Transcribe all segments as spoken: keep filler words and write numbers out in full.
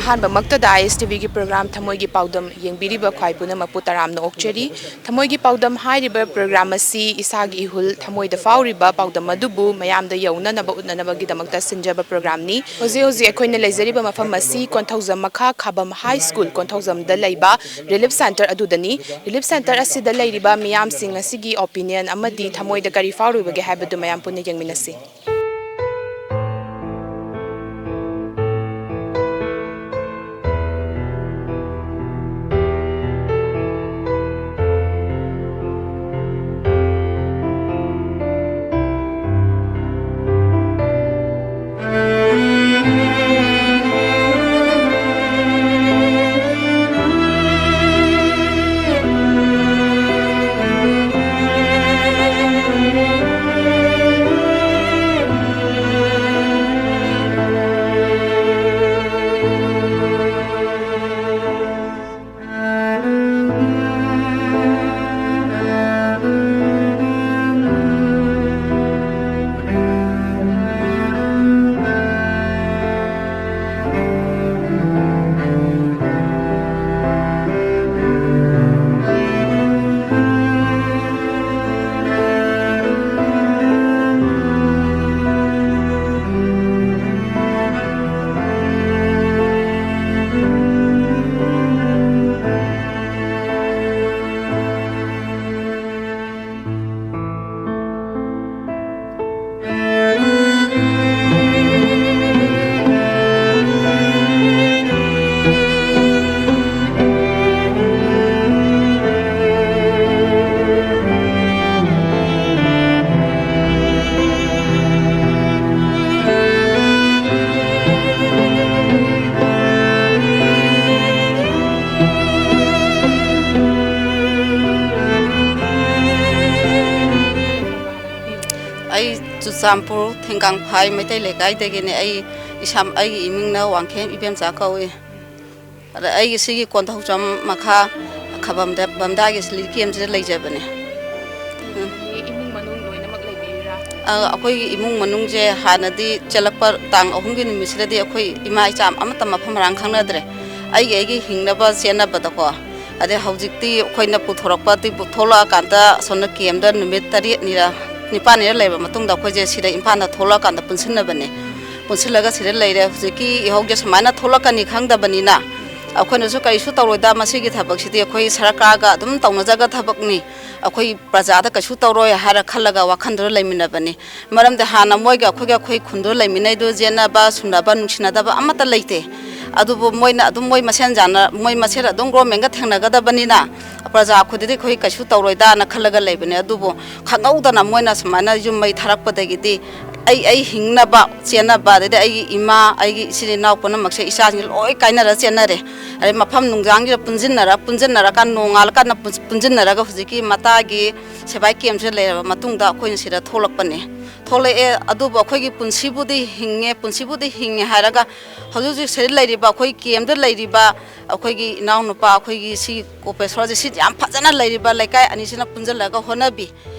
ꯑꯍꯥꯟꯕꯃꯛꯇꯗ ꯑꯥꯏ ꯑꯦꯁ T ꯚꯤꯒꯤ programme ꯊꯃꯣꯏꯒꯤ ꯄꯥꯎꯗꯝ ꯌꯦꯡꯕꯤꯔꯤꯕ ꯈ꯭ꯋꯥꯏ ꯄꯨꯝꯅꯃꯛꯄꯨ ꯇꯔꯥꯝꯅ ꯑꯣꯛꯆꯔꯤ꯫ ꯊꯃꯣꯏꯒꯤ ꯄꯥꯎꯗꯝ ꯍꯥꯏꯔꯤꯕ ꯄ꯭ꯔꯣꯒ꯭ꯔꯥꯝ ꯑꯁꯤ ꯏꯁꯥꯒꯤ ꯏꯍꯨꯜ, ꯊꯃꯣꯏꯗ ꯐꯥꯎꯔꯤꯕ ꯄꯥꯎꯗꯝ ꯑꯗꯨꯕꯨ ꯃꯌꯥꯝꯗ ꯌꯧꯅꯅꯕ ꯎꯠꯅꯅꯕꯒꯤꯗꯃꯛꯇ ꯁꯤꯟꯖꯕ ꯄ꯭ꯔꯣꯒ꯭ꯔꯥꯝꯅꯤ꯫ ꯍꯧꯖꯤꯛ ꯍꯧꯖꯤꯛ ꯑꯩꯈꯣꯏꯅ ꯂꯩꯖꯔꯤꯕ ꯃꯐꯝ ꯑꯁꯤ ꯀꯣꯟꯊꯧꯖꯝ ꯃꯈꯥ ꯈꯥꯕꯝ ꯍꯥꯏ ꯁ꯭ꯀꯨꯜ ꯀꯣꯟꯊꯧꯖꯝꯗ ꯂꯩꯕ ꯔꯤꯂꯤꯐ ꯁꯦꯟꯇꯔ ꯑꯗꯨꯗꯅꯤ꯫ ꯔꯤꯂꯤꯐ ꯁꯦꯟꯇꯔ ꯑꯁꯤꯗ ꯂꯩꯔꯤꯕ ꯃꯤꯌꯥꯝꯁꯤꯡ ꯑꯁꯤꯒꯤ ꯑꯣꯄꯤꯅꯤꯌꯟ ꯑꯃꯗꯤ ꯊꯃꯣꯏꯗ ꯀꯔꯤ ꯐꯥꯎꯔꯤꯕꯒꯦ ꯍꯥꯏꯕꯗꯨ ꯃꯌꯥꯝ ꯄꯨꯟꯅ ꯌꯦꯡꯃꯤꯟꯅꯁꯤ꯫ ꯑꯩ ꯆꯨꯔꯆꯥꯟꯄꯨꯔ ꯊꯤꯡꯒꯥꯡꯐꯥꯏ ꯃꯩꯇꯩ ꯂꯩꯀꯥꯏꯗꯒꯤꯅꯦ꯫ ꯑꯩ ꯏꯁꯥ, ꯑꯩꯒꯤ ꯏꯃꯤꯡꯅ ꯋꯥꯡꯈꯦꯝ ꯏꯕꯦꯝꯆꯥ ꯀꯧꯏ꯫ ꯑꯗ ꯑꯩꯒꯤ ꯁꯤꯒꯤ ꯀꯣꯟꯊꯧꯖꯝ ꯃꯈꯥ ꯈꯕꯝꯗ ꯕꯝꯗꯥꯒꯤ ꯁ꯭ꯂꯤ ꯀꯦꯝꯁꯤꯗ ꯂꯩꯖꯕꯅꯦ꯫ ꯎꯝ꯫ ꯏꯃꯨꯡ ꯃꯅꯨꯡ ꯂꯣꯏꯅꯃꯛ ꯂꯩꯕꯤꯔꯤꯔꯥ? ꯑ, ꯑꯩꯈꯣꯏꯒꯤ ꯏꯃꯨꯡ ꯃꯅꯨꯡꯁꯦ ꯍꯥꯟꯅꯗꯤ ꯆꯦꯜꯂꯛꯄ ꯇꯥꯡ ꯑꯍꯨꯝꯒꯤ ꯅꯨꯃꯤꯠꯁꯤꯗꯗꯤ ꯑꯩꯈꯣꯏ ꯏꯃꯥ ꯏꯆꯥ ꯑꯃꯠꯇ ꯃꯐꯝ ꯃꯔꯥꯡ ꯈꯪꯅꯗ꯭ꯔꯦ꯫ ꯑꯩꯒꯤ, ꯑꯩꯒꯤ ꯍꯤꯡꯅꯕ ꯆꯦꯟꯅꯕꯗꯀꯣ꯫ ꯑꯗꯩ ꯍꯧꯖꯤꯛꯇꯤ ꯑꯩꯈꯣꯏꯅ ꯄꯨꯊꯣꯔꯛꯄꯗꯤ, ꯄꯨ-, ꯊꯣꯛꯂꯛꯑꯀꯥꯟꯗ ꯑꯁꯣꯝꯅ ꯀꯦꯝꯗ ꯅꯨꯃꯤꯠ ꯇꯔꯦꯠꯅꯤꯔ ꯅꯤꯄꯥꯜꯅꯤꯔ ꯂꯩꯔꯕ ꯃꯇꯨꯡꯗ ꯑꯩꯈꯣꯏꯁꯦ ꯁꯤꯗ ꯏꯝꯐꯥꯜꯗ ꯊꯣꯛꯂꯛꯑꯀꯥꯟꯗ ꯄꯨꯟꯁꯤꯟꯅꯕꯅꯦ꯫ ꯄꯨꯟꯁꯤꯜꯂꯒ ꯁꯤꯗ ꯂꯩꯔꯦ꯫ ꯍꯧꯖꯤꯛꯀꯤ ꯏꯍꯧꯁꯦ ꯁꯨꯃꯥꯏꯅ ꯊꯣꯛꯂꯛꯀꯅꯤ ꯈꯪꯗꯕꯅꯤꯅ ꯑꯩꯈꯣꯏꯅꯁꯨ ꯀꯔꯤꯁꯨ ꯇꯧꯔꯣꯏꯗ, ꯃꯁꯤꯒꯤ ꯊꯕꯛꯁꯤꯗꯤ ꯑꯩꯈꯣꯏ ꯁꯔꯀꯥꯔꯒ ꯑꯗꯨꯝ ꯇꯧꯅꯖꯒ ꯊꯕꯛꯅꯤ, ꯑꯩꯈꯣꯏ ꯄ꯭ꯔꯖꯥꯗ ꯀꯩꯁꯨ ꯇꯧꯔꯣꯏ ꯍꯥꯏꯔ ꯈꯜꯂꯒ ꯋꯥꯈꯜꯗꯨꯗ ꯂꯩꯃꯤꯟꯅꯕꯅꯤ꯫ ꯃꯔꯝꯗꯤ ꯍꯥꯟꯅ ꯃꯣꯏꯒ ꯑꯩꯈꯣꯏꯒ, ꯑꯩꯈꯣꯏ ꯈꯨꯟꯗꯨ ꯂꯩꯃꯤꯟꯅꯩꯗꯨ ꯌꯦꯠꯅꯕ, ꯁꯨꯅꯕ, ꯅꯨꯡꯁꯤꯅꯗꯕ ꯑꯃꯠꯇ ꯂꯩꯇꯦ꯫ ꯑꯗꯨꯕꯨ ꯃꯣꯏꯅ ꯑꯗꯨꯝ ꯃꯣꯏ ꯃꯁꯦꯟ ꯌꯥꯅ-, ꯃꯣꯏ ꯃꯁꯦꯟ ꯑꯗꯨꯝ ꯒꯣꯔꯃꯦꯟꯒ ꯊꯦꯡꯅꯒꯗꯕꯅꯤꯅ ꯄ꯭ꯔꯖꯥ ꯑꯩꯈꯣꯏꯗꯗꯤ ꯑꯩꯈꯣꯏ ꯀꯩꯁꯨ ꯇꯧꯔꯣꯏꯗꯥꯅ ꯈꯜꯂꯒ ꯂꯩꯕꯅꯦ꯫ ꯑꯗꯨꯕꯨ ꯈꯪꯍꯧꯗꯅ ꯃꯣꯏꯅ ꯁꯨꯃꯥꯏꯅ ꯌꯨꯝ ꯃꯩ ꯊꯥꯔꯛꯄꯗꯒꯤꯗꯤ ꯑꯩ, ꯑꯩ ꯍꯤꯡꯅꯕ ꯆꯦꯟꯅꯕ, ꯑꯗꯩꯗꯤ ꯑꯩꯒꯤ ꯏꯃꯥ, ꯑꯩꯒꯤ ꯏꯆꯤꯜ ꯏꯅꯥꯎ ꯄꯨꯝꯅꯃꯛꯁꯦ ꯏꯆꯥꯁꯤꯡ ꯂꯣꯏ ꯀꯥꯏꯅꯔ ꯆꯦꯟꯅꯔꯦ꯫ ꯑꯗꯩ ꯃꯐꯝ ꯅꯨꯡꯖꯥꯡꯁꯤꯗ ꯄꯨꯟꯁꯤꯟꯅꯔ, ꯄꯨꯟꯁꯤꯟꯅꯔꯀꯥꯟ ꯅꯣꯡꯉꯥꯜꯂꯀꯥꯟꯗ ꯄꯨꯟ-, ꯄꯨꯟꯁꯤꯟꯅꯔꯒ ꯍꯧꯖꯤꯛꯀꯤ ꯃꯇꯥꯒꯤ ꯁꯤꯕꯥꯏ ꯀꯦꯝꯁꯤꯗ ꯂꯩꯔꯕ ꯃꯇꯨꯡꯗ ꯑꯩꯈꯣꯏꯅ ꯁꯤꯗ ꯊꯣꯛꯂꯛꯄꯅꯦ꯫ ꯊꯣꯛꯂꯛꯑꯦ, ꯑꯗꯨꯕꯨ ꯑꯩꯈꯣꯏꯒꯤ ꯄꯨꯟꯁꯤꯕꯨꯗꯤ ꯍꯤꯡꯉꯦ, ꯄꯨꯟꯁꯤꯕꯨꯗꯤ ꯍꯤꯡꯉꯦ ꯍꯥꯏꯔꯒ ꯍꯧꯖꯤꯛ ꯍꯧꯖꯤꯛ ꯁꯤꯗ ꯂꯩꯔꯤꯕ, ꯑꯩꯈꯣꯏ ꯀꯦꯝꯗ ꯂꯩꯔꯤꯕ ꯑꯩꯈꯣꯏꯒꯤ ꯏꯅꯥꯎꯅꯨꯄꯥ, ꯑꯩꯈꯣꯏꯒꯤ ꯁꯤ ꯀꯣꯄꯦꯁꯣꯔꯁꯦ ꯁꯤ ꯌꯥꯝ ꯐꯖꯅ ꯂꯩꯔꯤꯕ ꯂꯩꯀꯥꯏ ꯑꯅꯤꯁꯤꯅ ꯄꯨꯟꯁꯤꯜꯂꯒ ꯍꯣꯠꯅꯕꯤ꯫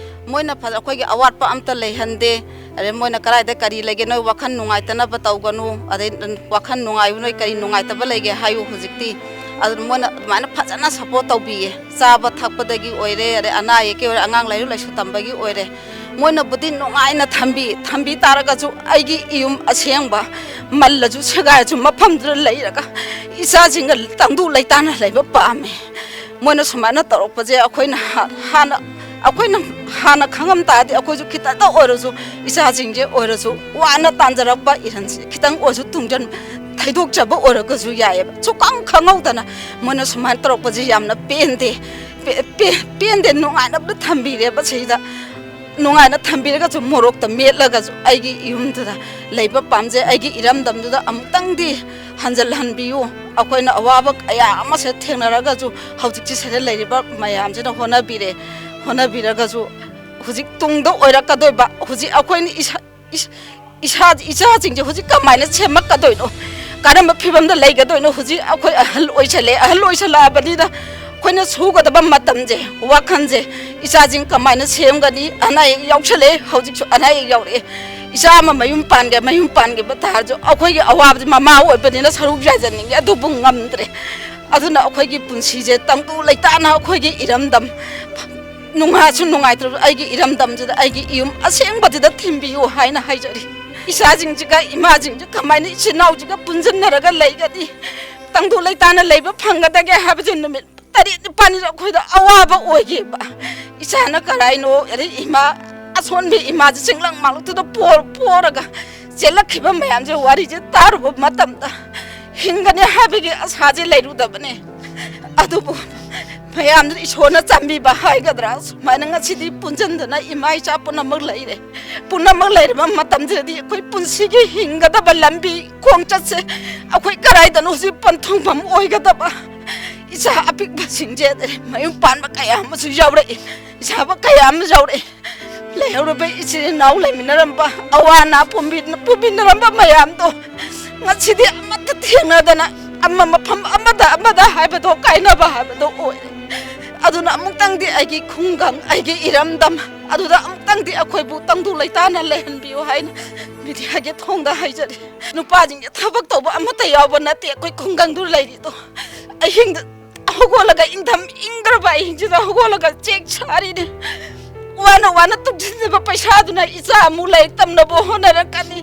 ꯃꯣꯏꯅ ꯐꯖ-, ꯑꯩꯈꯣꯏꯒꯤ ꯑꯋꯥꯠꯄ ꯑꯝꯇ ꯂꯩꯍꯟꯗꯦ꯫ ꯑꯗꯩ ꯃꯣꯏꯅ ꯀꯗꯥꯏꯗ ꯀꯔꯤ ꯂꯩꯒꯦ, ꯅꯣꯏ ꯋꯥꯈꯜ ꯅꯨꯡꯉꯥꯏꯇꯅꯕ ꯇꯧꯒꯅꯨ, ꯑꯗꯩ ꯋꯥꯈꯜ ꯅꯨꯡꯉꯥꯏꯕ ꯅꯣꯏ ꯀꯔꯤ ꯅꯨꯡꯉꯥꯏꯇꯕ ꯂꯩꯒꯦ ꯍꯥꯏꯌꯨ ꯍꯧꯖꯤꯛꯇꯤ꯫ ꯑꯗꯨ ꯃꯣꯏꯅ ꯑꯗꯨꯃꯥꯏꯅ ꯐꯖꯅ ꯁꯞꯄꯣꯔꯠ ꯇꯧꯕꯤꯌꯦ꯫ ꯆꯥꯕ ꯊꯛꯄꯗꯒꯤ ꯑꯣꯏꯔꯦ, ꯑꯗꯩ ꯑꯅꯥ ꯑꯌꯦꯛꯀꯤ ꯑꯣꯏꯔꯦ, ꯑꯉꯥꯡ ꯂꯥꯏꯔꯤꯛ ꯂꯥꯏꯁꯨ ꯇꯝꯕꯒꯤ ꯑꯣꯏꯔꯦ, ꯃꯣꯏꯅꯕꯨꯗꯤ ꯅꯨꯡꯉꯥꯏꯅ ꯊꯝꯕꯤ, ꯊꯝꯕꯤ ꯇꯥꯔꯒꯁꯨ ꯑꯩꯒꯤ ꯏꯌꯨꯝ ꯑꯁꯦꯡꯕ ꯃꯜꯂꯁꯨ ꯁꯦꯒꯥꯏꯔꯁꯨ ꯃꯐꯝꯗꯨꯗ ꯂꯩꯔꯒ ꯏꯆꯥꯁꯤꯡꯒ ꯇꯪꯗꯨ ꯂꯩꯇꯥꯅ ꯂꯩꯕ ꯄꯥꯝꯃꯦ꯫ ꯃꯣꯏꯅ ꯁꯨꯃꯥꯏꯅ ꯇꯧꯔꯛꯄꯁꯦ ꯑꯩꯈꯣꯏꯅ ꯍꯥ-, ꯍꯥꯟꯅ, ꯑꯩꯈꯣꯏꯅ ꯍꯥꯟꯅ ꯈꯪꯉꯝ ꯇꯥꯔꯗꯤ ꯑꯩꯈꯣꯏꯁꯨ ꯈꯤꯇꯪꯗ ꯑꯣꯏꯔꯁꯨ ꯏꯆꯥꯁꯤꯡꯁꯦ ꯑꯣꯏꯔꯁꯨ ꯋꯥꯅ ꯇꯥꯟꯖꯔꯛꯄ ꯏꯔꯟꯁꯦ ꯈꯤꯇꯪ ꯑꯣꯏꯔꯁꯨ ꯇꯨꯡꯖꯟ-, ꯊꯩꯗꯣꯛꯆꯕ ꯑꯣꯏꯔꯒꯁꯨ ꯌꯥꯏꯑꯕ꯫ ꯁꯨꯈꯪ ꯈꯪꯍꯧꯗꯅ ꯃꯣꯏꯅ ꯁꯨꯃꯥꯏꯅ ꯇꯧꯔꯛꯄꯁꯦ ꯌꯥꯝꯅ ꯄꯦꯟꯗꯦ꯫ ꯄꯦ-, ꯄꯦ-, ꯄꯦꯟꯗꯦ, ꯅꯨꯡꯉꯥꯏꯅꯕꯗ ꯊꯝꯕꯤꯔꯦꯕ ꯁꯤꯗ꯫ ꯅꯨꯡꯉꯥꯏꯅ ꯊꯝꯕꯤꯔꯒꯁꯨ ꯃꯣꯔꯣꯛꯇ ꯃꯦꯠꯂꯒꯁꯨ ꯑꯩꯒꯤ ꯌꯨꯝꯗꯨꯗ ꯂꯩꯕ ꯄꯥꯝꯖꯩ꯫ ꯑꯩꯒꯤ ꯏꯔꯝꯗꯝꯗꯨꯗ ꯑꯃꯨꯛꯇꯪꯗꯤ ꯍꯟꯖꯤꯜꯍꯟꯕꯤꯌꯨ꯫ ꯑꯩꯈꯣꯏꯅ ꯑꯋꯥꯕ ꯀꯌꯥ ꯑꯃꯁꯦ ꯊꯦꯡꯅꯔꯒꯁꯨ ꯍꯧꯖꯤꯛꯁꯤ ꯁꯤꯗ ꯂꯩꯔꯤꯕ ꯃꯌꯥꯝꯁꯤꯅ ꯍꯣꯠꯅꯕꯤꯔꯦ꯫ ꯍꯣꯠꯅꯕꯤꯔꯒꯁꯨ ꯍꯧꯖꯤꯛ ꯇꯨꯡꯗ ꯑꯣꯏꯔꯛꯀꯗꯣꯏꯕ, ꯍꯧꯖꯤꯛ ꯑꯩꯈꯣꯏꯅ ꯏꯁꯥ, ꯏꯁ-, ꯏꯁꯥ, ꯏꯆꯥꯁꯤꯡꯁꯦ ꯍꯧꯖꯤꯛ ꯀꯃꯥꯏꯅ ꯁꯦꯝꯃꯛꯀꯗꯣꯏꯅꯣ? ꯀꯔꯝꯕ ꯐꯤꯕꯝꯗ ꯂꯩꯒꯗꯣꯏꯅꯣ? ꯍꯧꯖꯤꯛ ꯑꯩꯈꯣꯏ ꯑꯍꯜ ꯑꯣꯏꯁꯜꯂꯦ, ꯑꯍꯜ ꯑꯣꯏꯁꯜꯂꯛꯑꯕꯅꯤꯅ ꯑꯩꯈꯣꯏꯅ ꯁꯨꯒꯗꯕ ꯃꯇꯝꯁꯦ, ꯋꯥꯈꯜꯁꯦ, ꯏꯆꯥꯁꯤꯡ ꯀꯃꯥꯏꯅ ꯁꯦꯝꯒꯅꯤ? ꯑꯅꯥ ꯑꯌꯦꯛ ꯌꯥꯎꯁꯜꯂꯛꯑꯦ, ꯍꯧꯖꯤꯛꯁꯨ ꯑꯅꯥ ꯑꯌꯦꯛ ꯌꯥꯎꯔꯛꯑꯦ꯫ ꯏꯆꯥ ꯑꯃ ꯃꯌꯨꯝ ꯄꯥꯟꯒꯦ, ꯃꯌꯨꯝ ꯄꯥꯟꯈꯤꯕ ꯇꯥꯔꯁꯨ ꯑꯩꯈꯣꯏꯒꯤ ꯑꯋꯥꯕꯁꯦ ꯃꯃꯥ ꯑꯣꯏꯕꯅꯤꯅ ꯁꯔꯨꯛ ꯌꯥꯖꯅꯤꯡꯉꯦ, ꯑꯗꯨꯕꯨ ꯉꯝꯗ꯭ꯔꯦ꯫ ꯑꯗꯨꯅ ꯑꯩꯈꯣꯏꯒꯤ ꯄꯨꯟꯁꯤꯁꯦ ꯇꯪꯗꯨ ꯂꯩꯇꯥꯅ ꯑꯩꯈꯣꯏꯒꯤ ꯏꯔꯝꯗꯝ, ꯅꯨꯡꯉꯥꯏꯁꯨ ꯅꯨꯡꯉꯥꯏꯇ꯭ꯔꯁꯨ ꯑꯩꯒꯤ ꯏꯔꯝꯗꯝꯁꯤꯗ ꯑꯩꯒꯤ ꯏꯌꯨꯝ ꯑꯁꯦꯡꯕꯁꯤꯗ ꯊꯤꯟꯕꯤꯌꯨ ꯍꯥꯏꯅ ꯍꯥꯏꯖꯔꯤ꯫ ꯏꯆꯥꯁꯤꯡꯁꯤꯒ ꯏꯃꯥꯁꯤꯡꯁꯤ ꯀꯃꯥꯏꯅ ꯏꯆꯤꯟ ꯏꯅꯥꯎꯁꯤꯒ ꯄꯨꯟꯁꯤꯟꯅꯔꯒ ꯂꯩꯒꯅꯤ? ꯇꯪꯗꯨ ꯂꯩꯇꯥꯅ ꯂꯩꯕ ꯐꯪꯒꯗꯒꯦ ꯍꯥꯏꯕꯁꯦ ꯅꯨꯃꯤꯠ ꯇꯔꯦꯠ ꯅꯤꯄꯥꯜꯅꯤꯁꯨ ꯑꯩꯈꯣꯏꯗ ꯑꯋꯥꯕ ꯑꯣꯏꯈꯤꯕ꯫ ꯏꯆꯥꯅ ꯀꯔꯥꯏꯅꯣ, ꯑꯗꯩ ꯏꯃꯥ, ꯑꯁꯣꯟꯕꯤ ꯏꯃꯥꯁꯦ ꯆꯤꯡꯂꯛ ꯃꯥꯂꯛꯇꯨꯗ ꯄꯣꯔ ꯄꯣꯔꯒ ꯆꯦꯜꯂꯛꯈꯤꯕ ꯃꯌꯥꯝꯁꯦ, ꯋꯥꯔꯤꯁꯦ ꯇꯥꯔꯨꯕ ꯃꯇꯝꯗ ꯍꯤꯡꯒꯅꯤ ꯍꯥꯏꯕꯒꯤ ꯑꯁꯥꯁꯦ ꯂꯩꯔꯨꯗꯕꯅꯦ꯫ ꯑꯗꯨꯕꯨ ꯃꯌꯥꯝꯗꯨ ꯏꯁꯣꯔꯅ ꯆꯥꯟꯕꯤꯕ ꯍꯥꯏꯒꯗ꯭ꯔꯥ, ꯁꯨꯃꯥꯏꯅ ꯉꯁꯤꯗꯤ ꯄꯨꯟꯁꯤꯟꯗꯅ ꯏꯃꯥ ꯏꯆꯥ ꯄꯨꯝꯅꯃꯛ ꯂꯩꯔꯦ꯫ ꯄꯨꯝꯅꯃꯛ ꯂꯩꯔꯕ ꯃꯇꯝꯁꯤꯗꯗꯤ ꯑꯩꯈꯣꯏ ꯄꯨꯟꯁꯤꯒꯤ ꯍꯤꯡꯒꯗꯕ ꯂꯝꯕꯤ ꯈꯣꯡꯆꯠꯁꯦ ꯑꯩꯈꯣꯏ ꯀꯗꯥꯏꯗꯅꯣ ꯍꯧꯖꯤꯛ ꯄꯟꯊꯨꯡꯐꯝ ꯑꯣꯏꯒꯗꯕ? ꯏꯆꯥ ꯑꯄꯤꯛꯄꯁꯤꯡꯁꯦ ꯃꯌꯨꯝ ꯄꯥꯟꯕ ꯀꯌꯥ ꯑꯃꯁꯨ ꯌꯥꯎꯔꯛꯏ, ꯏꯆꯥꯕ ꯀꯌꯥ ꯑꯃ ꯌꯥꯎꯔꯛꯏ꯫ ꯂꯩꯍꯧꯔꯕ ꯏꯆꯤꯜ ꯏꯅꯥꯎ ꯂꯩꯃꯤꯟꯅꯔꯝꯕ, ꯑꯋꯥ ꯑꯅꯥ ꯄꯨꯝꯕꯤ-, ꯄꯨꯃꯤꯟꯅꯔꯝꯕ ꯃꯌꯥꯝꯗꯣ ꯉꯁꯤꯗꯤ ꯑꯃꯠꯇ ꯊꯦꯡꯅꯗꯅ ꯑꯃ ꯃꯐꯝ ꯑꯃꯗ ꯑꯃꯗ ꯍꯥꯏꯕꯗꯣ ꯀꯥꯏꯅꯕ ꯍꯥꯏꯕꯗꯣ ꯑꯣꯏꯔꯦ꯫ ꯑꯗꯨꯅ ꯑꯃꯨꯛꯇꯪꯗꯤ ꯑꯩꯒꯤ ꯈꯨꯡꯒꯪ, ꯑꯩꯒꯤ ꯏꯔꯝꯗꯝ ꯑꯗꯨꯗ ꯑꯃꯨꯛꯇꯪꯗꯤ ꯑꯩꯈꯣꯏꯕꯨ ꯇꯪꯗꯨ ꯂꯩꯇꯥꯅ ꯂꯩꯍꯟꯕꯤꯌꯨ ꯍꯥꯏꯅ ꯃꯤꯗꯤꯌꯥꯒꯤ ꯊꯣꯡꯗ ꯍꯥꯏꯖꯔꯤ꯫ ꯅꯨꯄꯥꯁꯤꯡꯁꯦ ꯊꯕꯛ ꯇꯧꯕ ꯑꯃꯠꯇ ꯌꯥꯎꯕ ꯅꯠꯇꯦ ꯑꯩꯈꯣꯏ ꯈꯨꯡꯒꯪꯗꯨ ꯂꯩꯔꯤꯗꯣ꯫ ꯑꯍꯤꯡꯗ ꯍꯧꯒꯠꯂꯒ ꯏꯪꯊꯝ ꯏꯪꯈ꯭ꯔꯕ ꯑꯍꯤꯡꯁꯤꯗ ꯍꯧꯒꯠꯂꯒ ꯆꯦꯛ ꯁꯥꯔꯤꯅꯤ꯫ ꯋꯥꯅ ꯋꯥꯅ ꯇꯨꯡꯁꯤꯟꯖꯕ ꯄꯩꯁꯥꯗꯨꯅ ꯏꯆꯥ ꯑꯃꯨꯛ ꯂꯥꯏꯔꯤꯛ ꯇꯝꯅꯕ ꯍꯣꯠꯅꯔꯛꯀꯅꯤ꯫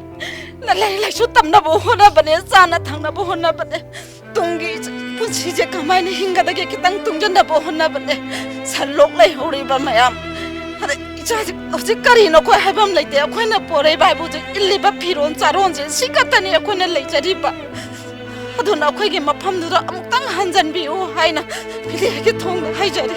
ꯂꯥꯏꯔꯤꯛ ꯂꯥꯏꯁꯨ ꯇꯝꯅꯕ ꯍꯣꯠꯅꯕꯅꯦ, ꯆꯥꯅ ꯊꯛꯅꯕ ꯍꯣꯠꯅꯕꯅꯦ꯫ ꯇꯨꯡꯒꯤ ꯄꯨꯟꯁꯤꯁꯦ ꯀꯃꯥꯏꯅ ꯍꯤꯡꯒꯗꯒꯦ ꯈꯤꯇꯪ ꯇꯨꯡꯁꯤꯟꯅꯕ ꯍꯣꯠꯅꯕꯅꯦ꯫ ꯁꯟ ꯂꯣꯛ ꯂꯩꯍꯧꯔꯤꯕ ꯃꯌꯥꯝ꯫ ꯑꯗ ꯏꯆꯥꯁꯦ ꯍꯧꯖꯤꯛ ꯀꯔꯤꯅꯣ ꯑꯩꯈꯣꯏ ꯍꯥꯏꯐꯝ ꯂꯩꯇꯦ꯫ ꯑꯩꯈꯣꯏꯅ ꯄꯣꯔꯩ ꯚꯥꯏꯕꯨꯁꯦ ꯏꯜꯂꯤꯕ ꯐꯤꯔꯣꯜ ꯆꯥꯔꯣꯟꯁꯦ ꯁꯤ ꯈꯛꯇꯅꯤ ꯑꯩꯈꯣꯏꯅ ꯂꯩꯖꯔꯤꯕ꯫ ꯑꯗꯨꯅ ꯑꯩꯈꯣꯏꯒꯤ ꯃꯐꯝꯗꯨꯗ ꯑꯃꯨꯛꯇꯪ ꯍꯟꯖꯟꯕꯤꯌꯨ ꯍꯥꯏꯅ ꯃꯤꯗꯤꯌꯥꯒꯤ ꯊꯣꯡꯗ ꯍꯥꯏꯖꯔꯤ꯫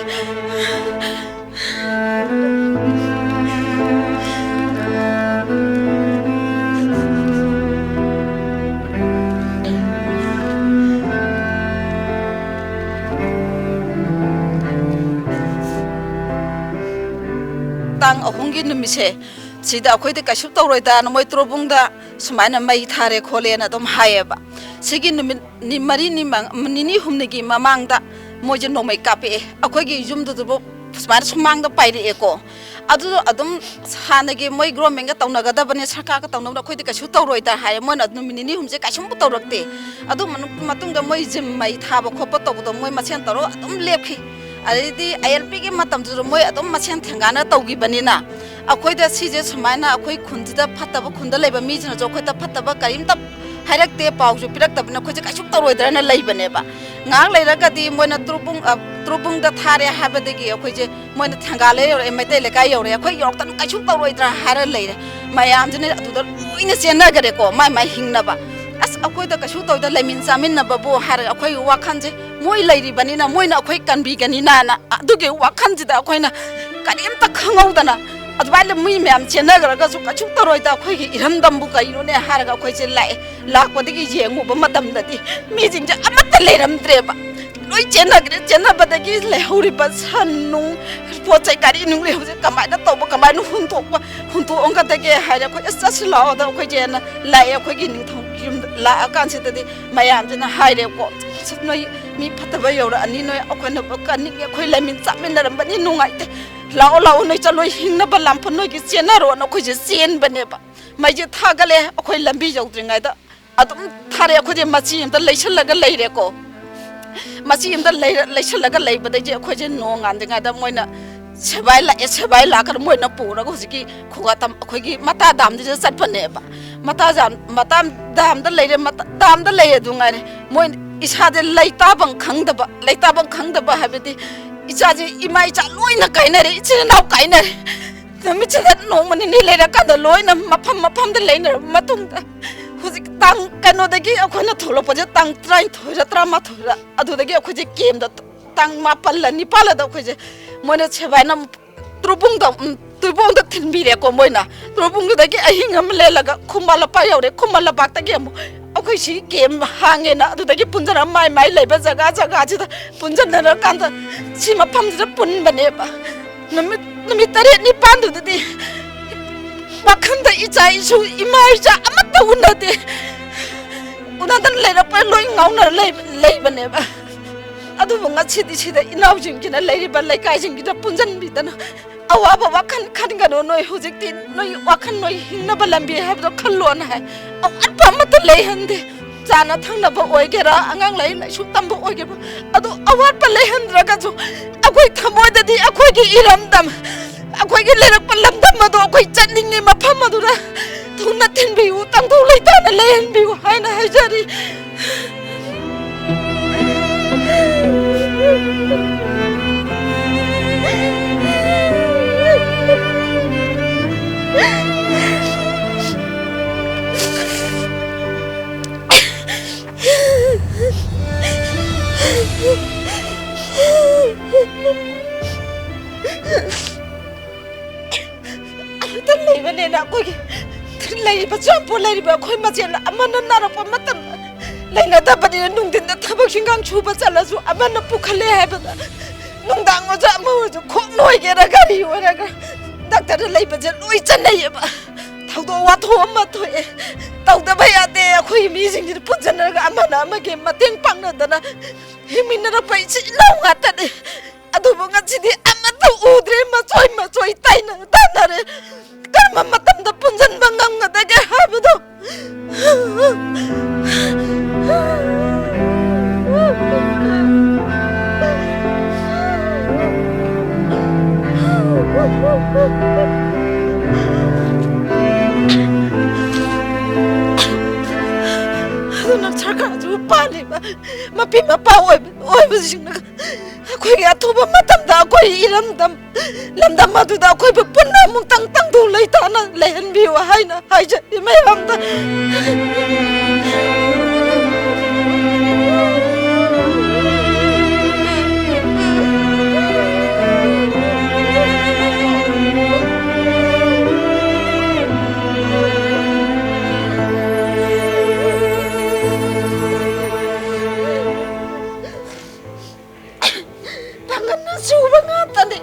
ꯇꯥꯡ ꯑꯍꯨꯝꯒꯤ ꯅꯨꯃꯤꯠꯁꯦ ꯁꯤꯗ ꯑꯩꯈꯣꯏꯗꯤ ꯀꯩꯁꯨ ꯇꯧꯔꯣꯏꯗꯅ ꯃꯣꯏ ꯇꯣꯔꯣꯕꯨꯡꯗ ꯁꯨꯃꯥꯏꯅ ꯃꯩ ꯊꯥꯔꯦ ꯈꯣꯠꯂꯦꯅ ꯑꯗꯨꯝ ꯍꯥꯏꯌꯦꯕ꯫ ꯁꯤꯒꯤ ꯅꯨꯃꯤꯠ ꯅꯤ-, ꯃꯔꯤꯅꯤ ꯃꯪ-, ꯅꯤꯅꯤ ꯍꯨꯝꯅꯤꯒꯤ ꯃꯃꯥꯡꯗ ꯃꯣꯏꯁꯦ ꯅꯣꯡꯃꯩ ꯀꯥꯞꯄꯛꯑꯦ, ꯑꯩꯈꯣꯏꯒꯤ ꯌꯨꯝꯗꯨꯗꯕꯨ ꯁꯨꯃꯥꯏꯅ ꯁꯨꯃꯥꯡꯗ ꯄꯥꯏꯔꯛꯑꯦꯀꯣ꯫ ꯑꯗꯨ ꯑꯗꯨꯝ ꯍꯥꯟꯅꯒꯤ ꯃꯣꯏ ꯒꯣꯔꯃꯦꯟꯒ ꯇꯧꯅꯒꯗꯕꯅꯦ, ꯁꯔꯀꯥꯔꯒ ꯇꯧꯅꯕꯗ ꯑꯩꯈꯣꯏꯗꯤ ꯀꯩꯁꯨ ꯇꯧꯔꯣꯏꯗ ꯍꯥꯏꯌꯦ꯫ ꯃꯣꯏꯅ ꯅꯨꯃꯤꯠ ꯅꯤꯅꯤ ꯍꯨꯝꯁꯦ ꯀꯩꯁꯨꯝ ꯇꯧꯔꯛꯇꯦ꯫ ꯑꯗꯨ ꯃꯅꯨꯡ-, ꯃꯇꯨꯡꯗ ꯃꯣꯏ ꯖꯤꯝ ꯃꯩ ꯊꯥꯕ ꯈꯣꯠꯄ ꯇꯧꯕꯗꯣ ꯃꯣꯏ ꯃꯁꯦꯟ ꯇꯧꯔꯒ ꯑꯗꯨꯝ ꯂꯦꯞꯈꯤ꯫ ꯑꯗꯩꯗꯤ ꯑꯥꯏ ꯑꯦꯜ ꯄꯤꯒꯤ ꯃꯇꯝꯗꯨꯁꯨ ꯃꯣꯏ ꯑꯗꯨꯝ ꯃꯁꯦꯟ ꯊꯦꯡꯒꯥꯅ ꯇꯧꯈꯤꯕꯅꯤꯅ, ꯑꯩꯈꯣꯏꯗ ꯁꯤꯁꯦ ꯁꯨꯃꯥꯏꯅ ꯑꯩꯈꯣꯏ ꯈꯨꯟꯁꯤꯗ ꯐꯠꯇꯕ, ꯈꯨꯟꯗ ꯂꯩꯕ ꯃꯤꯁꯤꯡꯅꯁꯨ ꯑꯩꯈꯣꯏꯗ ꯐꯠꯇꯕ ꯀꯔꯤꯝꯇ ꯍꯥꯏꯔꯛꯇꯦ, ꯄꯥꯎꯁꯨ ꯄꯤꯔꯛꯇꯕꯅꯤꯅ ꯑꯩꯈꯣꯏꯁꯦ ꯀꯩꯁꯨ ꯇꯧꯔꯣꯏꯗ꯭ꯔꯅ ꯂꯩꯕꯅꯦꯕ꯫ ꯉꯥꯏꯍꯥꯛ ꯂꯩꯔꯒꯗꯤ ꯃꯣꯏꯅ ꯇ꯭ꯔꯨꯕꯨꯡ-, ꯑ, ꯇ꯭ꯔꯨꯕꯨꯡꯗ ꯊꯥꯔꯦ ꯍꯥꯏꯕꯗꯒꯤ ꯑꯩꯈꯣꯏꯁꯦ, ꯃꯣꯏꯅ ꯊꯦꯡꯒꯥꯜꯂꯦ ꯌꯧꯔꯛꯑꯦ, ꯃꯩꯇꯩ ꯂꯩꯀꯥꯏ ꯌꯧꯔꯛꯑꯦ, ꯑꯩꯈꯣꯏ ꯌꯧꯔꯛꯇꯅ ꯀꯩꯁꯨ ꯇꯧꯔꯣꯏꯗ꯭ꯔꯥ ꯍꯥꯏꯔ ꯂꯩꯔꯦ꯫ ꯃꯌꯥꯝꯁꯤꯅ ꯑꯗꯨꯗ ꯂꯣꯏꯅ ꯆꯦꯟꯅꯈ꯭ꯔꯦꯀꯣ, ꯃꯥꯏ ꯃꯥꯏ ꯍꯤꯡꯅꯕ꯫ ꯑꯁ, ꯑꯩꯈꯣꯏꯗ ꯀꯩꯁꯨ ꯇꯧꯗ ꯂꯩꯃꯤꯟ ꯆꯥꯃꯤꯟꯅꯕꯕꯨ ꯍꯥꯏꯔꯒ ꯑꯩꯈꯣꯏꯒꯤ ꯋꯥꯈꯜꯁꯦ, ꯃꯣꯏ ꯂꯩꯔꯤꯕꯅꯤꯅ ꯃꯣꯏꯅ ꯑꯩꯈꯣꯏ ꯀꯟꯕꯤꯒꯅꯤꯅꯅ, ꯑꯗꯨꯒꯤ ꯋꯥꯈꯜꯁꯤꯗ ꯑꯩꯈꯣꯏꯅ ꯀꯔꯤꯝꯇ ꯈꯪꯍꯧꯗꯅ ꯑꯗꯨꯃꯥꯏꯅ ꯃꯤ ꯃꯌꯥꯝ ꯆꯦꯟꯅꯈ꯭ꯔꯒꯁꯨ ꯀꯩꯁꯨ ꯇꯧꯔꯣꯏꯗ, ꯑꯩꯈꯣꯏꯒꯤ ꯏꯔꯝꯗꯝꯕꯨ ꯀꯩꯅꯣꯅꯦ ꯍꯥꯏꯔꯒ ꯑꯩꯈꯣꯏꯁꯦ ꯂꯥꯛꯑꯦ꯫ ꯂꯥꯛꯄꯗꯒꯤ ꯌꯦꯡꯉꯨꯕ ꯃꯇꯝꯗꯗꯤ ꯃꯤꯁꯤꯡꯁꯦ ꯑꯃꯠꯇ ꯂꯩꯔꯝꯗ꯭ꯔꯦꯕ, ꯂꯣꯏ ꯆꯦꯟꯅꯈ꯭ꯔꯦ꯫ ꯆꯦꯟꯅꯕꯗꯒꯤ ꯂꯩꯍꯧꯔꯤꯕ ꯁꯟ ꯅꯨꯡ, ꯄꯣꯠ ꯆꯩ, ꯒꯥꯔꯤ ꯅꯨꯡ ꯂꯩꯍꯧꯕꯁꯦ ꯀꯃꯥꯏꯅ ꯇꯧꯕ, ꯀꯃꯥꯏꯅ ꯍꯨꯟꯗꯣꯛꯄ, ꯍꯨꯟꯗꯣꯛꯑꯝꯒꯗꯒꯦ ꯍꯥꯏꯔꯦ꯫ ꯑꯩꯈꯣꯏ ꯑꯁ ꯆꯠꯁꯤ ꯂꯥꯛꯑꯣꯗ ꯑꯩꯈꯣꯏ ꯆꯦꯅ ꯂꯥꯛꯑꯦ, ꯑꯩꯈꯣꯏꯒꯤ ꯅꯤꯡꯊꯧ ꯌꯨꯝꯗ ꯂꯥꯛꯑꯀꯥꯟꯁꯤꯗꯗꯤ ꯃꯌꯥꯝꯁꯤꯅ ꯍꯥꯏꯔꯦꯀꯣ, "ꯑꯁ ꯅꯣꯏ ꯃꯤ ꯐꯠꯇꯕ ꯌꯧꯔꯛꯑꯅꯤ, ꯅꯣꯏ ꯑꯩꯈꯣꯏꯅ ꯀꯟꯅꯤꯡꯉꯦ, ꯑꯩꯈꯣꯏ ꯂꯩꯃꯤꯟ ꯆꯥꯃꯤꯟꯅꯔꯝꯕꯅꯤ, ꯅꯨꯡꯉꯥꯏꯇꯦ, ꯂꯥꯛꯑꯣ ꯂꯥꯛꯑꯣ ꯅꯣꯏ ꯆꯠꯂꯣ, ꯍꯤꯡꯅꯕ ꯂꯥꯟꯐꯝ ꯅꯣꯏꯒꯤ ꯆꯦꯟꯅꯔꯣꯅ" ꯑꯩꯈꯣꯏꯁꯦ ꯆꯦꯟꯕꯅꯦꯕ꯫ ꯃꯩꯁꯦ ꯊꯥꯒꯠꯂꯦ, ꯑꯩꯈꯣꯏ ꯂꯝꯕꯤ ꯌꯧꯗ꯭ꯔꯤꯉꯩꯗ ꯑꯗꯨꯝ ꯊꯥꯔꯛꯑꯦ꯫ ꯑꯩꯈꯣꯏꯁꯦ ꯃꯆꯤ ꯑꯝꯇ ꯂꯩꯁꯜꯂꯒ ꯂꯩꯔꯦꯀꯣ꯫ ꯃꯆꯤ ꯑꯝꯇ ꯂꯩꯔ-, ꯂꯩꯁꯜꯂꯒ ꯂꯩꯕꯗꯒꯤ ꯑꯩꯈꯣꯏꯁꯦ ꯅꯣꯡꯉꯥꯟꯗ꯭ꯔꯤꯉꯩꯗ ꯃꯣꯏꯅ ꯁꯦꯕꯥꯏ ꯂꯥꯛꯑꯦ, ꯁꯦꯕꯥꯏ ꯂꯥꯛꯑꯒ ꯃꯣꯏꯅ ꯄꯨꯔꯒ ꯍꯧꯖꯤꯛꯀꯤ ꯈꯨꯒꯥ ꯇꯝ-, ꯑꯩꯈꯣꯏꯒꯤ ꯃꯇꯥ ꯗꯥꯝꯗꯨꯗ ꯆꯠꯄꯅꯦꯕ꯫ ꯃꯇꯥ ꯖꯥꯝ-, ꯃꯇꯥ ꯗꯥꯝꯗ ꯂꯩꯔꯦ, ꯃꯇꯥ ꯗꯥꯝꯗ ꯂꯩꯔꯦ ꯑꯗꯨ ꯉꯥꯏꯔꯦ꯫ ꯃꯣꯏ ꯏꯁꯥꯁꯦ ꯂꯩꯇꯥꯐꯝ ꯈꯪꯗꯕ, ꯂꯩꯇꯥꯐꯝ ꯈꯪꯗꯕ ꯍꯥꯏꯕꯗꯤ ꯏꯆꯥꯁꯦ, ꯏꯃꯥ ꯏꯆꯥ ꯂꯣꯏꯅ ꯀꯥꯏꯅꯔꯦ, ꯏꯆꯤꯜ ꯏꯅꯥꯎ ꯀꯥꯏꯅꯔꯦ꯫ ꯅꯨꯃꯤꯠꯁꯤꯗ ꯅꯣꯡꯃ ꯅꯤꯅꯤ ꯂꯩꯔꯀꯥꯟꯗ ꯂꯣꯏꯅ ꯃꯐꯝ ꯃꯐꯝꯗ ꯂꯩꯅꯔꯕ ꯃꯇꯨꯡꯗ ꯍꯧꯖꯤꯛ ꯇꯥꯡ ꯀꯩꯅꯣꯗꯒꯤ ꯑꯩꯈꯣꯏꯅ ꯊꯣꯛꯂꯛꯄꯁꯦ ꯇꯥꯡ ꯇꯔꯥꯅꯤꯊꯣꯏꯔ ꯇꯔꯥꯃꯥꯊꯣꯏꯔ ꯑꯗꯨꯗꯒꯤ ꯑꯩꯈꯣꯏꯁꯦ ꯀꯦꯝꯗ ꯇꯥꯡ ꯃꯥꯄꯜꯂ ꯅꯤꯄꯥꯜꯂꯗ ꯑꯩꯈꯣꯏꯁꯦ ꯃꯣꯏꯅ ꯁꯦꯕꯥꯏꯅ ꯇ꯭ꯔꯨꯕꯨꯡꯗ, ꯎꯝ, ꯇꯨꯏꯕꯣꯡꯗ ꯊꯤꯟꯕꯤꯔꯦꯀꯣ ꯃꯣꯏꯅ꯫ ꯇ꯭ꯔꯨꯕꯨꯡꯗꯨꯗꯒꯤ ꯑꯍꯤꯡ ꯑꯃ ꯂꯦꯜꯂꯒ ꯈꯨꯃꯟ ꯂꯝꯄꯥꯛ ꯌꯧꯔꯦ꯫ ꯈꯨꯃꯟ ꯂꯝꯄꯥꯛꯇꯒꯤ ꯑꯃꯨꯛ ꯑꯩꯈꯣꯏ ꯁꯤ ꯀꯦꯝ ꯍꯥꯡꯉꯦꯅ ꯑꯗꯨꯗꯒꯤ ꯄꯨꯟꯖꯔ ꯃꯥꯏ ꯃꯥꯏ ꯂꯩꯕ ꯖꯒꯥ ꯖꯒꯥꯁꯤꯗ ꯄꯨꯟꯁꯤꯟꯅꯔꯀꯥꯟꯗ ꯁꯤ ꯃꯐꯝꯁꯤꯗ ꯄꯨꯟꯕꯅꯦꯕ꯫ ꯅꯨꯃꯤꯠ, ꯅꯨꯃꯤꯠ ꯇꯔꯦꯠ ꯅꯤꯄꯥꯟꯗꯨꯗꯗꯤ ꯋꯥꯈꯜꯗ ꯏꯆꯥ ꯏꯁꯨ, ꯏꯃꯥ ꯏꯆꯥ ꯑꯃꯠꯇ ꯎꯅꯗꯦ꯫ ꯎꯅꯗꯅ ꯂꯩꯔꯛꯄ ꯂꯣꯏ ꯉꯥꯎꯅꯔ ꯂꯩ-, ꯂꯩꯕꯅꯦꯕ꯫ ꯑꯗꯨꯕꯨ ꯉꯁꯤꯗꯤ ꯁꯤꯗ ꯏꯅꯥꯎꯁꯤꯡꯁꯤꯅ ꯂꯩꯔꯤꯕ ꯂꯩꯀꯥꯏꯁꯤꯡꯁꯤꯗ ꯄꯨꯟꯁꯤꯟꯕꯤꯗꯅ, "ꯑꯋꯥꯕ ꯋꯥꯈꯜ ꯈꯟꯒꯅꯨ, ꯅꯣꯏ ꯍꯧꯖꯤꯛꯇꯤ ꯅꯣꯏ ꯋꯥꯈꯜ ꯅꯣꯏ ꯍꯤꯡꯅꯕ ꯂꯝꯕꯤ ꯍꯥꯏꯕꯗꯣ ꯈꯜꯂꯣꯅ" ꯍꯥꯏ꯫ ꯑꯋꯥꯠꯄ ꯑꯃꯠꯇ ꯂꯩꯍꯟꯗꯦ꯫ ꯆꯥꯅ ꯊꯛꯅꯕ ꯑꯣꯏꯒꯦꯔꯥ, ꯑꯉꯥꯡ ꯂꯥꯏꯔꯤꯛ ꯂꯥꯏꯁꯨ ꯇꯝꯕ ꯑꯣꯏꯒꯦꯔꯥ, ꯑꯗꯨ ꯑꯋꯥꯠꯄ ꯂꯩꯍꯟꯗ꯭ꯔꯒꯁꯨ, ꯑꯩꯈꯣꯏ ꯊꯃꯣꯏꯗꯗꯤ ꯑꯩꯈꯣꯏꯒꯤ ꯏꯔꯝꯗꯝ, ꯑꯩꯈꯣꯏꯒꯤ ꯂꯩꯔꯛꯄ ꯂꯝꯗꯝ ꯑꯗꯣ, ꯑꯩꯈꯣꯏ ꯆꯠꯅꯤꯡꯉꯤ ꯃꯐꯝ ꯑꯗꯨꯗ ꯊꯨꯡꯅ ꯊꯤꯟꯕꯤꯌꯨ, ꯇꯪꯗꯨ ꯂꯩꯇꯥꯅ ꯂꯩꯍꯟꯕꯤꯌꯨ ꯍꯥꯏꯅ ꯍꯥꯏꯖꯔꯤ꯫ ꯑꯃꯠꯇ ꯂꯩꯕꯅꯦꯅ ꯑꯩꯈꯣꯏꯒꯤ ꯂꯩꯔꯤꯕ ꯆꯨꯔꯥꯟꯄꯣꯠ ꯂꯩꯔꯤꯕ ꯑꯩꯈꯣꯏ ꯃꯁꯦꯜ ꯑꯃꯅ ꯅꯥꯔꯛꯄ ꯃꯇꯝꯗ ꯂꯩꯅꯗꯕꯅꯤꯅ, ꯅꯨꯡꯊꯤꯟꯗ ꯊꯕꯛ ꯏꯟꯈꯥꯡ ꯁꯨꯕ ꯆꯠꯂꯁꯨ ꯑꯃꯅ ꯄꯨꯈꯠꯂꯦ ꯍꯥꯏꯕꯗ, ꯅꯨꯡꯗꯥꯡ ꯑꯣꯏꯔꯁꯨ ꯑꯃ ꯑꯣꯏꯔꯁꯨ, ꯈꯣꯡ ꯑꯣꯏꯒꯦꯔꯥ ꯒꯥꯔꯤ ꯑꯣꯏꯔꯒ ꯗꯥꯛꯇꯔꯗ ꯂꯩꯕꯁꯦ ꯂꯣꯏ ꯆꯠꯅꯩꯌꯦꯕ꯫ ꯊꯧꯗꯣꯛ ꯋꯥꯊꯣꯛ ꯑꯃ ꯊꯣꯛꯑꯦ, ꯇꯧꯗꯕ ꯌꯥꯗꯦ꯫ ꯑꯩꯈꯣꯏꯒꯤ ꯃꯤꯁꯤꯡꯁꯤꯅ ꯄꯨꯟꯁꯤꯟꯅꯔꯒ ꯑꯃꯅ ꯑꯃꯒꯤ ꯃꯇꯦꯡ ꯄꯥꯡꯅꯗꯅ ꯍꯤꯡꯃꯤꯟꯅꯔꯛꯄ ꯏꯆꯤꯜ ꯏꯅꯥꯎ ꯉꯥꯛꯇꯅꯤ꯫ ꯑꯗꯨꯕꯨ ꯉꯁꯤꯗꯤ ꯑꯃꯠꯇ ꯎꯗ꯭ꯔꯦ, ꯃꯆꯣꯏ ꯃꯆꯣꯏ ꯇꯥꯏꯅ ꯇꯥꯅꯔꯦ꯫ ꯀꯔꯝꯕ ꯃꯇꯝꯗ ꯄꯨꯟꯁꯤꯟꯕ ꯉꯝꯒꯗꯒꯦ ꯍꯥꯏꯕꯗꯣ꯫ ꯑꯗꯨꯅ ꯁꯔꯀꯥꯔꯁꯨ ꯄꯥꯜꯂꯤꯕ ꯃꯄꯤ ꯃꯄꯥ ꯑꯣꯏꯕ, ꯑꯣꯏꯕꯁꯤꯡꯅ ꯑꯩꯈꯣꯏꯒꯤ ꯑꯊꯨꯕ ꯃꯇꯝꯗ ꯑꯩꯈꯣꯏ ꯏꯔꯝꯗꯝ, ꯂꯝꯗꯝ ꯑꯗꯨꯗ ꯑꯩꯈꯣꯏꯕꯨ ꯄꯨꯟꯅ ꯑꯃꯨꯛꯇꯪ ꯇꯪꯗꯨ ꯂꯩꯇꯥꯅ ꯂꯩꯍꯟꯕꯤꯌꯨ ꯍꯥꯏꯅ ꯍꯥꯏꯖꯔꯤ ꯃꯌꯥꯝꯗ꯫ ꯄꯥꯡꯒꯜꯅ ꯁꯨꯕ ꯉꯥꯛꯇꯅꯤ꯫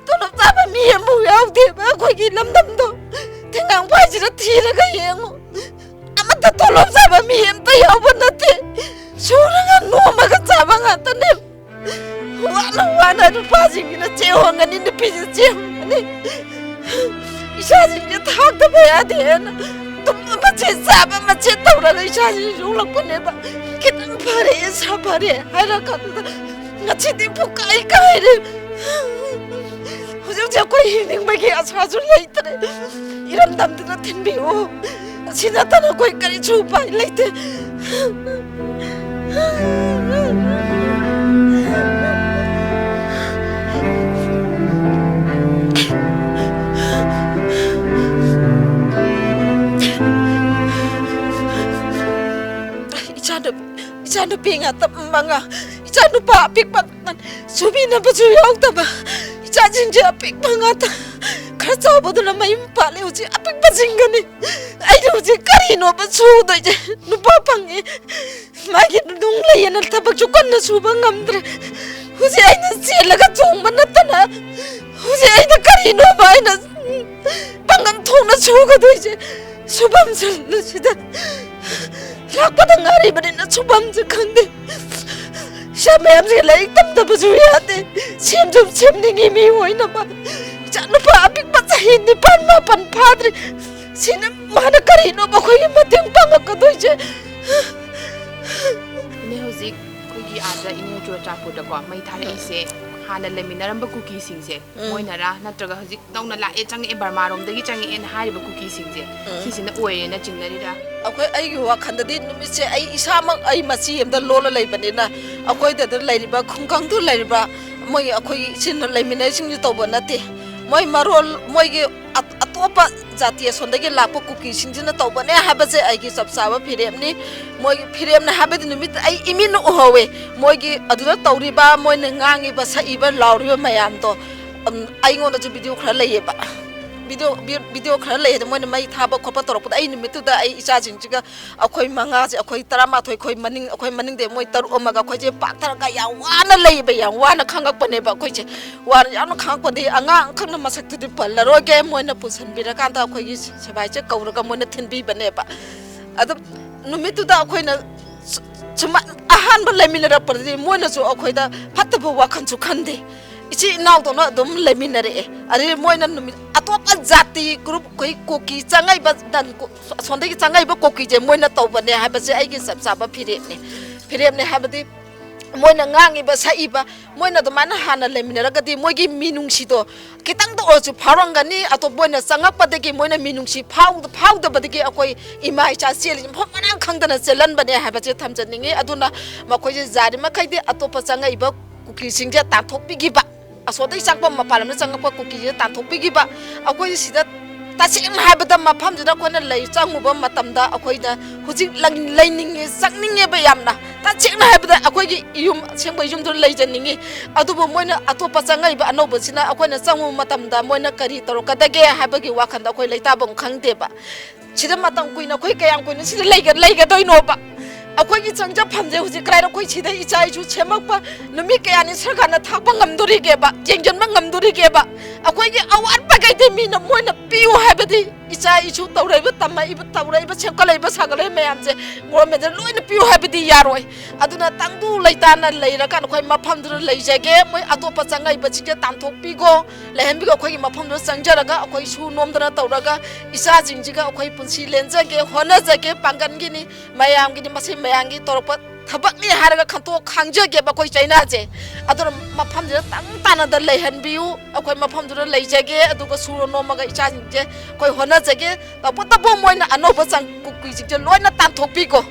ꯇꯣꯂꯣꯞ ꯆꯥꯕ ꯃꯤ ꯑꯃꯐꯥꯎ ꯌꯥꯎꯗꯦꯕ ꯑꯩꯈꯣꯏꯒꯤ ꯂꯝꯗꯝꯗꯣ꯫ ꯊꯦꯡꯒꯥꯡ ꯄꯥꯏꯁꯤꯗ ꯊꯤꯔꯒ ꯌꯦꯡꯉꯨ꯫ ꯑꯃꯠꯇ ꯇꯣꯂꯣꯞ ꯆꯥꯕ ꯃꯤ ꯑꯃꯠꯇ ꯌꯥꯎꯕ ꯅꯠꯇꯦ꯫ ꯁꯨꯔꯒ ꯅꯣꯝꯃꯒ ꯆꯥ ꯌꯥꯕ ꯉꯥꯛꯇꯅꯦ꯫ ꯋꯥꯅ ꯋꯥꯅ ꯅꯨꯄꯥꯁꯤꯡꯁꯤꯅ ꯆꯦ ꯍꯣꯡꯒꯅꯤ, ꯅꯨꯄꯤꯁꯤꯅ ꯆꯦ ꯍꯣꯡꯒꯅꯤ꯫ ꯏꯆꯥꯁꯤꯡꯁꯦ ꯊꯥꯛꯇꯕ ꯌꯥꯗꯦꯅ ꯇꯨꯝꯕ ꯃꯆꯦꯠ ꯆꯥꯕ ꯃꯆꯦꯠ ꯇꯧꯔꯒ ꯏꯆꯥꯁꯤꯡꯁꯦ ꯌꯣꯛꯂꯛꯄꯅꯦꯕ꯫ ꯈꯤꯇꯪ ꯐꯔꯦ, ꯏꯁꯥ ꯐꯔꯦ ꯍꯥꯏꯔ ꯀꯥꯟꯗꯨꯗ ꯉꯁꯤꯗꯤ ꯄꯨꯀꯥꯏ ꯀꯥꯏꯔꯦ꯫ ꯍꯧꯖꯤꯛ ꯍꯧꯖꯤꯛ ꯑꯩꯈꯣꯏ ꯍꯤꯡꯅꯤꯡꯕꯒꯤ ꯑꯁꯥꯁꯨ ꯂꯩꯇ꯭ꯔꯦ꯫ ꯏꯔꯝꯗꯝꯗꯨꯗ ꯊꯤꯟꯕꯤꯌꯨ꯫ ꯑꯁꯤ ꯅꯠꯇꯅ ꯑꯩꯈꯣꯏ ꯀꯔꯤꯁꯨ ꯎꯄꯥꯏ ꯂꯩꯇꯦ꯫ ꯏꯆꯥꯅꯨꯄꯤ, ꯏꯆꯥꯅꯨꯄꯤ ꯉꯥꯛꯇ ꯃꯉꯥ, ꯏꯆꯥꯅꯨꯄꯥ ꯑꯄꯤꯛꯄ ꯁꯨꯕꯤꯅꯕꯁꯨ ꯌꯥꯎꯗꯕ, ꯏꯆꯥꯁꯤꯡꯁꯦ ꯑꯄꯤꯛꯄ ꯉꯥꯛꯇ꯫ ꯈꯔ ꯆꯥꯎꯕꯗꯨꯅ ꯃꯌꯨꯝ ꯄꯥꯜꯂꯦ, ꯍꯧꯖꯤꯛ ꯑꯄꯤꯛꯄꯁꯤꯡꯒꯅꯤ꯫ ꯑꯩꯅ ꯍꯧꯖꯤꯛ ꯀꯔꯤꯅꯣꯕ ꯁꯨꯗꯣꯏꯁꯦ? ꯅꯨꯄꯥ ꯐꯪꯉꯦ, ꯃꯥꯒꯤ ꯅꯨꯡ ꯂꯩꯌꯦꯅ ꯊꯕꯛꯁꯨ ꯀꯟꯅ ꯁꯨꯕ ꯉꯝꯗ꯭ꯔꯦ꯫ ꯍꯧꯖꯤꯛ ꯑꯩꯅ ꯆꯦꯜꯂꯒ ꯆꯣꯡꯕ ꯅꯠꯇꯅ ꯍꯧꯖꯤꯛ ꯑꯩꯅ ꯀꯔꯤꯅꯣꯕ ꯑꯩꯅ ꯄꯥꯡꯒꯜ ꯊꯣꯛꯅ ꯁꯨꯒꯗꯣꯏꯁꯦ? ꯁꯨꯐꯝꯁꯤꯗ ꯂꯥꯛꯄꯗ ꯉꯥꯏꯔꯤꯕꯅꯤꯅ ꯁꯨꯐꯝꯁꯦ ꯈꯪꯗꯦ꯫ ꯏꯆꯥ ꯃꯌꯥꯝꯁꯦ ꯂꯥꯏꯔꯤꯛ ꯇꯝꯗꯕꯁꯨ ꯌꯥꯗꯦ꯫ ꯁꯦꯝꯁꯨ ꯁꯦꯝꯅꯤꯡꯉꯤ ꯃꯤ ꯑꯣꯏꯅꯕ꯫ ꯏꯆꯥ ꯅꯨꯄꯥ ꯑꯄꯤꯛꯄ ꯆꯍꯤ ꯅꯤꯄꯥꯟ ꯃꯥꯄꯟ ꯐꯥꯗ꯭ꯔꯤ꯫ ꯁꯤꯅ ꯃꯥꯅ ꯀꯔꯤꯅꯣ ꯃꯈꯣꯏꯒꯤ ꯃꯇꯦꯡ ꯄꯥꯡꯉꯛꯀꯗꯣꯏꯁꯦ? ꯏꯅꯦ, ꯍꯧꯖꯤꯛ ꯑꯩꯈꯣꯏꯒꯤ ꯑꯥꯗ ꯏꯅꯦ ꯆꯨꯔꯆꯥꯟꯄꯨꯔꯗꯀꯣ ꯃꯩ ꯊꯥꯔꯛꯏꯁꯦ, ꯍꯥꯟꯅ ꯂꯩꯃꯤꯟꯅꯔꯝꯕ ꯀꯨꯀꯤꯁꯤꯡꯁꯦ, ꯎꯝ꯫ ꯃꯣꯏꯅꯔꯥ ꯅꯠꯇ꯭ꯔꯒ ꯍꯧꯖꯤꯛ ꯅꯧꯅ ꯂꯥꯛꯑꯦ, ꯆꯪꯉꯛꯑꯦ, ꯕꯔꯃꯥꯔꯣꯝꯗꯒꯤ ꯆꯪꯉꯛꯑꯦꯅ ꯍꯥꯏꯔꯤꯕ ꯀꯨꯀꯤꯁꯤꯡꯁꯦ, ꯎꯝ꯫ ꯁꯤꯁꯤꯅ ꯑꯣꯏꯔꯦꯅ ꯆꯤꯡꯅꯔꯤꯔꯥ? ꯑꯩꯈꯣꯏ, ꯑꯩꯒꯤ ꯋꯥꯈꯜꯗꯗꯤ ꯅꯨꯃꯤꯠꯁꯦ ꯑꯩ ꯏꯁꯥꯃꯛ ꯑꯩ ꯃꯆꯤ ꯑꯃꯗ ꯂꯣꯜꯂ ꯂꯩꯕꯅꯤꯅ, ꯑꯩꯈꯣꯏꯗ ꯂꯩꯔꯤꯕ ꯈꯨꯡꯒꯪꯗꯨ ꯂꯩꯔꯤꯕ ꯃꯣꯏ ꯑꯩꯈꯣꯏꯒꯤ ꯏꯆꯤꯟ ꯂꯩꯃꯤꯟꯅꯔꯤꯁꯤꯡꯁꯨ ꯇꯧꯕ ꯅꯠꯇꯦ꯫ ꯃꯣꯏ ꯃꯔꯣꯜ, ꯃꯣꯏꯒꯤ ꯑ-, ꯑꯇꯣꯞꯄ ꯖꯥꯇꯤ ꯑꯁꯣꯝꯗꯒꯤ ꯂꯥꯛꯄ ꯀꯨꯀꯤꯁꯤꯡꯁꯤꯅ ꯇꯧꯕꯅꯦ ꯍꯥꯏꯕꯁꯦ ꯑꯩꯒꯤ ꯆꯞ ꯆꯥꯕ ꯐꯤꯔꯦꯞꯅꯤ꯫ ꯃꯣꯏꯒꯤ ꯐꯤꯔꯦꯞꯅꯦ ꯍꯥꯏꯕꯗꯤ ꯅꯨꯃꯤꯠꯇ ꯑꯩ ꯏꯃꯤꯠꯅ ꯎꯍꯧꯋꯦ꯫ ꯃꯣꯏꯒꯤ ꯑꯗꯨꯗ ꯇꯧꯔꯤꯕ, ꯃꯣꯏꯅ ꯉꯥꯡꯉꯤꯕ, ꯁꯛꯏꯕ, ꯂꯥꯎꯔꯤꯕ ꯃꯌꯥꯝꯗꯣ, ꯎꯝ, ꯑꯩꯉꯣꯟꯗꯁꯨ ꯚꯤꯗꯤꯑꯣ ꯈꯔ ꯂꯩꯌꯦꯕ꯫ ꯚꯤꯗꯤꯑꯣ, ꯚꯤ-, ꯚꯤꯗꯤꯑꯣ ꯈꯔ ꯂꯩꯌꯦ꯫ ꯑꯗꯣ ꯃꯣꯏꯅ ꯃꯩ ꯊꯥꯕ ꯈꯣꯠꯄ ꯇꯧꯔꯛꯄꯗ ꯑꯩ ꯅꯨꯃꯤꯠꯇꯨꯗ ꯑꯩ ꯏꯆꯥꯁꯤꯡꯁꯤꯒ ꯑꯩꯈꯣꯏ ꯃꯉꯥꯁꯦ, ꯑꯩꯈꯣꯏ ꯇꯔꯥꯃꯥꯊꯣꯏ, ꯑꯩꯈꯣꯏ ꯃꯅꯤꯡ, ꯑꯩꯈꯣꯏ ꯃꯅꯤꯡꯗꯩ ꯃꯣꯏ ꯇꯔꯨꯛ ꯑꯃꯒ ꯑꯩꯈꯣꯏꯁꯦ ꯄꯥꯛꯊꯔꯒ ꯌꯥꯝ ꯋꯥꯅ ꯂꯩꯌꯦꯕ, ꯌꯥꯝ ꯋꯥꯅ ꯈꯥꯡꯉꯛꯄꯅꯦꯕ ꯑꯩꯈꯣꯏꯁꯦ꯫ ꯋꯥꯅ ꯌꯥꯝꯅ ꯈꯥꯡꯉꯛꯄꯗꯒꯤ ꯑꯉꯥꯡ ꯑꯃꯈꯛꯅ ꯃꯁꯛꯇꯨꯗꯤ ꯄꯜꯂꯔꯣꯏꯒꯦ, ꯃꯣꯏꯅ ꯄꯨꯁꯟꯕꯤꯔꯀꯥꯟꯗ ꯑꯩꯈꯣꯏꯒꯤ ꯁꯦꯕꯥꯏꯁꯦ ꯀꯧꯔꯒ ꯃꯣꯏꯅ ꯊꯤꯟꯕꯤꯕꯅꯦꯕ꯫ ꯑꯗꯨꯝ ꯅꯨꯃꯤꯠꯇꯨꯗ ꯑꯩꯈꯣꯏꯅ ꯁ-, ꯁꯨꯃꯥꯏ ꯑꯍꯥꯟꯕ ꯂꯩꯃꯤꯟꯅꯔꯛꯄꯗꯗꯤ ꯃꯣꯏꯅꯁꯨ ꯑꯩꯈꯣꯏꯗ ꯐꯠꯇꯕ ꯋꯥꯈꯜꯁꯨ ꯈꯟꯗꯦ꯫ ꯏꯆꯤꯜ ꯏꯅꯥꯎꯗꯧꯅ ꯑꯗꯨꯝ ꯂꯩꯃꯤꯟꯅꯔꯛꯑꯦ꯫ ꯑꯗꯩ ꯃꯣꯏꯅ ꯅꯨꯃꯤꯠ ꯑꯇꯣꯞꯄ ꯖꯥꯇꯤ ꯒ꯭ꯔꯨꯞ, ꯑꯩꯈꯣꯏ ꯀꯨꯀꯤ ꯆꯪꯉꯛꯏꯕ ꯅꯟ-, ꯑꯁꯣꯝꯗꯒꯤ ꯆꯪꯉꯛꯏꯕ ꯀꯨꯀꯤꯁꯦ ꯃꯣꯏꯅ ꯇꯧꯕꯅꯦ ꯍꯥꯏꯕꯁꯦ ꯑꯩꯒꯤ ꯆꯞ ꯆꯥꯕ ꯐꯤꯔꯦꯞꯅꯦ꯫ ꯐꯤꯔꯦꯞꯅꯦ ꯍꯥꯏꯕꯗꯤ ꯃꯣꯏꯅ ꯉꯥꯡꯉꯤꯕ, ꯁꯛꯏꯕ, ꯃꯣꯏꯅ ꯑꯗꯨꯃꯥꯏꯅ ꯍꯥꯟꯅ ꯂꯩꯃꯤꯟꯅꯔꯒꯗꯤ ꯃꯣꯏꯒꯤ ꯃꯤꯅꯨꯡꯁꯤꯗꯣ ꯈꯤꯇꯪꯗ ꯑꯣꯏꯔꯁꯨ ꯐꯥꯎꯔꯝꯒꯅꯤ꯫ ꯑꯇꯣꯞꯄ ꯃꯣꯏꯅ ꯆꯪꯉꯛꯄꯗꯒꯤ ꯃꯣꯏꯅ ꯃꯤꯅꯨꯡꯁꯤ ꯐꯥꯎ-, ꯐꯥꯎꯗꯕꯗꯒꯤ ꯑꯩꯈꯣꯏ ꯏꯃꯥ ꯏꯆꯥ ꯆꯦꯜꯂꯤꯁꯦ ꯃꯐꯝ ꯃꯔꯥꯡ ꯈꯪꯗꯅ ꯆꯦꯜꯍꯟꯕꯅꯦ ꯍꯥꯏꯕꯁꯦ ꯊꯝꯖꯅꯤꯡꯉꯤ꯫ ꯑꯗꯨꯅ ꯃꯈꯣꯏꯁꯦ ꯌꯥꯔꯤꯃꯈꯩꯗꯤ ꯑꯇꯣꯞꯄ ꯆꯪꯉꯛꯏꯕ ꯀꯨꯀꯤꯁꯤꯡꯁꯦ ꯇꯥꯟꯊꯣꯛꯄꯤꯈꯤꯕ, ꯑꯁꯣꯝꯗꯒꯤ ꯆꯪꯉꯛꯄ, ꯃꯄꯥꯟ ꯂꯝꯗ ꯆꯪꯉꯛꯄ ꯀꯨꯀꯤꯁꯦ ꯇꯥꯟꯊꯣꯛꯄꯤꯈꯤꯕ꯫ ꯑꯩꯈꯣꯏ ꯁꯤꯗ ꯇꯁꯦꯡꯅ ꯍꯥꯏꯕꯗ ꯃꯐꯝꯁꯤꯗ ꯑꯩꯈꯣꯏꯅ ꯂꯩ ꯆꯪꯉꯨꯕ ꯃꯇꯝꯗ ꯑꯩꯈꯣꯏꯅ ꯍꯧꯖꯤꯛ ꯂꯪ-, ꯂꯩꯅꯤꯡꯉꯤ, ꯆꯪꯅꯤꯡꯉꯦꯕ ꯌꯥꯝꯅ꯫ ꯇꯁꯦꯡꯅ ꯍꯥꯏꯕꯗ ꯑꯩꯈꯣꯏꯒꯤ ꯌꯨꯝ, ꯑꯁꯦꯡꯕ ꯌꯨꯝꯗꯨꯗ ꯂꯩꯖꯅꯤꯡꯉꯤ꯫ ꯑꯗꯨꯕꯨ ꯃꯣꯏꯅ ꯑꯇꯣꯞꯄ ꯆꯪꯉꯛꯏꯕ ꯑꯅꯧꯕꯁꯤꯅ ꯑꯩꯈꯣꯏꯅ ꯆꯪꯉꯨꯕ ꯃꯇꯝꯗ ꯃꯣꯏꯅ ꯀꯔꯤ ꯇꯧꯔꯛꯀꯗꯒꯦ ꯍꯥꯏꯕꯒꯤ ꯋꯥꯈꯜꯗ ꯑꯩꯈꯣꯏ ꯂꯩꯇꯥꯐꯝ ꯈꯪꯗꯦꯕ꯫ ꯁꯤꯗ ꯃꯇꯝ ꯀꯨꯏꯅ ꯑꯩꯈꯣꯏ ꯀꯌꯥꯝ ꯀꯨꯏꯅ ꯁꯤꯗ ꯂꯩꯒ-, ꯂꯩꯒꯗꯣꯏꯅꯣꯕ? ꯑꯩꯈꯣꯏꯒꯤ ꯆꯪꯖꯐꯝꯁꯦ ꯍꯧꯖꯤꯛ ꯀꯗꯥꯏꯗ ꯑꯩꯈꯣꯏ ꯁꯤꯗ ꯏꯆꯥ ꯏꯁꯨ ꯁꯦꯝꯃꯛꯄ ꯅꯨꯃꯤꯠ ꯀꯌꯥꯅꯤ ꯁꯔꯀꯥꯔꯅ ꯊꯥꯛꯄ ꯉꯝꯗꯣꯔꯤꯒꯦꯕ, ꯌꯦꯡꯁꯤꯟꯕ ꯉꯝꯗꯣꯔꯤꯒꯦꯕ? ꯑꯩꯈꯣꯏꯒꯤ ꯑꯋꯥꯠꯄꯈꯩꯗꯤ ꯃꯤꯅ ꯃꯣꯏꯅ ꯄꯤꯌꯨ ꯍꯥꯏꯕꯗꯤ ꯏꯆꯥ ꯏꯁꯨ ꯇꯧꯔꯛꯏꯕ, ꯇꯝꯃꯛꯏꯕ, ꯇꯧꯔꯛꯏꯕ, ꯁꯦꯝꯒꯠꯂꯛꯏꯕ, ꯁꯥꯒꯠꯂꯛꯏꯕ ꯃꯌꯥꯝꯁꯦ ꯒꯣꯔꯃꯦꯟꯗ ꯂꯣꯏꯅ ꯄꯤꯌꯨ ꯍꯥꯏꯕꯗꯤ ꯌꯥꯔꯣꯏ꯫ ꯑꯗꯨꯅ ꯇꯪꯗꯨ ꯂꯩꯇꯥꯅ ꯂꯩꯔꯀꯥꯟꯗ ꯑꯩꯈꯣꯏ ꯃꯐꯝꯗꯨꯗ ꯂꯩꯖꯒꯦ, ꯃꯣꯏ ꯑꯇꯣꯞꯄ ꯆꯪꯉꯛꯏꯕꯁꯤꯡꯁꯦ ꯇꯥꯟꯊꯣꯛꯄꯤꯈꯣ, ꯂꯩꯍꯟꯕꯤꯈꯣ꯫ ꯑꯩꯈꯣꯏꯒꯤ ꯃꯐꯝꯗꯨꯗ ꯆꯪꯖꯔꯒ ꯑꯩꯈꯣꯏ ꯁꯨ ꯅꯣꯝꯗꯅ ꯇꯧꯔꯒ ꯏꯆꯥꯁꯤꯡꯁꯤꯒ ꯑꯩꯈꯣꯏ ꯄꯨꯟꯁꯤ ꯂꯦꯟꯖꯒꯦ, ꯍꯣꯠꯅꯖꯒꯦ꯫ ꯄꯥꯡꯒꯜꯒꯤꯅꯤ, ꯃꯌꯥꯝꯒꯤꯅꯤ, ꯃꯁꯤ ꯃꯌꯥꯝꯒꯤ ꯇꯧꯔꯛꯄ ꯊꯕꯛꯅꯤ ꯍꯥꯏꯔꯒ ꯈꯟꯇꯣꯛ ꯈꯪꯖꯒꯦꯕ ꯑꯩꯈꯣꯏ ꯆꯩꯅꯥꯁꯦ꯫ ꯑꯗꯨꯅ ꯃꯐꯝꯁꯤꯗ ꯇꯪ ꯇꯥꯅꯗ ꯂꯩꯍꯟꯕꯤꯌꯨ꯫ ꯑꯩꯈꯣꯏ ꯃꯐꯝꯗꯨꯗ ꯂꯩꯖꯒꯦ, ꯑꯗꯨꯒ ꯁꯨꯔ ꯅꯣꯝꯃꯒ ꯏꯆꯥꯁꯤꯡꯁꯦ ꯑꯩꯈꯣꯏ ꯍꯣꯠꯅꯖꯒꯦ꯫ ꯇꯧꯕꯇꯕꯨ ꯃꯣꯏꯅ ꯑꯅꯧꯕ ꯆꯪ-, ꯀꯨꯀꯤꯁꯤꯡꯁꯦ ꯂꯣꯏꯅ ꯇꯥꯟꯊꯣꯛꯄꯤꯀꯣ꯫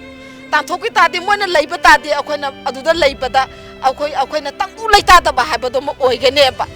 ꯇꯥꯟꯊꯣꯛꯄꯤ ꯇꯥꯔꯗꯤ ꯃꯣꯏꯅ ꯂꯩꯕ ꯇꯥꯔꯗꯤ ꯑꯩꯈꯣꯏꯅ ꯑꯗꯨꯗ ꯂꯩꯕꯗ ꯑꯩꯈꯣꯏ, ꯑꯩꯈꯣꯏꯅ ꯇꯪꯗꯨ ꯂꯩꯇꯥꯗꯕ ꯍꯥꯏꯕꯗꯨ ꯑꯃ ꯑꯣꯏꯒꯅꯦꯕ꯫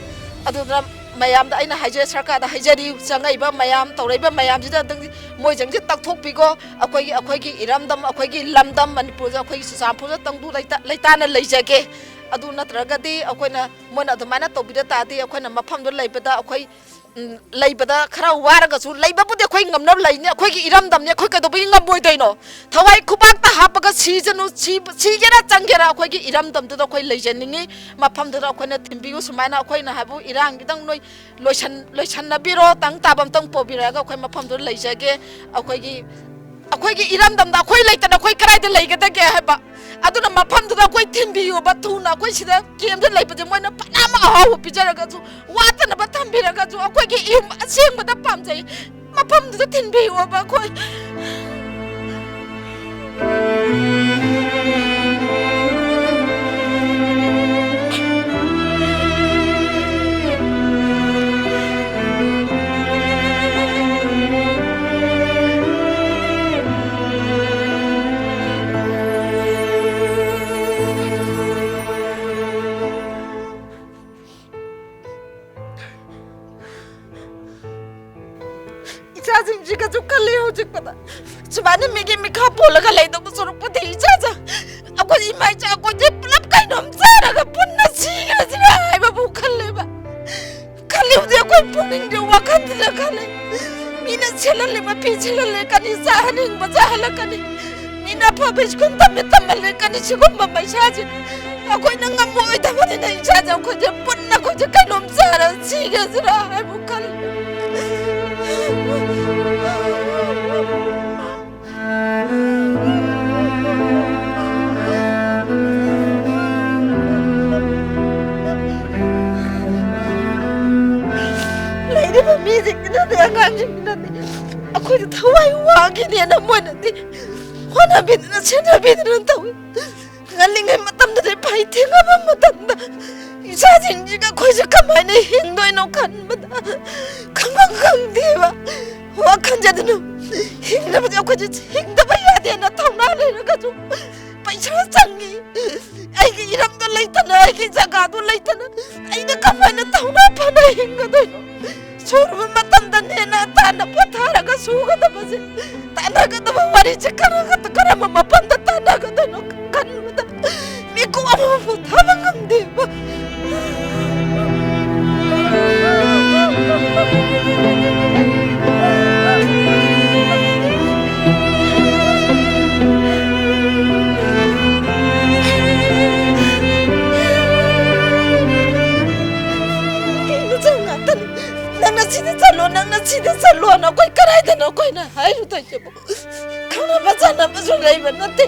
ꯑꯗꯨꯅ ꯃꯌꯥꯝꯗ ꯑꯩꯅ ꯍꯥꯏꯖ-, ꯁꯔꯀꯥꯔꯗ ꯍꯥꯏꯖꯔꯤ, ꯆꯪꯉꯛꯏꯕ ꯃꯌꯥꯝ, ꯇꯧꯔꯛꯏꯕ ꯃꯌꯥꯝꯁꯤꯗ ꯑꯗꯨꯝ ꯃꯣꯏꯁꯤꯡꯁꯦ ꯇꯛꯊꯣꯛꯄꯤꯈꯣ꯫ ꯑꯩꯈꯣꯏꯒꯤ, ꯑꯩꯈꯣꯏꯒꯤ ꯏꯔꯝꯗꯝ, ꯑꯩꯈꯣꯏꯒꯤ ꯂꯝꯗꯝ ꯃꯅꯤꯄꯨꯔꯗ, ꯑꯩꯈꯣꯏꯒꯤ ꯆꯨꯔꯆꯥꯟꯄꯨꯔꯗ ꯇꯪꯗꯨ ꯂꯩꯇꯥ-, ꯂꯩꯇꯥꯅ ꯂꯩꯖꯒꯦ꯫ ꯑꯗꯨ ꯅꯠꯇ꯭ꯔꯒꯗꯤ ꯑꯩꯈꯣꯏꯅ, ꯃꯣꯏꯅ ꯑꯗꯨꯃꯥꯏꯅ ꯇꯧꯕꯤꯗ ꯇꯥꯔꯗꯤ ꯑꯩꯈꯣꯏꯅ ꯃꯐꯝꯗ ꯂꯩꯕꯗ ꯑꯩꯈꯣꯏ, ꯎꯝ, ꯂꯩꯕꯗ ꯈꯔ ꯋꯥꯔꯒꯁꯨ, ꯂꯩꯕꯕꯨꯗꯤ ꯑꯩꯈꯣꯏ ꯉꯝꯅꯕ ꯂꯩꯅꯤ, ꯑꯩꯈꯣꯏꯒꯤ ꯏꯔꯝꯗꯝꯅꯤ, ꯑꯩꯈꯣꯏ ꯀꯩꯗꯧꯕꯒꯤ ꯉꯝꯃꯣꯏꯗꯣꯏꯅꯣ? ꯊꯋꯥꯏ ꯈꯨꯕꯥꯛꯇ ꯍꯥꯞꯄꯒ ꯁꯤꯖꯅꯨ, ꯁꯤ-, ꯁꯤꯒꯦꯔꯥ ꯆꯪꯒꯦꯔꯥ ꯑꯩꯈꯣꯏꯒꯤ ꯏꯔꯝꯗꯝꯗꯨꯗ ꯑꯩꯈꯣꯏ ꯂꯩꯖꯅꯤꯡꯉꯤ꯫ ꯃꯐꯝꯗꯨꯗ ꯑꯩꯈꯣꯏꯅ ꯊꯤꯟꯕꯤꯌꯨ꯫ ꯁꯨꯃꯥꯏꯅ ꯑꯩꯈꯣꯏꯅ ꯍꯥꯏꯕꯨ ꯏꯔꯥꯡꯒꯤꯗꯪ ꯅꯣꯏ ꯂꯣꯏꯁꯟ-, ꯂꯣꯏꯁꯟꯅꯕꯤꯔꯣ, ꯇꯪ ꯇꯥꯕ ꯑꯝꯇꯪ ꯄꯨꯕꯤꯔꯛꯑꯒ ꯑꯩꯈꯣꯏ ꯃꯐꯝꯗꯨꯗ ꯂꯩꯖꯒꯦ꯫ ꯑꯩꯈꯣꯏꯒꯤ, ꯑꯩꯈꯣꯏ ꯑꯩꯈꯣꯏꯒꯤ ꯏꯔꯝꯗꯝꯗ ꯑꯩꯈꯣꯏ ꯂꯩꯇꯅ ꯑꯩꯈꯣꯏ ꯀꯗꯥꯏꯗ ꯂꯩꯒꯗꯒꯦ ꯍꯥꯏꯕ꯫ ꯑꯗꯨꯅ ꯃꯐꯝꯗꯨꯗ ꯑꯩꯈꯣꯏ ꯊꯤꯟꯕꯤꯌꯨꯕ ꯊꯨꯅ꯫ ꯑꯩꯈꯣꯏ ꯁꯤꯗ ꯀꯦꯝꯗ ꯂꯩꯕꯁꯦ ꯃꯣꯏꯅ ꯐꯅꯌꯥꯝ ꯑꯍꯥꯎꯕ ꯄꯤꯖꯔꯒꯁꯨ, ꯋꯥꯠꯇꯅꯕ ꯊꯝꯕꯤꯔꯒꯁꯨ, ꯑꯩꯈꯣꯏꯒꯤ ꯌꯨꯝ ꯑꯁꯦꯡꯕꯗ ꯄꯥꯝꯖꯩ꯫ ꯃꯐꯝꯗꯨꯗ ꯊꯤꯟꯕꯤꯌꯣꯕ ꯑꯩꯈꯣꯏ꯫ ꯏꯆꯥꯁꯤꯡꯁꯤꯒꯁꯨ ꯈꯜꯂꯤ ꯍꯧꯖꯤꯛꯄꯗ꯫ ꯁꯨꯃꯥꯏꯅ ꯃꯤꯒꯤ ꯃꯤꯈꯥ ꯄꯣꯜꯂꯒ ꯂꯩꯗꯧꯕ ꯁꯔꯨꯛꯄꯨꯗꯤ ꯏꯆꯥ ꯏꯆꯥ ꯑꯩꯈꯣꯏ ꯏꯃꯥ ꯏꯆꯥ ꯑꯩꯈꯣꯏꯁꯦ ꯄꯨꯂꯞ ꯀꯩꯅꯣꯝ ꯆꯥꯔꯒ ꯄꯨꯟꯅ ꯁꯤꯈ꯭ꯔꯁꯤꯔꯥ ꯍꯥꯏꯕꯕꯨ ꯈꯜꯂꯦꯕ꯫ ꯈꯜꯂꯤ ꯍꯧꯖꯤꯛ ꯑꯩꯈꯣꯏ ꯄꯨꯛꯅꯤꯡꯁꯦ ꯋꯥꯈꯜꯁꯤꯗ ꯈꯜꯂꯤ꯫ ꯃꯤꯅ ꯁꯦꯠꯍꯜꯂꯤꯕ ꯐꯤ ꯁꯦꯠꯍꯜꯂꯦ ꯀꯅꯤ, ꯆꯥꯍꯟꯅꯤꯡꯕ ꯆꯥꯍꯜꯂꯛꯀꯅꯤ꯫ ꯃꯤꯅ ꯑꯐꯕ ꯁ꯭ꯀꯨꯜ ꯇꯝꯃꯦ ꯇꯝꯍꯜꯂꯦ ꯀꯅꯤ, ꯁꯤꯒꯨꯝꯕ ꯄꯩꯁꯥꯁꯦ ꯑꯩꯈꯣꯏꯅ ꯉꯝꯃꯣꯏꯗꯕꯅꯤꯅ ꯏꯆꯥꯁꯦ ꯑꯩꯈꯣꯏꯁꯦ ꯄꯨꯟꯅ ꯑꯩꯈꯣꯏꯁꯦ ꯀꯩꯅꯣꯝ ꯆꯥꯔ ꯁꯤꯒ꯭ꯔꯁꯤꯔꯥ ꯍꯥꯏꯕꯨ ꯈꯜꯂꯤ꯫ ꯂꯩꯔꯤꯕ ꯃꯤꯁꯤꯡꯁꯤꯅꯅꯦ, ꯑꯉꯥꯡꯁꯤꯡꯁꯤꯅꯅꯦ, ꯑꯩꯈꯣꯏꯗ ꯊꯋꯥꯏ ꯋꯥꯈꯤꯅꯦꯅ ꯃꯣꯏꯅꯗꯤ ꯍꯣꯠꯅꯕꯤꯗꯅ ꯁꯦꯟꯅꯕꯤꯗꯅ ꯇꯧꯏ꯫ ꯉꯜꯂꯤꯉꯩ ꯃꯇꯝꯗꯗꯤ ꯐꯩ, ꯊꯦꯡꯉꯕ ꯃꯇꯝꯗ ꯏꯆꯥꯁꯤꯡꯁꯤꯒ ꯑꯩꯈꯣꯏꯁꯦ ꯀꯃꯥꯏꯅ ꯍꯤꯡꯗꯣꯏꯅꯣ ꯈꯟꯕꯗ ꯈꯪꯐꯝ ꯈꯪꯗꯦꯕ꯫ ꯋꯥꯈꯜꯁꯦ ꯑꯗꯨꯅ ꯍꯤꯡꯅꯕꯗꯤ ꯑꯩꯈꯣꯏꯁꯦ ꯍꯤꯡꯗꯕ ꯌꯥꯗꯦꯅ ꯊꯧꯅꯥ ꯂꯩꯔꯒꯁꯨ ꯄꯩꯁꯥ ꯆꯪꯉꯤ꯫ ꯑꯩꯒꯤ ꯏꯔꯝꯗꯣ ꯂꯩꯇꯅ, ꯑꯩꯒꯤ ꯖꯒꯥꯗꯣ ꯂꯩꯇꯅ ꯑꯩꯅ ꯀꯃꯥꯏꯅ ꯊꯧꯅꯥ ꯐꯅ ꯍꯤꯡꯒꯗꯣꯏꯅꯣ? ꯁꯨꯔꯕ ꯃꯇꯝꯗꯅꯦꯅ ꯇꯥꯟꯅ ꯄꯣꯊꯥꯔꯒ ꯁꯨꯒꯗꯕꯁꯦ, ꯇꯥꯟꯅꯒꯗꯕ ꯋꯥꯔꯤꯁꯦ ꯀꯔꯝ-, ꯀꯔꯝꯕ ꯃꯐꯝꯗ ꯇꯥꯟꯅꯒꯗꯣꯏꯅꯣ ꯈꯟꯕꯗ ꯃꯤꯀꯨꯞ ꯑꯃ ꯄꯣꯊꯥꯕ ꯉꯝꯗꯦꯕ꯫ ꯅꯨꯄꯤ ꯃꯆꯥ ꯉꯥꯛꯇꯅꯤ꯫ ꯅꯪꯅ ꯁꯤꯗ ꯆꯠꯂꯣ, ꯅꯪꯅ ꯁꯤꯗ ꯆꯠꯂꯣꯅ ꯑꯩꯈꯣꯏ ꯀꯗꯥꯏꯗꯅꯣ ꯑꯩꯈꯣꯏ ꯑꯩꯅ ꯍꯥꯏꯔꯨꯗꯣꯏꯁꯤꯕꯨ ꯈꯪꯅꯕ ꯆꯥꯟꯅꯕꯁꯨ ꯂꯩꯕ ꯅꯠꯇꯦ꯫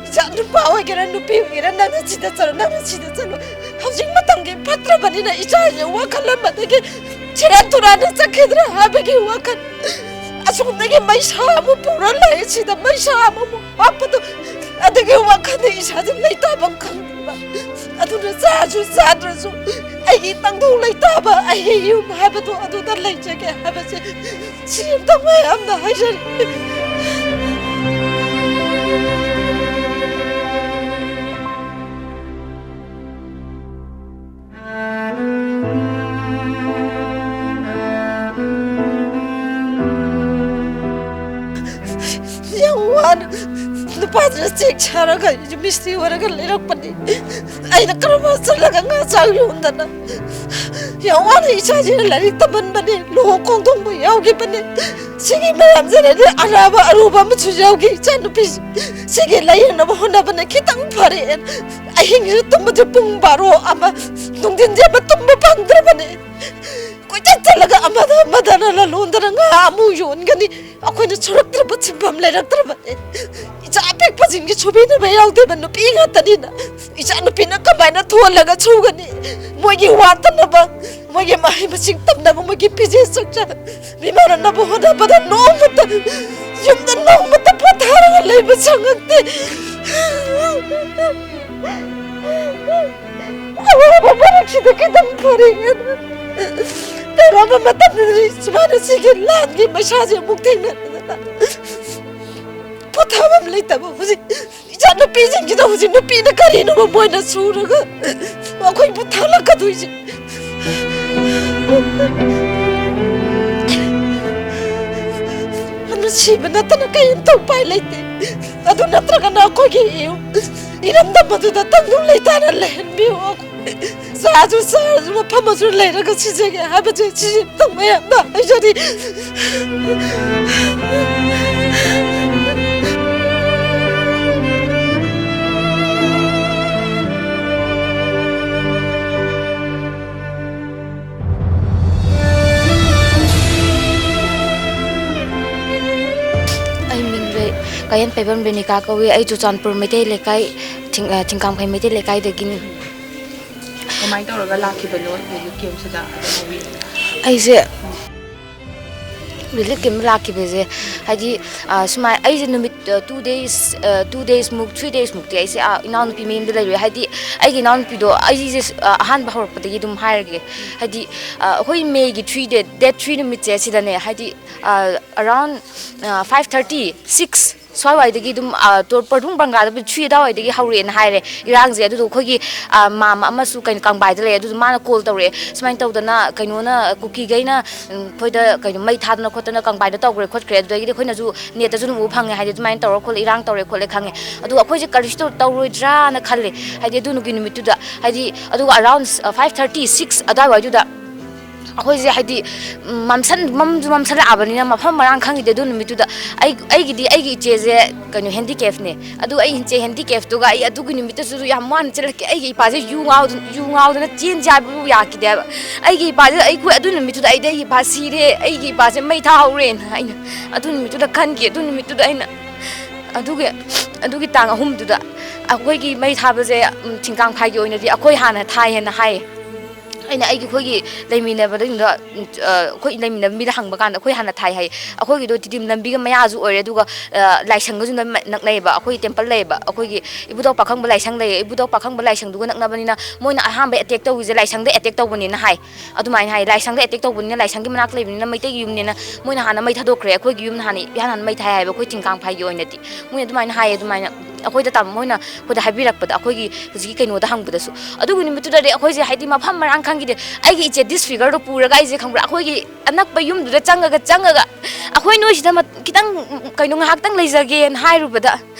ꯏꯆꯥ ꯅꯨꯄꯥ ꯑꯣꯏꯒꯦꯔꯥ ꯅꯨꯄꯤ ꯑꯣꯏꯒꯦꯔꯥ, "ꯅꯪꯅ ꯁꯤꯗ ꯆꯠꯂꯣ, ꯅꯪꯅ ꯁꯤꯗ ꯆꯠꯂꯣ"꯫ ꯍꯧꯖꯤꯛ ꯃꯇꯝꯒꯤ ꯐꯠꯇ꯭ꯔꯕꯅꯤꯅ ꯏꯆꯥꯁꯦ ꯋꯥꯈꯜ ꯑꯃꯗꯒꯤ ꯁꯦꯔꯥꯟ ꯇꯨꯔꯥꯟꯗ ꯆꯠꯈꯤꯗ꯭ꯔꯥ ꯍꯥꯏꯕꯒꯤ ꯋꯥꯈꯜ꯫ ꯑꯁꯣꯝꯗꯒꯤ ꯃꯩꯁꯥ ꯑꯃꯨꯛ ꯄꯨꯔ ꯂꯥꯛꯑꯦ, ꯁꯤꯗ ꯃꯩꯁꯥ ꯑꯃꯃꯨꯛ ꯍꯥꯞꯄꯗꯣ, ꯑꯗꯨꯒꯤ ꯋꯥꯈꯜꯗ ꯏꯁꯥꯁꯦ ꯂꯩꯇꯥꯐꯝ ꯈꯪꯗꯕ꯫ ꯑꯗꯨꯅ ꯆꯥꯁꯨ ꯆꯥꯗ꯭ꯔꯁꯨ ꯑꯩꯒꯤ ꯇꯪꯗꯨ ꯂꯩꯇꯥꯕ ꯑꯩꯒꯤ ꯌꯨꯝ ꯍꯥꯏꯕꯗꯣ ꯑꯗꯨꯗ ꯂꯩꯖꯒꯦ ꯍꯥꯏꯕꯁꯦ ꯁꯤ ꯑꯝꯇ ꯃꯌꯥꯝꯗ ꯍꯥꯏꯖꯔꯤ꯫ ꯌꯥꯝ ꯋꯥꯅ ꯅꯨꯄꯥꯗꯨꯅ ꯆꯦꯛ ꯁꯥꯔꯒ ꯃꯤꯁꯇ꯭ꯔꯤ ꯑꯣꯏꯔꯒ ꯂꯩꯔꯛꯄꯅꯤ꯫ ꯑꯩꯅ ꯀꯔꯕꯥꯔ ꯆꯠꯂꯒ ꯉꯥ ꯆꯥꯛ ꯌꯣꯟꯗꯅ ꯌꯥꯝ ꯋꯥꯅ ꯏꯆꯥꯁꯤꯡꯅ ꯂꯥꯏꯔꯤꯛ ꯇꯝꯍꯟꯕꯅꯤ, ꯂꯨꯍꯣꯡ ꯈꯣꯡꯗꯣꯡꯕ ꯌꯥꯎꯈꯤꯕꯅꯤ꯫ ꯁꯤꯒꯤ ꯃꯌꯥꯝꯁꯤꯗꯗꯤ ꯑꯅꯥꯕ ꯑꯔꯨꯕ ꯑꯃꯁꯨ ꯌꯥꯎꯈꯤ꯫ ꯏꯆꯥꯅꯨꯄꯤꯁꯤ ꯁꯤꯒꯤ ꯂꯥꯌꯦꯡꯅꯕ ꯍꯣꯠꯅꯕꯅ ꯈꯤꯇꯪ ꯐꯔꯦ꯫ ꯑꯍꯤꯡꯁꯤꯗ ꯇꯨꯝꯕꯁꯦ ꯄꯨꯡ ꯕꯥꯔꯣ ꯑꯃ, ꯅꯨꯡꯊꯤꯟꯁꯦ ꯑꯃ ꯇꯨꯝꯕ ꯐꯪꯗ꯭ꯔꯕꯅꯦ꯫ ꯀꯣꯏꯆꯠ ꯆꯠꯂꯒ ꯑꯃꯗ ꯑꯃꯗꯅ ꯂꯂꯣꯟꯗꯅ ꯉꯥ ꯑꯃꯨꯛ ꯌꯣꯟꯒꯅꯤ꯫ ꯑꯩꯈꯣꯏꯅ ꯁꯨꯔꯛꯇ꯭ꯔꯕ ꯁꯤꯟꯐꯝ ꯂꯩꯔꯛꯇ꯭ꯔꯕꯅꯦ꯫ ꯏꯆꯥ ꯑꯄꯤꯛꯄꯁꯤꯡꯒꯤ ꯁꯨꯕꯤꯅꯕ ꯌꯥꯎꯗꯦꯕ, ꯅꯨꯄꯤ ꯉꯥꯛꯇꯅꯤꯅ꯫ ꯏꯆꯥ ꯅꯨꯄꯤꯅ ꯀꯃꯥꯏꯅ ꯊꯣꯛꯍꯜꯂꯒ ꯁꯨꯒꯅꯤ? ꯃꯣꯏꯒꯤ ꯋꯥꯠꯇꯅꯕ, ꯃꯣꯏꯒꯤ ꯃꯍꯩ ꯃꯁꯤꯡ ꯇꯝꯅꯕ, ꯃꯣꯏꯒꯤ ꯐꯤꯖꯦꯠ ꯆꯛꯆ ꯃꯤꯃꯥꯟꯅꯅꯕ ꯍꯣꯠꯅꯕꯗ ꯅꯣꯡꯃꯇ, ꯌꯨꯝꯗ ꯅꯣꯡꯃꯇ ꯄꯣꯊꯥꯔꯒ ꯂꯩꯕ ꯁꯪꯉꯛꯇꯦ꯫ ꯑꯋꯥꯕ ꯃꯔꯛꯁꯤꯗ ꯈꯤꯇꯪ ꯐꯔꯦ꯫ ꯀꯔꯝꯕ ꯃꯇꯝꯗꯗꯤ ꯁꯨꯃꯥꯏꯅ ꯁꯤꯒꯤ ꯂꯥꯟꯒꯤ ꯃꯩꯁꯥꯁꯦ ꯑꯃꯨꯛ ꯊꯦꯡꯅꯗꯅ ꯄꯣꯊꯥꯐꯝ ꯂꯩꯇꯕ ꯍꯧꯖꯤꯛ ꯏꯆꯥ ꯅꯨꯄꯤꯁꯤꯡꯁꯤꯗ ꯍꯧꯖꯤꯛ ꯅꯨꯄꯤꯅ ꯀꯔꯤꯅꯣꯕ ꯃꯣꯏꯅ ꯁꯨꯔꯒ ꯑꯩꯈꯣꯏꯕꯨ ꯊꯥꯛꯂꯛꯀꯗꯣꯏꯁꯦ? ꯑꯗꯨ ꯁꯤꯕ ꯅꯠꯇꯅ ꯀꯔꯤꯝꯇ ꯎꯄꯥꯏ ꯂꯩꯇꯦ꯫ ꯑꯗꯨ ꯅꯠꯇ꯭ꯔꯒꯅ ꯑꯩꯈꯣꯏꯒꯤ ꯏꯔꯝꯗꯝ ꯑꯗꯨꯗ ꯇꯪꯗꯨ ꯂꯩꯇꯥꯅ ꯂꯩꯍꯟꯕꯤꯌꯨ꯫ ꯆꯥꯁꯨ ꯆꯥꯔꯁꯨ ꯃꯐꯝ ꯑꯃꯁꯨ ꯂꯩꯔꯒ ꯁꯤꯖꯒꯦ ꯍꯥꯏꯕꯁꯦ ꯁꯤꯁꯤꯇꯪ ꯃꯌꯥꯝꯗ ꯍꯥꯏꯖꯔꯤ꯫ ꯀꯥꯌꯦꯟ ꯄꯩꯕꯝ ꯔꯦꯅꯤꯀꯥ ꯀꯧꯏ꯫ ꯑꯩ ꯆꯨꯔꯆꯥꯟꯄꯨꯔ ꯃꯩꯇꯩ ꯂꯩꯀꯥꯏ, ꯊꯤꯡ-, ꯑ, ꯊꯤꯡꯈꯥꯡꯐꯩ ꯃꯩꯇꯩ ꯂꯩꯀꯥꯏꯗꯒꯤꯅꯤ꯫ ꯀꯃꯥꯏꯅ ꯇꯧꯔꯒ ꯂꯥꯛꯈꯤꯕꯅꯣ ꯔꯤꯂꯤꯐ ꯀꯦꯝꯁꯤꯗ? ꯑꯗꯨ ꯍꯥꯏꯕꯤꯌꯨ꯫ ꯑꯩꯁꯦ ꯔꯤꯂꯤꯐ ꯀꯦꯝ ꯂꯥꯛꯈꯤꯕꯁꯦ, ꯍꯥꯏꯗꯤ, ꯑ, ꯁꯨꯃꯥꯏ, ꯑꯩꯁꯦ ꯅꯨꯃꯤꯠ, ꯑ, two days, ꯑ, two days ꯃꯨꯛ, three days ꯃꯨꯛꯇꯤ ꯑꯩꯁꯦ, ꯑ, ꯏꯅꯥꯎꯅꯨꯄꯤ ꯃꯌꯨꯝꯗ ꯂꯩꯔꯨꯏ꯫ ꯍꯥꯏꯗꯤ, ꯑꯩꯒꯤ ꯏꯅꯥꯎꯅꯨꯄꯤꯗꯣ, ꯑꯩꯁꯦ, ꯑ, ꯑꯍꯥꯟꯕ ꯍꯧꯔꯛꯄꯗꯒꯤ ꯑꯗꯨꯝ ꯍꯥꯏꯔꯒꯦ, ꯍꯥꯏꯗꯤ, ꯑ, ꯑꯩꯈꯣꯏ ꯃꯦꯒꯤ three day, date three ꯅꯨꯃꯤꯠꯁꯦ ꯁꯤꯗꯅꯦ, ꯍꯥꯏꯗꯤ, ꯑ, around, ꯑ, five thirty, six ꯁ꯭ꯋꯥꯏꯋꯥꯏꯗꯒꯤ ꯑꯗꯨꯝ, ꯑ, ꯇꯣ-, ꯄꯔꯗꯨꯡ ꯕꯪꯒ꯭ꯂꯥꯗ three ꯑꯗꯥꯋꯥꯏꯗꯒꯤ ꯍꯧꯔꯛꯑꯦꯅ ꯍꯥꯏꯔꯦ ꯏꯔꯥꯡꯁꯦ꯫ ꯑꯗꯨꯗꯣ ꯑꯩꯈꯣꯏꯒꯤ, ꯑ, ꯃꯥꯝꯃ ꯑꯃꯁꯨ ꯀꯩꯅꯣ ꯀꯪꯕꯥꯏꯗ ꯂꯩ꯫ ꯑꯗꯨꯗꯣ ꯃꯥꯅ ꯀꯣꯜ ꯇꯧꯔꯛꯑꯦ, ꯁꯨꯃꯥꯏꯅ ꯇꯧꯗꯅ ꯀꯩꯅꯣꯅ, ꯀꯨꯀꯤꯈꯩꯅ, ꯎꯝ, ꯑꯩꯈꯣꯏꯗ ꯀꯩꯅꯣ ꯃꯩ ꯊꯥꯗꯅ ꯈꯣꯠꯇꯅ ꯀꯪꯕꯥꯏꯗ ꯇꯧꯈ꯭ꯔꯦ ꯈꯣꯠꯈ꯭ꯔꯦ꯫ ꯑꯗꯨꯗꯒꯤꯗꯤ ꯑꯩꯈꯣꯏꯅꯁꯨ ꯅꯦꯠꯇꯁꯨ ꯑꯗꯨꯝ ꯎꯕ ꯐꯪꯉꯦ, ꯍꯥꯏꯗꯤ ꯑꯗꯨꯃꯥꯏꯅ ꯇꯧꯔ ꯈꯣꯠꯂꯦ, ꯏꯔꯥꯡ ꯇꯧꯔꯦ ꯈꯣꯠꯂꯦ ꯈꯪꯉꯦ꯫ ꯑꯗꯨ ꯑꯩꯈꯣꯏꯁꯦ ꯀꯔꯤꯁꯨ ꯇꯧ-, ꯇꯧꯔꯣꯏꯗ꯭ꯔꯥꯅ ꯈꯜꯂꯦ, ꯍꯥꯏꯗꯤ ꯑꯗꯨ ꯅꯨꯄꯤ ꯅꯨꯃꯤꯠꯇꯨꯗ, ꯍꯥꯏꯗꯤ꯫ ꯑꯗꯨꯒ around five thirty, six ꯑꯗꯨꯋꯥꯏꯗꯨꯗ ꯑꯩꯈꯣꯏꯁꯦ, ꯍꯥꯏꯗꯤ, ꯎꯝ, ꯃꯝꯁꯟ-, ꯃꯝꯁꯨ ꯃꯝꯁꯜꯂꯛꯑꯕꯅꯤꯅ ꯃꯐꯝ ꯃꯔꯥꯡ ꯈꯪꯈꯤꯗꯦ꯫ ꯑꯗꯨ ꯅꯨꯃꯤꯠꯇꯨꯗ ꯑꯩ, ꯑꯩꯒꯤꯗꯤ ꯑꯩꯒꯤ ꯏꯆꯦꯁꯦ ꯀꯩꯅꯣ, ꯍꯦꯟꯗꯤꯀꯦꯞꯅꯦ꯫ ꯑꯗꯨ ꯑꯩ ꯏꯆꯦ ꯍꯦꯟꯗꯤꯀꯦꯞꯇꯨꯒ ꯑꯩ ꯑꯗꯨꯒꯤ ꯅꯨꯃꯤꯠꯇꯁꯨ ꯌꯥꯝ ꯋꯥꯅ ꯆꯦꯜꯂꯛꯀꯦ꯫ ꯑꯩꯒꯤ ꯏꯄꯥꯁꯦ ꯌꯨ ꯉꯥꯎꯗ-, ꯌꯨ ꯉꯥꯎꯗꯅ ꯆꯦꯟꯁꯦ ꯍꯥꯏꯕꯕꯨ ꯌꯥꯈꯤꯗꯦ ꯍꯥꯏꯕ꯫ ꯑꯩꯒꯤ ꯏꯄꯥꯁꯦ, ꯑꯩꯈꯣꯏ ꯑꯗꯨ ꯅꯨꯃꯤꯠꯇꯨꯗ ꯑꯩꯗꯤ ꯑꯩꯒꯤ ꯏꯄꯥ ꯁꯤꯔꯦ, ꯑꯩꯒꯤ ꯏꯄꯥꯁꯦ ꯃꯩ ꯊꯥꯍꯧꯔꯦꯅ ꯑꯩꯅ ꯑꯗꯨ ꯅꯨꯃꯤꯠꯇꯨꯗ ꯈꯟꯈꯤ꯫ ꯑꯗꯨ ꯅꯨꯃꯤꯠꯇꯨꯗ ꯑꯩꯅ ꯑꯗꯨꯒꯤ, ꯑꯗꯨꯒꯤ ꯇꯥꯡ ꯑꯍꯨꯝꯗꯨꯗ ꯑꯩꯈꯣꯏꯒꯤ ꯃꯩ ꯊꯥꯕꯁꯦ, ꯎꯝ, ꯊꯤꯡꯀꯥꯡꯐꯥꯏꯒꯤ ꯑꯣꯏꯅꯗꯤ ꯑꯩꯈꯣꯏ ꯍꯥꯟꯅ ꯊꯥꯏꯌꯦꯅ ꯍꯥꯏꯌꯦ꯫ ꯑꯩꯅ ꯑꯩꯒꯤ, ꯑꯩꯈꯣꯏꯒꯤ ꯂꯩꯃꯤꯟꯅꯕꯗꯁꯤꯡꯗ, ꯎꯝ, ꯑ, ꯑꯩꯈꯣꯏ ꯂꯩꯃꯤꯟꯅꯕ ꯃꯤꯗ ꯍꯪꯕ ꯀꯥꯟꯗ ꯑꯩꯈꯣꯏ ꯍꯥꯟꯅ ꯊꯥꯏ ꯍꯥꯏ꯫ ꯑꯩꯈꯣꯏꯒꯤꯗꯣ ꯇꯤꯗꯤꯝ ꯂꯝꯕꯤꯒ ꯃꯌꯥꯁꯨ ꯑꯣꯏꯔꯦ, ꯑꯗꯨꯒ, ꯑ, ꯂꯥꯏꯁꯪꯒꯁꯨ ꯅꯛ-, ꯅꯛꯅꯩꯌꯦꯕ꯫ ꯑꯩꯈꯣꯏ ꯇꯦꯝꯄꯜ ꯂꯩꯌꯦꯕ, ꯑꯩꯈꯣꯏꯒꯤ ꯏꯕꯨꯙꯧ ꯄꯥꯈꯪꯕ ꯂꯥꯏꯁꯪ ꯂꯩꯌꯦ꯫ ꯏꯕꯨꯙꯧ ꯄꯥꯈꯪꯕ ꯂꯥꯏꯁꯪꯗꯨꯒ ꯅꯛꯅꯕꯅꯤꯅ ꯃꯣꯏꯅ ꯑꯍꯥꯟꯕ ꯑꯦꯇꯦꯛ ꯇꯧꯔꯤꯁꯦ ꯂꯥꯏꯁꯪꯗ ꯑꯦꯇꯦꯛ ꯇꯧꯕꯅꯦꯅ ꯍꯥꯏ꯫ ꯑꯗꯨꯃꯥꯏꯅ ꯍꯥꯏ, ꯂꯥꯏꯁꯪꯗ ꯑꯦꯇꯦꯛ ꯇꯧꯕꯅꯤꯅ, ꯂꯥꯏꯁꯪꯒꯤ ꯃꯅꯥꯛ ꯂꯩꯕꯅꯤꯅ ꯃꯩꯇꯩꯒꯤ ꯌꯨꯝꯅꯤꯅ ꯃꯣꯏꯅ ꯍꯥꯟꯅ ꯃꯩ ꯊꯥꯗꯣꯛꯈ꯭ꯔꯦ꯫ ꯑꯩꯈꯣꯏꯒꯤ ꯌꯨꯝꯅ ꯍꯥꯟꯅ, ꯏꯍꯥꯟ ꯍꯥꯟꯅ ꯃꯩ ꯊꯥꯏ ꯍꯥꯏꯕ, ꯑꯩꯈꯣꯏ ꯊꯤꯡꯀꯥꯡꯐꯥꯏꯒꯤ ꯑꯣꯏꯅꯗꯤ꯫ ꯃꯣꯏꯅ ꯑꯗꯨꯃꯥꯏꯅ ꯍꯥꯏꯌꯦ꯫ ꯑꯗꯨꯃꯥꯏꯅ ꯑꯩꯈꯣꯏꯗ ꯇꯝ-, ꯃꯣꯏꯅ ꯑꯩꯈꯣꯏꯗ ꯍꯥꯏꯕꯤꯔꯛꯄꯗ, ꯑꯩꯈꯣꯏꯒꯤ ꯍꯧꯖꯤꯛꯀꯤ ꯀꯩꯅꯣꯗ ꯍꯪꯕꯗꯁꯨ꯫ ꯑꯗꯨꯒꯤ ꯅꯨꯃꯤꯠꯇꯨꯗꯗꯤ ꯑꯩꯈꯣꯏꯁꯦ, ꯍꯥꯏꯗꯤ, ꯃꯐꯝ ꯃꯔꯥꯡ ꯈꯪꯈꯤꯗꯦ꯫ ꯑꯩꯒꯤ ꯏꯆꯦ ꯗꯤꯁꯐꯤꯒꯔꯗꯣ ꯄꯨꯔꯒ ꯑꯩꯁꯦ, ꯈꯪꯕ꯭ꯔꯥ, ꯑꯩꯈꯣꯏꯒꯤ ꯑꯅꯛꯄ ꯌꯨꯝꯗꯨꯗ ꯆꯪꯉꯒ, ꯆꯪꯉꯒ, "ꯑꯩꯈꯣꯏ ꯅꯣꯏꯁꯤꯗ ꯃꯠ-, ꯈꯤꯇꯪ, ꯀꯩꯅꯣ, ꯉꯥꯏꯍꯥꯛꯇꯪ ꯂꯩꯖꯒꯦꯅ" ꯍꯥꯏꯔꯨꯕꯗ,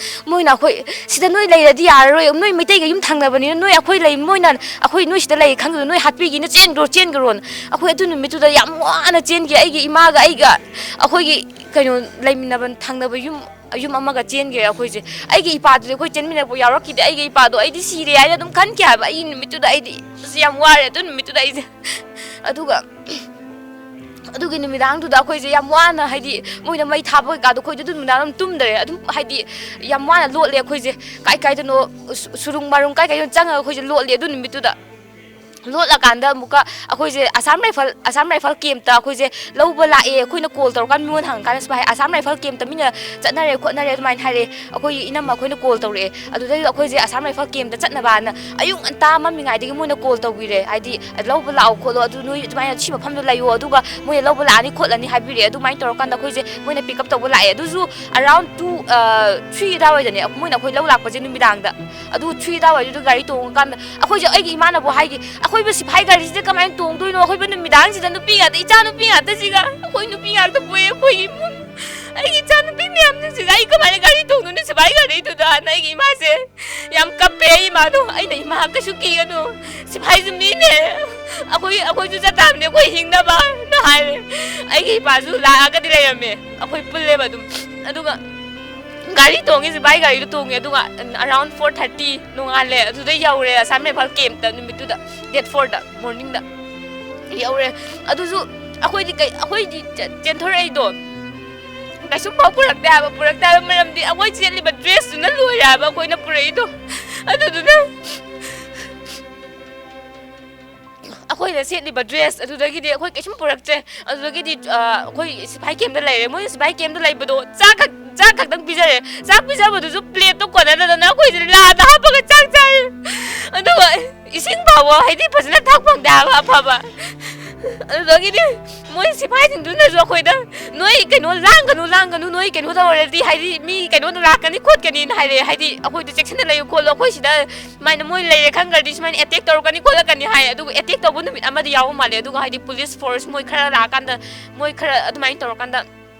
ꯃꯣꯏꯅ ꯑꯩꯈꯣꯏ, "ꯁꯤꯗ ꯅꯣꯏ ꯂꯩꯔꯗꯤ ꯌꯥꯔꯔꯣꯏ, ꯅꯣꯏ ꯃꯩꯇꯩꯒ ꯌꯨꯝ ꯊꯪꯅꯕꯅꯤꯅ, ꯅꯣꯏ ꯑꯩꯈꯣꯏ ꯂꯩ, ꯃꯣꯏꯅ ꯑꯩꯈꯣꯏ ꯅꯣꯏ ꯁꯤꯗ ꯂꯩ ꯈꯪꯗꯕ, ꯅꯣꯏ ꯍꯥꯠꯄꯤꯒꯦꯅ ꯆꯦꯟꯈ꯭ꯔꯣ, ꯆꯦꯟꯈ꯭ꯔꯣꯅ"꯫ ꯑꯩꯈꯣꯏ ꯑꯗꯨ ꯅꯨꯃꯤꯠꯇꯨꯗ ꯌꯥꯝ ꯋꯥꯅ ꯆꯦꯟꯈꯤ꯫ ꯑꯩꯒꯤ ꯏꯃꯥꯒ ꯑꯩꯒ, ꯑꯩꯈꯣꯏꯒꯤ ꯀꯩꯅꯣ, ꯂꯩꯃꯤꯟꯅꯕ ꯊꯪꯅꯕ ꯌꯨꯝ, ꯌꯨꯝ ꯑꯃꯒ ꯆꯦꯟꯈ꯭ꯔꯦ ꯑꯩꯈꯣꯏꯁꯦ꯫ ꯑꯩꯒꯤ ꯏꯄꯥꯗꯨꯗꯤ ꯑꯩꯈꯣꯏ ꯆꯦꯟꯃꯤꯟꯅꯔꯛꯄ ꯌꯥꯎꯔꯛꯈꯤꯗꯦ꯫ ꯑꯩꯒꯤ ꯏꯄꯥꯗꯣ ꯑꯩꯗꯤ ꯁꯤꯔꯦ ꯍꯥꯏꯅ ꯑꯗꯨꯝ ꯈꯟꯈꯤ ꯍꯥꯏꯕ꯫ ꯑꯩ ꯅꯨꯃꯤꯠꯇꯨꯗ ꯑꯩꯗꯤ ꯑꯁ ꯌꯥꯝ ꯋꯥꯔꯦ ꯑꯗꯨ ꯅꯨꯃꯤꯠꯇꯨꯗ ꯑꯩꯁꯦ꯫ ꯑꯗꯨꯒ ꯑꯗꯨꯒꯤ ꯅꯨꯃꯤꯗꯥꯡꯗꯨꯗ ꯑꯩꯈꯣꯏꯁꯦ ꯌꯥꯝ ꯋꯥꯅ, ꯍꯥꯏꯗꯤ, ꯃꯣꯏꯅ ꯃꯩ ꯊꯥꯕ ꯀꯩꯀꯥꯗꯣ, ꯑꯩꯈꯣꯏꯗꯣ ꯑꯗꯨ ꯅꯨꯃꯤꯗꯥꯡ ꯑꯗꯨꯝ ꯇꯨꯝꯗ꯭ꯔꯦ꯫ ꯑꯗꯨꯝ, ꯍꯥꯏꯗꯤ, ꯌꯥꯝ ꯋꯥꯅ ꯂꯣꯠꯂꯦ ꯑꯩꯈꯣꯏꯁꯦ꯫ ꯀꯥꯏ ꯀꯥꯏꯗꯅꯣ ꯁꯨ-, ꯁꯨꯔꯨꯡ ꯃꯥꯔꯨꯡ ꯀꯥꯏ ꯀꯥꯏꯗꯅꯣ ꯆꯪꯉꯒ ꯑꯩꯈꯣꯏꯁꯦ ꯂꯣꯠꯂꯦ ꯑꯗꯨ ꯅꯨꯃꯤꯠꯇꯨꯗ꯫ ꯂꯣꯠꯂꯀꯥꯟꯗ ꯑꯃꯨꯛꯀ ꯑꯩꯈꯣꯏꯁꯦ ꯑꯁꯥꯝ ꯔꯥꯏꯐꯜ, ꯑꯁꯥꯝ ꯔꯥꯏꯐꯜ ꯀꯦꯝꯞꯇ ꯑꯩꯈꯣꯏꯁꯦ ꯂꯧꯕ ꯂꯥꯛꯑꯦ꯫ ꯑꯩꯈꯣꯏꯅ ꯀꯣꯜ ꯇꯧꯔꯀꯥꯟꯗ ꯃꯤꯉꯣꯟꯗ ꯍꯪꯉꯀꯥꯟꯗ ꯁꯨꯃꯥꯏꯅ, "ꯑꯁꯥꯝ ꯔꯥꯏꯐꯜ ꯀꯦꯝꯞꯇ ꯃꯤꯅ ꯆꯠꯅꯔꯦ ꯈꯣꯠꯅꯔꯦ" ꯑꯗꯨꯃꯥꯏꯅ ꯍꯥꯏꯔꯛꯑꯦ꯫ ꯑꯩꯈꯣꯏꯒꯤ ꯏꯅꯝꯃ ꯑꯩꯈꯣꯏꯅ ꯀꯣꯜ ꯇꯧꯔꯛꯑꯦ꯫ ꯑꯗꯨꯗꯩꯗ ꯑꯩꯈꯣꯏꯁꯦ ꯑꯁꯥꯝ ꯔꯥꯏꯐꯜ ꯀꯦꯝꯞꯇ ꯆꯠꯅꯕꯅ ꯑꯌꯨꯛ ꯉꯟꯇꯥ ꯃꯝꯃꯤꯉꯩꯗꯒꯤ ꯃꯣꯏꯅ ꯀꯣꯜ ꯇꯧꯕꯤꯔꯦ, ꯍꯥꯏꯗꯤ, "ꯂꯧꯕ ꯂꯥꯛꯑꯣ ꯈꯣꯠꯂꯣ, ꯑꯗꯨ ꯅꯣꯏ ꯑꯗꯨꯃꯥꯏꯅ ꯁꯤ ꯃꯐꯝꯗ ꯂꯩꯌꯣ, ꯑꯗꯨꯒ ꯃꯣꯏꯅ ꯂꯧꯕ ꯂꯥꯛꯑꯅꯤ ꯈꯣꯠꯂꯅꯤ" ꯍꯥꯏꯕꯤꯔꯛꯑꯦ꯫ ꯑꯗꯨꯃꯥꯏꯅ ꯇꯧꯔꯀꯥꯟꯗ ꯑꯩꯈꯣꯏꯁꯦ ꯃꯣꯏꯅ ꯄꯤꯛ ꯑꯞ ꯇꯧꯕ ꯂꯥꯛꯑꯦ꯫ ꯑꯗꯨꯁꯨ ꯑꯔꯥꯎꯟ ꯇꯨ, ꯊ꯭ꯔꯤ ꯑꯗꯨꯋꯥꯏꯗꯅꯦ ꯃꯣꯏꯅ ꯑꯩꯈꯣꯏ ꯂꯧ ꯂꯥꯛꯄꯁꯦ, ꯅꯨꯃꯤꯗꯥꯡꯗ꯫ ꯑꯗꯨ ꯊ꯭ꯔꯤ ꯑꯗꯨꯋꯥꯏꯗꯨꯗ ꯒꯥꯔꯤ ꯇꯣꯡꯉꯀꯥꯟꯗ ꯑꯩꯈꯣꯏꯁꯦ, ꯑꯩꯒꯤ ꯏꯃꯥꯅꯕꯨ ꯍꯥꯏꯈꯤ, "ꯑꯩꯈꯣꯏꯕꯨ ꯁꯤꯐꯥꯏ ꯒꯥꯔꯤꯁꯤꯗ ꯀꯃꯥꯏꯅ ꯇꯣꯡꯗꯣꯏꯅꯣ? ꯑꯩꯈꯣꯏꯕꯨ ꯅꯨꯃꯤꯗꯥꯡꯁꯤꯗ ꯅꯨꯄꯤ ꯉꯥꯛꯇ, ꯏꯆꯥ ꯅꯨꯄꯤ ꯉꯥꯛꯇꯁꯤꯒ, ꯑꯩꯈꯣꯏ ꯅꯨꯄꯤ ꯉꯥꯛꯇ ꯄꯣꯛꯑꯦ ꯑꯩꯈꯣꯏꯒꯤ ꯏꯃꯨꯡ, ꯑꯩꯒꯤ ꯏꯆꯥ ꯅꯨꯄꯤ ꯃꯌꯥꯝꯁꯤꯡꯁꯤꯒ ꯑꯩ ꯀꯃꯥꯏꯅ ꯒꯥꯔꯤ ꯇꯣꯡꯗꯣꯏꯅꯣ ꯁꯤꯐꯥꯏ ꯒꯥꯔꯤꯗꯨꯗ?" ꯑꯅ ꯑꯩꯒꯤ ꯏꯃꯥꯁꯦ ꯌꯥꯝ ꯀꯞꯄꯦ꯫ ꯑꯩ ꯏꯃꯥꯗꯣ, ꯑꯩꯅ, "ꯏꯃꯥ, ꯀꯩꯁꯨ ꯀꯤꯒꯅꯨ, ꯁꯤꯐꯥꯏꯁꯨ ꯃꯤꯅꯦ, ꯑꯩꯈꯣꯏ, ꯑꯩꯈꯣꯏꯁꯨ ꯆꯠꯇꯥꯕꯅꯦ, ꯑꯩꯈꯣꯏ ꯍꯤꯡꯅꯕꯅ" ꯍꯥꯏꯔꯦ꯫ ꯑꯩꯒꯤ ꯏꯄꯥꯁꯨ ꯂꯥꯛꯑꯒꯗꯤ ꯂꯩꯔꯝꯃꯦ, ꯑꯩꯈꯣꯏ ꯄꯨꯜꯂꯦꯕ ꯑꯗꯨꯝ꯫ ꯑꯗꯨꯒ ꯒꯥꯔꯤ ꯇꯣꯡꯉꯦ, ꯁꯤꯐꯥꯏ ꯒꯥꯔꯤꯗꯣ ꯇꯣꯡꯉꯦ꯫ ꯑꯗꯨꯒ ꯑꯔꯥꯎꯟ ꯐꯣꯔ ꯊꯥꯔꯇꯤ ꯅꯣꯡꯉꯥꯜꯂꯦ, ꯑꯗꯨꯗ ꯌꯧꯔꯦ ꯑꯁꯥꯝ ꯔꯥꯏꯐꯜ ꯀꯦꯝꯞꯇ ꯅꯨꯃꯤꯠꯇꯨꯗ, ꯗꯦꯠ ꯐꯣꯔꯗ ꯃꯣꯔꯅꯤꯡꯗ ꯌꯧꯔꯦ꯫ ꯑꯗꯨꯁꯨ ꯑꯩꯈꯣꯏꯗꯤ ꯀꯩ, ꯑꯩꯈꯣꯏꯗꯤ ꯆꯦ-, ꯆꯦꯟꯊꯣꯔꯛꯏꯗꯣ ꯀꯩꯁꯨꯝꯐꯥꯎ ꯄꯨꯔꯛꯇꯦ ꯍꯥꯏꯕ꯫ ꯄꯨꯔꯛꯇꯦ ꯍꯥꯏꯕ ꯃꯔꯝꯗꯤ ꯑꯩꯈꯣꯏ ꯁꯦꯠꯂꯤꯕ ꯗ꯭ꯔꯦꯁꯇꯨꯅ ꯂꯣꯏꯔꯦ ꯍꯥꯏꯕ ꯑꯩꯈꯣꯏꯅ ꯄꯨꯔꯛꯏꯗꯣ꯫ ꯑꯗꯨꯗꯨꯅ ꯑꯩꯈꯣꯏꯅ ꯁꯦꯠꯂꯤꯕ ꯗ꯭ꯔꯦꯁ ꯑꯗꯨꯗꯒꯤꯗꯤ ꯑꯩꯈꯣꯏ ꯀꯩꯁꯨꯝ ꯄꯨꯔꯛꯇ꯭ꯔꯦ꯫ ꯑꯗꯨꯗꯒꯤꯗꯤ, ꯑ, ꯑꯩꯈꯣꯏ ꯁꯤꯐꯥꯏ ꯀꯦꯝꯞꯇ ꯂꯩꯔꯦ꯫ ꯃꯣꯏ ꯁꯤꯐꯥꯏ ꯀꯦꯝꯞꯇ ꯂꯩꯕꯗꯣ ꯆꯥꯛ ꯈꯛ, ꯆꯥꯛ ꯈꯛꯇꯪ ꯄꯤꯖꯔꯦ꯫ ꯆꯥꯛ ꯄꯤꯖꯕꯗꯨꯁꯨ ꯄ꯭ꯂꯦꯠꯇꯣ ꯀꯣꯟꯅꯗꯗꯅ ꯑꯩꯈꯣꯏꯁꯦ ꯂꯥꯗ ꯍꯥꯞꯄꯒ ꯆꯥꯛ ꯆꯥꯔꯦ꯫ ꯑꯗꯨꯒ ꯏꯁꯤꯡ ꯐꯥꯎꯕ, ꯍꯥꯏꯗꯤ, ꯐꯖꯅ ꯊꯛ ꯐꯪꯗꯦ ꯍꯥꯏꯕ ꯑꯐꯕ꯫ ꯑꯗꯨꯗꯒꯤꯗꯤ ꯃꯣꯏ ꯁꯤꯐꯥꯏꯁꯤꯡꯗꯨꯅꯁꯨ ꯑꯩꯈꯣꯏꯗ, "ꯅꯣꯏ ꯀꯩꯅꯣ ꯂꯥꯡꯒꯅꯨ, ꯂꯥꯡꯒꯅꯨ, ꯅꯣꯏ ꯀꯩꯅꯣ ꯇꯧꯔꯗꯤ, ꯍꯥꯏꯗꯤ, ꯃꯤ ꯀꯩꯅꯣꯗ ꯂꯥꯛꯀꯅꯤ ꯈꯣꯠꯀꯅꯤꯅ" ꯍꯥꯏꯔꯛꯑꯦ꯫ ꯍꯥꯏꯗꯤ, "ꯑꯩꯈꯣꯏꯗ ꯆꯦꯛꯁꯤꯟꯅ ꯂꯩꯌꯨ ꯈꯣꯠꯂꯨ, ꯑꯩꯈꯣꯏ ꯁꯤꯗ ꯁꯨꯃꯥꯏꯅ ꯃꯣꯏ ꯂꯩꯔꯦ ꯈꯪꯈ꯭ꯔꯗꯤ ꯁꯨꯃꯥꯏꯅ ꯑꯦꯇꯦꯛ ꯇꯧꯔꯛꯀꯅꯤ ꯈꯣꯠꯂꯛꯀꯅꯤ" ꯍꯥꯏ꯫ ꯑꯗꯨꯒ ꯑꯦꯇꯦꯛ ꯇꯧꯕ ꯅꯨꯃꯤꯠ ꯑꯃꯗꯤ ꯌꯥꯎꯕ ꯃꯥꯜꯂꯦ꯫ ꯑꯗꯨꯒ, ꯍꯥꯏꯗꯤ, ꯄꯨꯂꯤꯁ ꯐꯣꯔꯁ ꯃꯣꯏ ꯈꯔ ꯂꯥꯛꯑꯀꯥꯟꯗ, ꯃꯣꯏ ꯈꯔ ꯑꯗꯨꯃꯥꯏꯅ ꯇꯧꯔꯀꯥꯟꯗ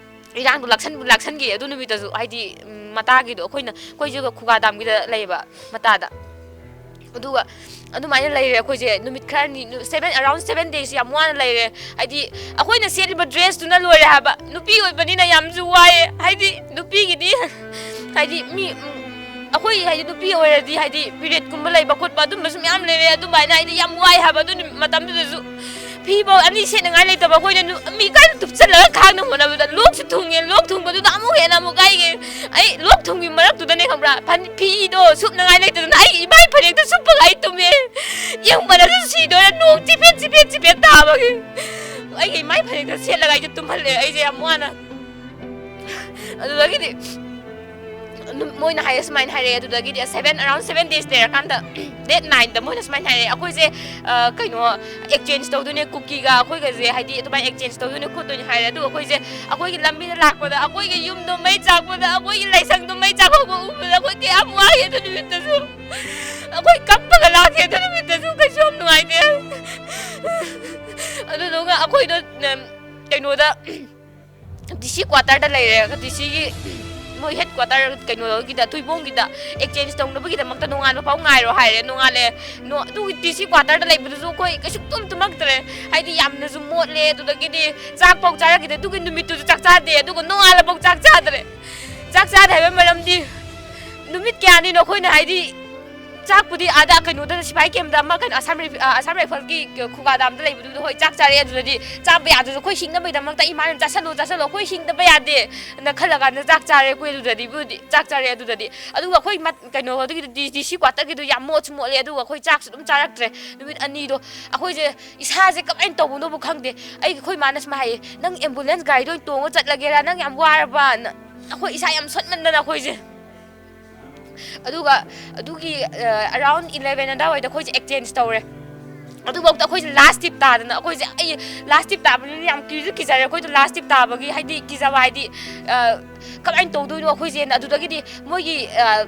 ꯏꯔꯥꯡꯗꯣ ꯂꯥꯛꯁꯟ-, ꯂꯥꯛꯁꯟꯈꯤ ꯑꯗꯨ ꯅꯨꯃꯤꯠꯇꯁꯨ꯫ ꯍꯥꯏꯗꯤ, ꯎꯝ, ꯃꯇꯥꯒꯤꯗꯣ ꯑꯩꯈꯣꯏꯅ, ꯑꯩꯈꯣꯏꯁꯨ ꯈꯨꯒꯥ ꯗꯥꯝꯒꯤꯗ ꯂꯩꯌꯦꯕ, ꯃꯇꯥꯗ꯫ ꯑꯗꯨꯒ ꯑꯗꯨꯃꯥꯏꯅ ꯂꯩꯔꯦ ꯑꯩꯈꯣꯏꯁꯦ ꯅꯨꯃꯤꯠ ꯈꯔꯅꯤ, ꯅꯨ-, seven, around seven days ꯌꯥꯝ ꯋꯥꯅ ꯂꯩꯔꯦ꯫ ꯍꯥꯏꯗꯤ, ꯑꯩꯈꯣꯏꯅ ꯁꯦꯠꯂꯤꯕ ꯗ꯭ꯔꯦꯁꯇꯨꯅ ꯂꯣꯏꯔꯦ ꯍꯥꯏꯕ꯫ ꯅꯨꯄꯤ ꯑꯣꯏꯕꯅꯤꯅ ꯌꯥꯝꯁꯨ ꯋꯥꯏꯌꯦ꯫ ꯍꯥꯏꯗꯤ, ꯅꯨꯄꯤꯒꯤꯗꯤ, ꯍꯥꯏꯗꯤ, ꯃꯤ, ꯎꯝ, ꯑꯩꯈꯣꯏ, ꯍꯥꯏꯗꯤ, ꯅꯨꯄꯤ ꯑꯣꯏꯔꯗꯤ, ꯍꯥꯏꯗꯤ, ꯄꯤꯔꯤꯌꯠꯀꯨꯝꯕ ꯂꯩꯕ ꯈꯣꯠꯄ ꯑꯗꯨꯝꯕꯁꯨ ꯃꯌꯥꯝ ꯂꯩꯔꯦ꯫ ꯑꯗꯨꯃꯥꯏꯅ, ꯍꯥꯏꯗꯤ, ꯌꯥꯝ ꯋꯥꯏ ꯍꯥꯏꯕ ꯑꯗꯨ ꯅꯨꯃꯤꯠ ꯃꯇꯝꯗꯨꯗꯁꯨ꯫ ꯐꯤꯐꯧ ꯑꯅꯤ ꯁꯦꯠꯅꯉꯥꯏ ꯂꯩꯇꯕ ꯑꯩꯈꯣꯏꯅ ꯅꯨ-, ꯃꯤ ꯀꯥꯏꯗ ꯇꯨꯞꯁꯜꯂꯒ ꯈꯥꯡꯅ ꯍꯣꯠꯅꯕꯗ ꯂꯣꯛꯁꯨ ꯊꯨꯡꯉꯦ꯫ ꯂꯣꯛ ꯊꯨꯡꯕꯗꯨꯗ ꯑꯃꯨꯛ ꯍꯦꯟꯅ ꯑꯃꯨꯛ ꯀꯥꯏꯒꯦ꯫ ꯑꯩ ꯂꯣꯛ ꯊꯨꯡꯕꯒꯤ ꯃꯔꯛꯇꯨꯗꯅꯦ ꯈꯪꯕ꯭ꯔꯥ, ꯐꯟ-, ꯐꯤꯗꯣ ꯁꯨꯞꯅꯉꯥꯏ ꯂꯩꯇꯗꯅ ꯑꯩꯒꯤ ꯏꯃꯥꯏ ꯐꯅꯦꯛꯇꯣ ꯁꯨꯞꯄꯒ ꯑꯩ ꯇꯨꯝꯃꯦ꯫ ꯏꯪꯕꯅꯁꯨ ꯁꯤꯗꯣꯔꯦ, ꯅꯣꯡ ꯆꯤꯐꯦꯠ ꯆꯤꯐꯦꯠ ꯆꯤꯐꯦꯠ ꯇꯥꯕꯒꯤ꯫ ꯑꯩꯒꯤ ꯏꯃꯥꯏ ꯐꯅꯦꯛꯇꯣ ꯁꯦꯠꯂꯒ ꯑꯩꯁꯦ ꯇꯨꯝꯍꯜꯂꯦ, ꯑꯩꯁꯦ ꯌꯥꯝ ꯋꯥꯅ꯫ ꯑꯗꯨꯗꯒꯤꯗꯤ ꯅꯨ-, ꯃꯣꯏꯅ ꯍꯥꯏꯌꯦ, ꯁꯨꯃꯥꯏꯅ ꯍꯥꯏꯔꯛꯑꯦ꯫ ꯑꯗꯨꯗꯒꯤꯗꯤ seven, around seven days ꯂꯩꯔꯀꯥꯟꯗ, date nine ꯗ ꯃꯣꯏꯅ ꯁꯨꯃꯥꯏꯅ ꯍꯥꯏꯔꯛꯑꯦ, "ꯑꯩꯈꯣꯏꯁꯦ, ꯑ, ꯀꯩꯅꯣ, exchange ꯇꯧꯗꯣꯏꯅꯦ, ꯀꯨꯀꯤꯒ ꯑꯩꯈꯣꯏꯒꯁꯦ, ꯍꯥꯏꯗꯤ, ꯑꯗꯨꯃꯥꯏꯅ exchange ꯇꯧꯗꯣꯏꯅꯦ ꯈꯣꯠꯇꯣꯏꯅꯦ" ꯍꯥꯏꯔꯦ꯫ ꯑꯗꯨꯒ ꯑꯩꯈꯣꯏꯁꯦ, ꯑꯩꯈꯣꯏꯒꯤ ꯂꯝꯕꯤꯗ ꯂꯥꯛꯄꯗ, ꯑꯩꯈꯣꯏꯒꯤ ꯌꯨꯝꯗꯣ ꯃꯩ ꯆꯥꯛꯄꯗ, ꯑꯩꯈꯣꯏꯒꯤ ꯂꯥꯏꯁꯪꯗꯣ ꯃꯩ ꯆꯥꯛꯍꯧꯕ ꯎꯕꯗ ꯑꯩꯈꯣꯏ ꯀꯌꯥꯝ ꯋꯥꯏ ꯑꯗꯨ ꯅꯨꯃꯤꯠꯇꯁꯨ꯫ ꯑꯩꯈꯣꯏ ꯀꯞꯄꯒ ꯂꯥꯛꯈꯤ ꯑꯗꯨ ꯅꯨꯃꯤꯠꯇꯁꯨ, ꯀꯩꯁꯨ ꯌꯥꯝ ꯅꯨꯡꯉꯥꯏꯇꯦ꯫ ꯑꯗꯨꯗꯨꯒ ꯑꯩꯈꯣꯏꯗꯣ, ꯎꯝ, ꯀꯩꯅꯣꯗ, ꯗꯤ ꯁꯤ quarter ꯗ ꯂꯩꯔꯦ꯫ ꯗꯤ ꯁꯤꯒꯤ ꯃꯣꯏ headquarter ꯀꯩꯅꯣꯒꯤꯗ, ꯊꯨꯏꯕꯣꯡꯒꯤꯗ exchange ꯇꯧꯅꯕꯒꯤꯗꯃꯛꯇ ꯅꯣꯡꯉꯥꯟꯕ ꯐꯥꯎ ꯉꯥꯏꯔꯣ ꯍꯥꯏꯔꯦ꯫ ꯅꯣꯡꯉꯥꯜꯂꯦ꯫ ꯅꯣ-, ꯑꯗꯨꯒꯤ ꯗꯤ ꯁꯤ quarter ꯗ ꯂꯩꯕꯗꯨꯁꯨ ꯑꯩꯈꯣꯏ ꯀꯩꯁꯨ ꯇꯨꯝ ꯇꯨꯝꯃꯛꯇ꯭ꯔꯦ꯫ ꯍꯥꯏꯗꯤ ꯌꯥꯝꯅꯁꯨ ꯃꯣꯠꯂꯦ꯫ ꯑꯗꯨꯗꯒꯤꯗꯤ ꯆꯥꯛ ꯐꯥꯎ ꯆꯥꯔꯛꯈꯤꯗꯦ꯫ ꯑꯗꯨꯒꯤ ꯅꯨꯃꯤꯠꯇꯨꯁꯨ ꯆꯥꯛ ꯆꯥꯗꯦ꯫ ꯑꯗꯨꯒ ꯅꯣꯡꯉꯥꯜꯂ ꯐꯥꯎ ꯆꯥꯛ ꯆꯥꯗ꯭ꯔꯦ꯫ ꯆꯥꯛ ꯆꯥꯗꯦ ꯍꯥꯏꯕ ꯃꯔꯝꯗꯤ ꯅꯨꯃꯤꯠ ꯀꯌꯥꯅꯤꯅꯣ ꯑꯩꯈꯣꯏꯅ, ꯍꯥꯏꯗꯤ, ꯆꯥꯛꯄꯨꯗꯤ ꯑꯥꯗ ꯀꯩꯅꯣꯗ ꯁꯤꯐꯥꯏ camp ꯇ ꯑꯃ ꯀꯩꯅꯣ ꯑꯁꯥꯝ ꯔꯥꯏꯐ-, ꯑ, ꯑꯁꯥꯝ rifle ꯒꯤ ꯈꯨꯒꯥ dam ꯗ ꯂꯩꯕꯗꯨꯗ ꯍꯣꯏ ꯆꯥꯛ ꯆꯥꯔꯛꯑꯦ꯫ ꯑꯗꯨꯗꯗꯤ ꯆꯥꯕ ꯌꯥꯗ꯭ꯔꯁꯨ ꯑꯩꯈꯣꯏ ꯍꯤꯡꯅꯕꯒꯤꯗꯃꯛꯇ ꯏꯃꯥꯅ "ꯆꯥꯁꯜꯂꯣ, ꯆꯥꯁꯜꯂꯣ, ꯑꯩꯈꯣꯏ ꯍꯤꯡꯗꯕ ꯌꯥꯗꯦ" ꯅ ꯈꯜꯂꯀꯥꯟꯗ ꯆꯥꯛ ꯆꯥꯔꯦ ꯑꯩꯈꯣꯏ ꯑꯗꯨꯗꯗꯤꯕꯨꯗꯤ, ꯆꯥꯛ ꯆꯥꯔꯦ ꯑꯗꯨꯗꯗꯤ꯫ ꯑꯗꯨꯒ ꯑꯩꯈꯣꯏ ꯃꯠ-, ꯀꯩꯅꯣ ꯑꯗꯨꯒꯤꯗꯨꯗꯤ, ꯗꯤ ꯁꯤ quarter ꯒꯤꯗꯨ ꯌꯥꯝ ꯃꯣꯠꯁꯨ ꯃꯣꯠꯂꯦ꯫ ꯑꯗꯨꯒ ꯑꯩꯈꯣꯏ ꯆꯥꯛꯁꯨ ꯑꯗꯨꯝ ꯆꯥꯔꯛꯇ꯭ꯔꯦ ꯅꯨꯃꯤꯠ ꯑꯅꯤꯗꯣ꯫ ꯑꯩꯈꯣꯏꯁꯦ ꯏꯁꯥꯁꯦ ꯀꯃꯥꯏꯅ ꯇꯧꯕꯅꯣꯕꯨ ꯈꯪꯗꯦ꯫ ꯑꯩꯒꯤ, ꯑꯩꯈꯣꯏ ꯃꯥꯅ ꯁꯨꯃꯥꯏꯅ ꯍꯥꯏꯌꯦ, "ꯅꯪ ambulance ꯒꯥꯔꯤꯗ ꯑꯣꯏꯅ ꯇꯣꯡꯉ ꯆꯠꯂꯒꯦꯔꯥ? ꯅꯪ ꯌꯥꯝ ꯋꯥꯔꯕꯅ?" ꯑꯩꯈꯣꯏ ꯏꯁꯥ ꯌꯥꯝ ꯁꯣꯟꯃꯟꯗꯅ ꯑꯩꯈꯣꯏꯁꯦ꯫ ꯑꯗꯨꯒ ꯑꯗꯨꯒꯤ, ꯑ, around eleven ꯑꯗꯥꯏꯋꯥꯏꯗ ꯑꯩꯈꯣꯏꯁꯦ exchange ꯇꯧꯔꯦ꯫ ꯑꯗꯨꯐꯥꯎꯗ ꯑꯩꯈꯣꯏꯁꯦ last tip ꯇꯥꯗꯅ, ꯑꯩꯈꯣꯏꯁꯦ, ꯑꯩ last tip ꯇꯥꯕꯅꯤꯅ ꯌꯥꯝ ꯀꯤꯁꯨ ꯀꯤꯖꯔꯦ꯫ ꯑꯩꯈꯣꯏꯗꯣ last tip ꯇꯥꯕꯒꯤ, ꯍꯥꯏꯗꯤ, ꯀꯤꯖꯕ ꯍꯥꯏꯗꯤ, ꯑ, ꯀꯃꯥꯏꯅ ꯇꯧꯗꯣꯏꯅꯣ ꯑꯩꯈꯣꯏꯁꯦꯅ꯫ ꯑꯗꯨꯗꯒꯤꯗꯤ ꯃꯣꯏꯒꯤ, ꯑ,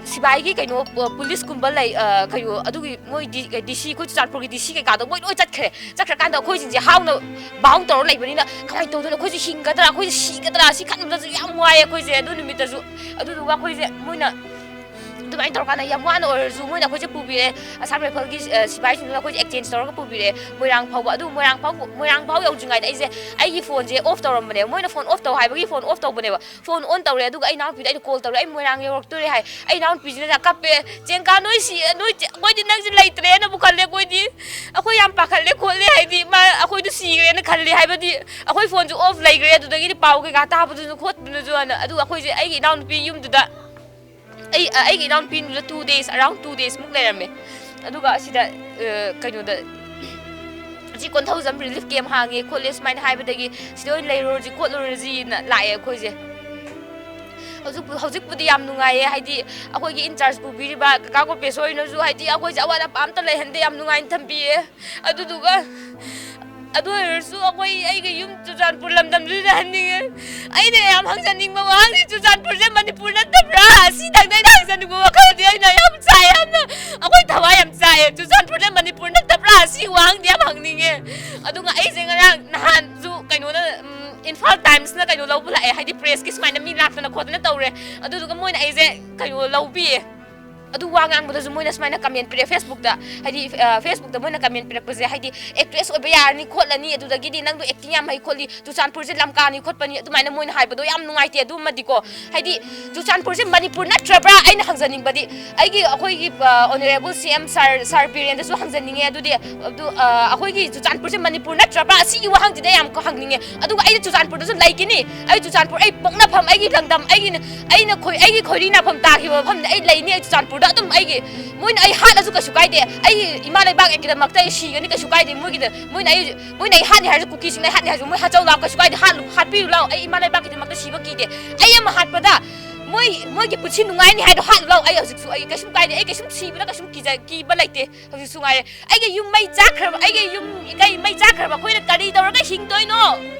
ꯁꯤꯕꯥꯏꯒꯤ ꯀꯩꯅꯣ, ꯄꯨꯂꯤꯁꯀꯨꯝꯕ ꯂꯩ, ꯑ, ꯀꯩꯅꯣ, ꯑꯗꯨꯒꯤ ꯃꯣꯏ ꯗꯤ-, ꯗꯤ ꯁꯤ, ꯑꯩꯈꯣꯏ ꯆꯨꯔꯆꯥꯟꯄꯨꯔꯒꯤ ꯗꯤ ꯁꯤ ꯀꯩꯀꯥꯗꯣ ꯃꯣꯏ ꯂꯣꯏ ꯆꯠꯈ꯭ꯔꯦ꯫ ꯆꯠꯈ꯭ꯔꯀꯥꯟꯗ ꯑꯩꯈꯣꯏꯁꯤꯡꯁꯦ ꯍꯥꯎꯅ bound ꯇꯧꯔ ꯂꯩꯕꯅꯤꯅ ꯀꯃꯥꯏꯅ ꯇꯧꯗꯣꯏꯅꯣ? ꯑꯩꯈꯣꯏꯁꯦ ꯍꯤꯡꯒꯗ꯭ꯔꯥ, ꯑꯩꯈꯣꯏꯁꯦ ꯁꯤꯒꯗ꯭ꯔꯥ, ꯁꯤ ꯈꯟꯕꯗꯁꯨ ꯌꯥꯝ ꯋꯥꯏꯌꯦ ꯑꯩꯈꯣꯏꯁꯦ ꯑꯗꯨ ꯅꯨꯃꯤꯠꯇꯁꯨ꯫ ꯑꯗꯨꯗꯨꯒ ꯑꯩꯈꯣꯏꯁꯦ ꯃꯣꯏꯅ ꯑꯗꯨꯃꯥꯏꯅ ꯇꯧꯔꯀꯥꯟꯗ ꯌꯥꯝ ꯋꯥꯅ ꯑꯣꯏꯔꯁꯨ ꯃꯣꯏꯅ ꯑꯩꯈꯣꯏꯁꯦ ꯄꯨꯕꯤꯔꯦ, ꯑꯁꯥꯝ ꯔꯥꯏꯐꯜꯒꯤ ꯁꯤꯐꯥꯏꯁꯤꯡꯗꯨꯅ ꯑꯩꯈꯣꯏꯁꯦ exchange ꯇꯧꯔꯒ ꯄꯨꯕꯤꯔꯛꯑꯦ ꯃꯣꯏꯔꯥꯡ ꯐꯥꯎꯕ꯫ ꯑꯗꯨ ꯃꯣꯏꯔꯥꯡ ꯐꯥꯎ ꯃꯣꯏꯔꯥꯡ ꯐꯥꯎ ꯌꯧꯗ꯭ꯔꯤꯉꯩꯗ ꯑꯩꯁꯦ ꯑꯩꯒꯤ ꯐꯣꯟꯁꯦ off ꯇꯧꯔꯝꯕꯅꯦ꯫ ꯃꯣꯏꯅ phone off ꯇꯧ ꯍꯥꯏꯕꯒꯤ phone off ꯇꯧꯕꯅꯦꯕ꯫ Phone on ꯇꯧꯔꯦ, ꯑꯗꯨꯒ ꯑꯩ ꯏꯅꯥꯎꯅꯨꯄꯤꯗ ꯑꯩꯅ call ꯇꯧꯔꯦ, "ꯑꯩ ꯃꯣꯏꯔꯥꯡ ꯌꯧꯔꯛꯇꯣꯔꯦ" ꯍꯥꯏ꯫ ꯑꯩ ꯏꯅꯥꯎꯅꯨꯄꯤꯁꯤꯅ ꯀꯞꯄꯦ, "ꯆꯦꯡꯀꯥ, ꯅꯣꯏ ꯁꯤ ꯅꯣꯏ ꯑꯩꯈꯣꯏꯗꯤ ꯅꯪꯁꯦ ꯂꯩꯇ꯭ꯔꯦꯅꯕꯨ ꯈꯜꯂꯦ꯫ ꯑꯩꯈꯣꯏꯗꯤ ꯑꯩꯈꯣꯏ ꯌꯥꯝ ꯄꯥꯈꯠꯂꯦ ꯈꯣꯠꯂꯦ, ꯍꯥꯏꯗꯤ ꯃꯥ ꯑꯩꯈꯣꯏꯗꯣ ꯁꯤꯈ꯭ꯔꯦꯅ ꯈꯜꯂꯦ, ꯍꯥꯏꯕꯗꯤ ꯑꯩꯈꯣꯏ ꯐꯣꯟꯁꯨ off ꯂꯩꯈ꯭ꯔꯦ, ꯑꯗꯨꯗꯒꯤꯗꯤ ꯄꯥꯎ ꯀꯩꯀꯥ ꯇꯥꯕꯗꯨꯁꯨ ꯈꯣꯠꯄꯗꯨꯁꯨ" ꯑꯅ꯫ ꯑꯗꯨꯒ ꯑꯩꯈꯣꯏꯁꯦ ꯑꯩꯒꯤ ꯏꯅꯥꯎꯅꯨꯄꯤ ꯌꯨꯝꯗꯨꯗ ꯑꯩ ꯑꯩꯒꯤ ꯏꯅꯥꯎꯅꯨꯄꯤꯗꯨꯗ two days, around two days ꯃꯨꯛ ꯂꯩꯔꯝꯃꯦ꯫ ꯑꯗꯨꯒ ꯑꯁꯤꯗ ꯀꯩꯅꯣꯗ ꯁꯤ ꯀꯣꯟꯊꯧꯖꯝ relief camp ꯍꯥꯡꯉꯦ ꯈꯣꯠꯂꯦ ꯁꯨꯃꯥꯏꯅ ꯍꯥꯏꯕꯗꯒꯤ ꯁꯤꯗ ꯑꯣꯏꯅ ꯂꯩꯔꯨꯔꯁꯤ ꯈꯣꯠꯂꯨꯔꯁꯤꯅ ꯂꯥꯛꯑꯦ ꯑꯩꯈꯣꯏꯁꯦ꯫ ꯍꯧꯖꯤꯛ ꯍꯧꯖꯤꯛꯄꯨꯗꯤ ꯌꯥꯝ ꯅꯨꯡꯉꯥꯏꯌꯦ, ꯍꯥꯏꯗꯤ ꯑꯩꯈꯣꯏꯒꯤ in charge ꯄꯨꯕꯤꯔꯤꯕ ꯀꯀꯥ ꯒꯣꯄꯦꯁ ꯍꯣꯏꯅꯁꯨ ꯍꯥꯏꯗꯤ ꯑꯩꯈꯣꯏꯁꯦ ꯑꯋꯥꯠ ꯑꯄꯥ ꯑꯝꯇ ꯂꯩꯍꯟꯗꯦ, ꯌꯥꯝ ꯅꯨꯡꯉꯥꯏꯅ ꯊꯝꯕꯤꯌꯦ꯫ ꯑꯗꯨꯗꯨꯒ ꯑꯗꯨ ꯑꯣꯏꯔꯁꯨ ꯑꯩꯈꯣꯏ ꯑꯩꯒꯤ ꯌꯨꯝ ꯆꯨꯔꯆꯥꯟꯄꯨꯔ ꯂꯝꯗꯝꯁꯤꯗ ꯍꯟꯅꯤꯡꯉꯦ꯫ ꯑꯩꯅ ꯌꯥꯝ ꯍꯪꯖꯅꯤꯡꯕ ꯋꯥꯍꯪꯗꯤ ꯆꯨꯔꯆꯥꯟꯄꯨꯔꯁꯦ ꯃꯅꯤꯄꯨꯔ ꯅꯠꯇꯕ꯭ꯔꯥ? ꯑꯁꯤꯗꯪꯅꯦ ꯑꯩꯅ ꯍꯪꯖꯅꯤꯡꯕ ꯋꯥꯈꯜꯗꯤ꯫ ꯑꯩꯅ ꯌꯥꯝ ꯆꯥꯏ, ꯌꯥꯝꯅ ꯑꯩꯈꯣꯏ ꯊꯋꯥꯏ ꯌꯥꯝ ꯆꯥꯏꯌꯦ꯫ ꯆꯨꯔꯆꯥꯟꯄꯨꯔꯁꯦ ꯃꯅꯤꯄꯨꯔ ꯅꯠꯇꯕ꯭ꯔꯥ? ꯁꯤ ꯋꯥꯍꯪꯗꯤ ꯌꯥꯝ ꯍꯪꯅꯤꯡꯉꯦ꯫ ꯑꯗꯨꯒ ꯑꯩꯁꯦ ꯉꯔꯥꯡ ꯅꯍꯥꯟꯁꯨ ꯀꯩꯅꯣꯅ, ꯎꯝ, ꯏꯝꯐꯥꯜ ꯇꯥꯏꯝꯁꯅ ꯀꯩꯅꯣ ꯂꯧꯕ ꯂꯥꯛꯑꯦ, ꯍꯥꯏꯗꯤ pressꯀꯤ ꯁꯨꯃꯥꯏꯅ ꯃꯤ ꯂꯥꯛꯇꯅ ꯈꯣꯠꯇꯅ ꯇꯧꯔꯦ꯫ ꯑꯗꯨꯗꯨꯒ ꯃꯣꯏꯅ ꯑꯩꯁꯦ ꯀꯩꯅꯣ ꯂꯧꯕꯤꯌꯦ꯫ ꯑꯗꯨ ꯋꯥ ꯉꯥꯡꯕꯗꯁꯨ ꯃꯣꯏꯅ ꯁꯨꯃꯥꯏꯅ comment ꯄꯤꯔꯛꯑꯦ Facebookꯇ, ꯍꯥꯏꯗꯤ, ꯑ, Facebookꯇ ꯃꯣꯏꯅ comment ꯄꯤꯔꯛꯄꯁꯦ, ꯍꯥꯏꯗꯤ actress ꯑꯣꯏꯕ ꯌꯥꯔꯅꯤ ꯈꯣꯠꯂꯅꯤ, ꯑꯗꯨꯗꯒꯤꯗꯤ ꯅꯪꯗꯣ acting ꯌꯥꯝ ꯍꯩ ꯈꯣꯠꯂꯤ, ꯆꯨꯔꯆꯥꯟꯄꯨꯔꯁꯦ ꯂꯝꯀꯥꯅꯤ ꯈꯣꯠꯄꯅꯤ, ꯑꯗꯨꯃꯥꯏꯅ ꯃꯣꯏꯅ ꯍꯥꯏꯕꯗꯣ ꯌꯥꯝ ꯅꯨꯡꯉꯥꯏꯇꯦ꯫ ꯑꯗꯨꯃꯗꯤꯀꯣ, ꯍꯥꯏꯗꯤ ꯆꯨꯔꯆꯥꯟꯄꯨꯔꯁꯦ ꯃꯅꯤꯄꯨꯔ ꯅꯠꯇ꯭ꯔꯕ꯭ꯔꯥ? ꯑꯩꯅ ꯍꯪꯖꯅꯤꯡꯕꯗꯤ, ꯑꯩꯒꯤ, ꯑꯩꯈꯣꯏꯒꯤ, ꯑ, honourable C M sir, sir ꯕꯤꯔꯦꯟꯗꯁꯨ ꯍꯪꯖꯅꯤꯡꯉꯦ꯫ ꯑꯗꯨꯗꯤ, ꯑꯗꯨ, ꯑ, ꯑꯩꯈꯣꯏꯒꯤ ꯆꯨꯔꯆꯥꯟꯄꯨꯔꯁꯦ ꯃꯅꯤꯄꯨꯔ ꯅꯠꯇ꯭ꯔꯕ꯭ꯔꯥ? ꯑꯁꯤꯒꯤ ꯋꯥꯍꯪꯁꯤꯗꯤ ꯌꯥꯝ ꯍꯪꯅꯤꯡꯉꯦ꯫ ꯑꯗꯨꯒ ꯑꯩꯅ ꯆꯨꯔꯆꯥꯟꯄꯨꯔꯗꯁꯨ ꯂꯩꯒꯅꯤ꯫ ꯑꯩ ꯆꯨꯔꯆꯥꯟꯄꯨꯔ, ꯑꯩ ꯄꯣꯛꯅꯐꯝ, ꯑꯩꯒꯤ ꯂꯝꯗꯝ, ꯑꯩꯒꯤ, ꯑꯩꯅ ꯈꯣꯏ-, ꯑꯩꯒꯤ ꯈꯣꯏꯔꯤ ꯅꯥꯐꯝ ꯇꯥꯈꯤꯕ ꯃꯐꯝꯗ ꯑꯩ ꯂꯩꯅꯤ꯫ ꯑꯩ ꯆꯨꯔꯆꯥꯟꯄꯨꯔꯗ ꯑꯗꯨꯝ ꯑꯩꯒꯤ, ꯃꯣꯏꯅ ꯑꯩ ꯍꯥꯠꯂꯁꯨ ꯀꯩꯁꯨ ꯀꯥꯏꯗꯦ꯫ ꯑꯩ ꯏꯃꯥ ꯂꯩꯕꯥꯛꯀꯤꯗꯃꯛꯇ ꯑꯩ ꯁꯤꯒꯅꯤ, ꯀꯩꯁꯨ ꯀꯥꯏꯗꯦ꯫ ꯃꯣꯏꯒꯤꯗ, ꯃꯣꯏꯅ ꯑꯩ, ꯃꯣꯏꯅ ꯑꯩ ꯍꯥꯠꯅꯤ ꯍꯥꯏꯔꯁꯨ, ꯀꯨꯀꯤꯁꯤꯡꯅ ꯑꯩ ꯍꯥꯠꯅꯤ ꯍꯥꯏꯔꯁꯨ, ꯃꯣꯏ ꯍꯥꯠꯆꯧ ꯂꯥꯎ, ꯀꯩꯁꯨ ꯀꯥꯏꯗꯦ, ꯍꯥꯠꯂꯨ, ꯍꯥꯠꯄꯤꯔꯨ ꯂꯥꯎ꯫ ꯑꯩ ꯏꯃꯥ ꯂꯩꯕꯥꯛꯀꯤꯗꯃꯛꯇ ꯁꯤꯕ ꯀꯤꯗꯦ꯫ ꯑꯩ ꯑꯃ ꯍꯥꯠꯄꯗ ꯃꯣꯏ, ꯃꯣꯏꯒꯤ ꯄꯨꯟꯁꯤ ꯅꯨꯡꯉꯥꯏꯅꯤ ꯍꯥꯏꯗꯣ ꯍꯥꯠꯂꯨ ꯂꯥꯎ꯫ ꯑꯩ ꯍꯧꯖꯤꯛꯁꯨ, ꯑꯩ ꯀꯩꯁꯨꯝ ꯀꯥꯏꯗꯦ, ꯑꯩ ꯀꯩꯁꯨꯝ ꯁꯤꯕꯗ ꯀꯩꯁꯨꯝ ꯀꯤꯖ-, ꯀꯤꯕ ꯂꯩꯇꯦ꯫ ꯍꯧꯖꯤꯛꯁꯨ ꯉꯥꯏꯔꯦ, ꯑꯩꯒꯤ ꯌꯨꯝ ꯃꯩ ꯆꯥꯛꯈ꯭ꯔꯕ, ꯑꯩꯒꯤ ꯌꯨꯝ ꯀꯩ ꯃꯩ ꯆꯥꯛꯈ꯭ꯔꯕ ꯑꯩꯈꯣꯏꯅ ꯀꯔꯤ ꯇꯧꯔꯒ ꯍꯤꯡꯗꯣꯏꯅꯣ?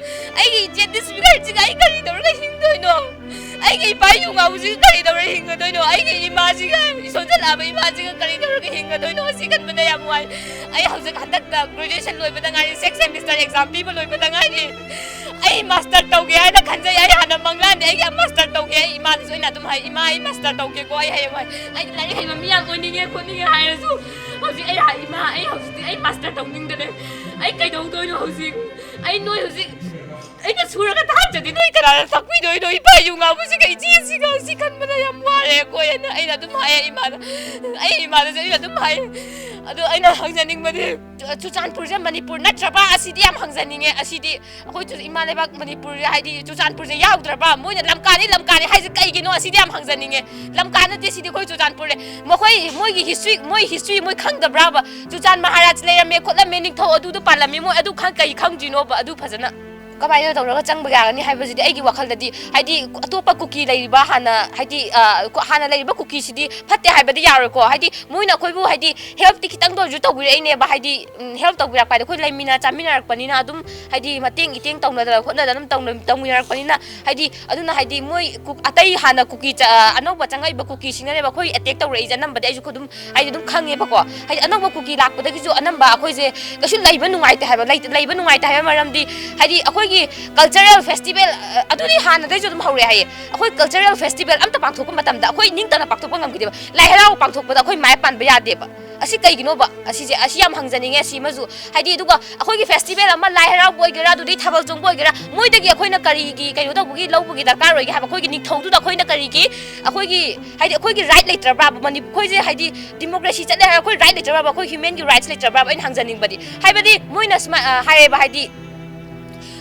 ꯑꯩꯒꯤ ꯏꯆꯦ ꯗꯤꯁꯐꯤꯒꯔꯁꯤꯒ ꯑꯩ ꯀꯔꯤ ꯇꯧꯔꯒ ꯍꯤꯡꯗꯣꯏꯅꯣ? ꯑꯩꯒꯤ ꯏꯄꯥ ꯏꯌꯨ ꯉꯥꯎꯕꯁꯤꯒ ꯀꯔꯤ ꯇꯧꯔ ꯍꯤꯡꯒꯗꯣꯏꯅꯣ? ꯑꯩꯒꯤ ꯏꯃꯥꯁꯤꯒ, ꯏꯁꯣꯟꯖꯜꯂꯛꯑꯕ ꯏꯃꯥꯁꯤꯒ ꯀꯔꯤ ꯇꯧꯔꯒ ꯍꯤꯡꯒꯗꯣꯏꯅꯣ? ꯑꯁꯤ ꯈꯟꯕꯗ ꯌꯥꯝ ꯋꯥꯏ꯫ ꯑꯩ ꯍꯧꯖꯤꯛ ꯍꯟꯗꯛꯇ graduation ꯂꯣꯏꯕꯗ ꯉꯥꯏꯔꯤ, sixth semester exam ꯄꯤꯕ ꯂꯣꯏꯕꯗ ꯉꯥꯏꯔꯤ꯫ ꯑꯩ master ꯇꯧꯒꯦ ꯍꯥꯏꯅ ꯈꯟꯖꯩ꯫ ꯑꯩ ꯍꯥꯟꯅ ꯃꯪꯂꯥꯟꯅꯤ ꯑꯩꯒꯤ master ꯇꯧꯒꯦ꯫ ꯑꯩ ꯏꯃꯥꯗꯁꯨ ꯑꯩꯅ ꯑꯗꯨꯝ ꯍꯥꯏ, "ꯏꯃꯥ, ꯑꯩ master ꯇꯧꯒꯦꯀꯣ, ꯑꯩ ꯍꯌꯦꯡꯋꯥꯏ ꯑꯩꯗꯤ ꯂꯥꯏꯔꯤꯛ ꯍꯩꯕ ꯃꯤ ꯌꯥꯝ ꯑꯣꯏꯅꯤꯡꯉꯦ ꯈꯣꯠꯅꯤꯡꯉꯦ" ꯍꯥꯏꯔꯁꯨ, ꯍꯧꯖꯤꯛ ꯑꯩ ꯍꯥꯏ, "ꯏꯃꯥ, ꯑꯩ ꯍꯧꯖꯤꯛꯇꯤ ꯑꯩ master ꯇꯧꯅꯤꯡꯗꯔꯦ꯫ ꯑꯩ ꯀꯩꯗꯧꯗꯣꯏꯅꯣ ꯍꯧꯖꯤꯛ? ꯑꯩ ꯅꯣꯏ ꯍꯧꯖꯤꯛ ꯑꯩꯅ ꯁꯨꯔꯒ ꯊꯥꯛꯇ꯭ꯔꯗꯤ ꯅꯣꯏ ꯀꯅꯥꯅ ꯊꯛꯄꯤꯗꯣꯏꯅꯣ? ꯏꯄꯥ ꯏꯌꯨ ꯉꯥꯎꯕꯁꯤꯒ ꯏꯆꯦꯁꯤꯒ ꯁꯤ ꯈꯟꯕꯗ ꯌꯥꯝ ꯋꯥꯔꯦ ꯑꯩꯈꯣꯏ" ꯍꯥꯏꯅ ꯑꯩꯅ ꯑꯗꯨꯝ ꯍꯥꯏꯌꯦ ꯏꯃꯥꯗ꯫ ꯑꯩ ꯏꯃꯥꯗꯁꯨ ꯑꯩꯅ ꯑꯗꯨꯝ ꯍꯥꯏꯌꯦ꯫ ꯑꯗꯣ ꯑꯩꯅ ꯍꯪꯖꯅꯤꯡꯕꯗꯤ, ꯆꯨ-, ꯆꯨꯔꯆꯥꯟꯄꯨꯔꯁꯦ ꯃꯅꯤꯄꯨꯔ ꯅꯠꯇ꯭ꯔꯕ? ꯑꯁꯤꯗꯤ ꯌꯥꯝ ꯍꯪꯖꯅꯤꯡꯉꯦ꯫ ꯑꯁꯤꯗꯤ ꯑꯩꯈꯣꯏ ꯆꯨ-, ꯏꯃꯥ ꯂꯩꯕꯥꯛ ꯃꯅꯤꯄꯨꯔ ꯍꯥꯏꯗꯤ ꯆꯨꯔꯆꯥꯟꯄꯨꯔꯁꯦ ꯌꯥꯎꯗ꯭ꯔꯕ? ꯃꯣꯏꯅ ꯂꯝꯀꯥꯅꯤ, ꯂꯝꯀꯥꯅꯤ ꯍꯥꯏꯁꯦ ꯀꯩꯒꯤꯅꯣ? ꯑꯁꯤꯗꯤ ꯌꯥꯝ ꯍꯪꯖꯅꯤꯡꯉꯦ꯫ ꯂꯝꯀꯥ ꯅꯠꯇꯦ, ꯁꯤꯗꯤ ꯑꯩꯈꯣꯏ ꯆꯨꯔꯆꯥꯟꯄꯨꯔꯅꯦ꯫ ꯃꯈꯣꯏ, ꯃꯣꯏꯒꯤ history, ꯃꯣꯏ history ꯃꯣꯏ ꯈꯪꯗꯕ꯭ꯔꯥꯕ? ꯆꯨꯔꯆꯥꯟ ꯃꯍꯥꯔꯥꯖ ꯂꯩꯔꯝꯃꯦ, ꯈꯣꯠꯂꯝꯃꯦ, ꯅꯤꯡꯊꯧ ꯑꯗꯨꯗ ꯄꯥꯜꯂꯝꯃꯤ, ꯃꯣꯏ ꯑꯗꯨ ꯈꯪ-, ꯀꯩ ꯈꯪꯗ꯭ꯔꯤꯅꯣꯕ? ꯑꯗꯨ ꯐꯖꯅ ꯀꯃꯥꯏꯅ ꯇꯧꯔꯒ ꯆꯪꯕ ꯌꯥꯒꯅꯤ ꯍꯥꯏꯕꯁꯤꯗꯤ ꯑꯩꯒꯤ ꯋꯥꯈꯜꯗꯗꯤ, ꯍꯥꯏꯗꯤ, ꯑꯇꯣꯞꯄ ꯀꯨꯀꯤ ꯂꯩꯔꯤꯕ ꯍꯥꯟꯅ, ꯍꯥꯏꯗꯤ, ꯑ, ꯀꯨ-, ꯍꯥꯟꯅ ꯂꯩꯔꯤꯕ ꯀꯨꯀꯤꯁꯤꯗꯤ ꯐꯠꯇꯦ ꯍꯥꯏꯕꯗꯤ ꯌꯥꯔꯣꯏꯀꯣ꯫ ꯍꯥꯏꯗꯤ, ꯃꯣꯏꯅ ꯑꯩꯈꯣꯏꯕꯨ, ꯍꯥꯏꯗꯤ, helpꯇꯤ ꯈꯤꯇꯪꯗ ꯑꯣꯏꯔꯁꯨ ꯇꯧꯕꯤꯔꯛꯏꯅꯦꯕ꯫ ꯍꯥꯏꯗꯤ, ꯎꯝ, help ꯇꯧꯕꯤꯔꯛꯄ ꯍꯥꯏꯗꯤ ꯑꯩꯈꯣꯏ ꯂꯩꯃꯤꯟꯅ ꯆꯥꯃꯤꯟꯅꯔꯛꯄꯅꯤꯅ ꯑꯗꯨꯝ, ꯍꯥꯏꯗꯤ, ꯃꯇꯦꯡ ꯏꯇꯦꯡ ꯇꯧꯅꯗꯅ ꯈꯣꯠꯅꯗꯅ ꯑꯗꯨꯝ ꯇꯧꯅ-, ꯇꯧꯃꯤꯟꯅꯔꯛꯄꯅꯤꯅ, ꯍꯥꯏꯗꯤ, ꯑꯗꯨꯅ, ꯍꯥꯏꯗꯤ, ꯃꯣꯏ ꯀꯨꯛ-, ꯑꯇꯩ ꯍꯥꯟꯅ ꯀꯨꯀꯤ ꯆ-, ꯑ, ꯑꯅꯧꯕ ꯆꯪꯉꯛꯏꯕ ꯀꯨꯀꯤꯁꯤꯡꯅꯅꯦꯕ ꯑꯩꯈꯣꯏ attack ꯇꯧꯔꯛꯏꯁꯦ ꯑꯅꯝꯕꯗꯤ꯫ ꯑꯩꯁꯨ ꯑꯗꯨꯝ, ꯍꯥꯏꯗꯤ, ꯑꯗꯨꯝ ꯈꯪꯉꯦꯕꯀꯣ꯫ ꯍꯥꯏꯗꯤ, ꯑꯅꯧꯕ ꯀꯨꯀꯤ ꯂꯥꯛꯄꯗꯒꯤꯁꯨ ꯑꯅꯝꯕ ꯑꯩꯈꯣꯏꯁꯦ ꯀꯩꯁꯨ ꯂꯩꯕ ꯅꯨꯡꯉꯥꯏꯇꯦ ꯍꯥꯏꯕ, ꯂꯩ-, ꯂꯩꯕ ꯅꯨꯡꯉꯥꯏꯇꯦ ꯍꯥꯏꯕ ꯃꯔꯝꯗꯤ, ꯍꯥꯏꯗꯤ, ꯑꯩꯈꯣꯏꯒꯤ cultural festival, ꯑ, ꯑꯗꯨꯗꯤ ꯍꯥꯟꯅꯗꯩꯁꯨ ꯑꯗꯨꯝ ꯍꯧꯔꯛꯑꯦ ꯍꯥꯏꯌꯦ꯫ ꯑꯩꯈꯣꯏ cultural festival ꯑꯝꯇ ꯄꯥꯡꯊꯣꯛꯄ ꯃꯇꯝꯗ ꯑꯩꯈꯣꯏ ꯅꯤꯡꯇꯝꯅ ꯄꯥꯡꯊꯣꯛꯄ ꯉꯝꯈꯤꯗꯦꯕ꯫ ꯂꯥꯏ ꯍꯔꯥꯎꯕ ꯄꯥꯡꯊꯣꯛꯄꯗ ꯑꯩꯈꯣꯏ ꯃꯥꯏ ꯄꯥꯟꯕ ꯌꯥꯗꯦꯕ꯫ ꯑꯁꯤ ꯀꯩꯒꯤꯅꯣꯕ? ꯑꯁꯤꯁꯦ, ꯑꯁꯤ ꯌꯥꯝ ꯍꯪꯖꯅꯤꯡꯉꯦ꯫ ꯑꯁꯤꯃꯁꯨ, ꯍꯥꯏꯗꯤ, ꯑꯗꯨꯒ ꯑꯩꯈꯣꯏꯒꯤ festival ꯑꯃ, ꯂꯥꯏ ꯍꯔꯥꯎꯕ ꯑꯣꯏꯒꯦꯔꯥ, ꯑꯗꯨꯗꯩ ꯊꯥꯕꯜ ꯆꯣꯡꯕ ꯑꯣꯏꯒꯦꯔꯥ, ꯃꯣꯏꯗꯒꯤ ꯑꯩꯈꯣꯏꯅ ꯀꯔꯤꯒꯤ ꯀꯩꯅꯣ ꯇꯧꯕꯒꯤ, ꯂꯧꯕꯒꯤ ꯗꯔꯀꯥꯔ ꯑꯣꯏꯒꯦ ꯍꯥꯏꯕ? ꯑꯩꯈꯣꯏꯒꯤ ꯅꯤꯡꯊꯧꯗꯨꯗ ꯑꯩꯈꯣꯏꯅ ꯀꯔꯤꯒꯤ, ꯑꯩꯈꯣꯏꯒꯤ, ꯍꯥꯏꯗꯤ, ꯑꯩꯈꯣꯏꯒꯤ right ꯂꯩꯇ꯭ꯔꯕ꯭ꯔꯥꯕ? ꯃꯅꯤ-, ꯑꯩꯈꯣꯏꯁꯦ, ꯍꯥꯏꯗꯤ, democracy ꯆꯠꯂꯦ ꯍꯥꯏꯔꯒ ꯑꯩꯈꯣꯏ right ꯂꯩꯇ꯭ꯔꯕ꯭ꯔꯥꯕ? ꯑꯩꯈꯣꯏ humanꯒꯤ rights ꯂꯩꯇ꯭ꯔꯕ꯭ꯔꯥꯕ? ꯑꯩꯅ ꯍꯪꯖꯅꯤꯡꯕꯗꯤ, ꯍꯥꯏꯕꯗꯤ, ꯃꯣꯏꯅ ꯁꯨꯃꯥꯏ-, ꯑ, ꯍꯥꯏꯌꯦꯕ, ꯍꯥꯏꯗꯤ,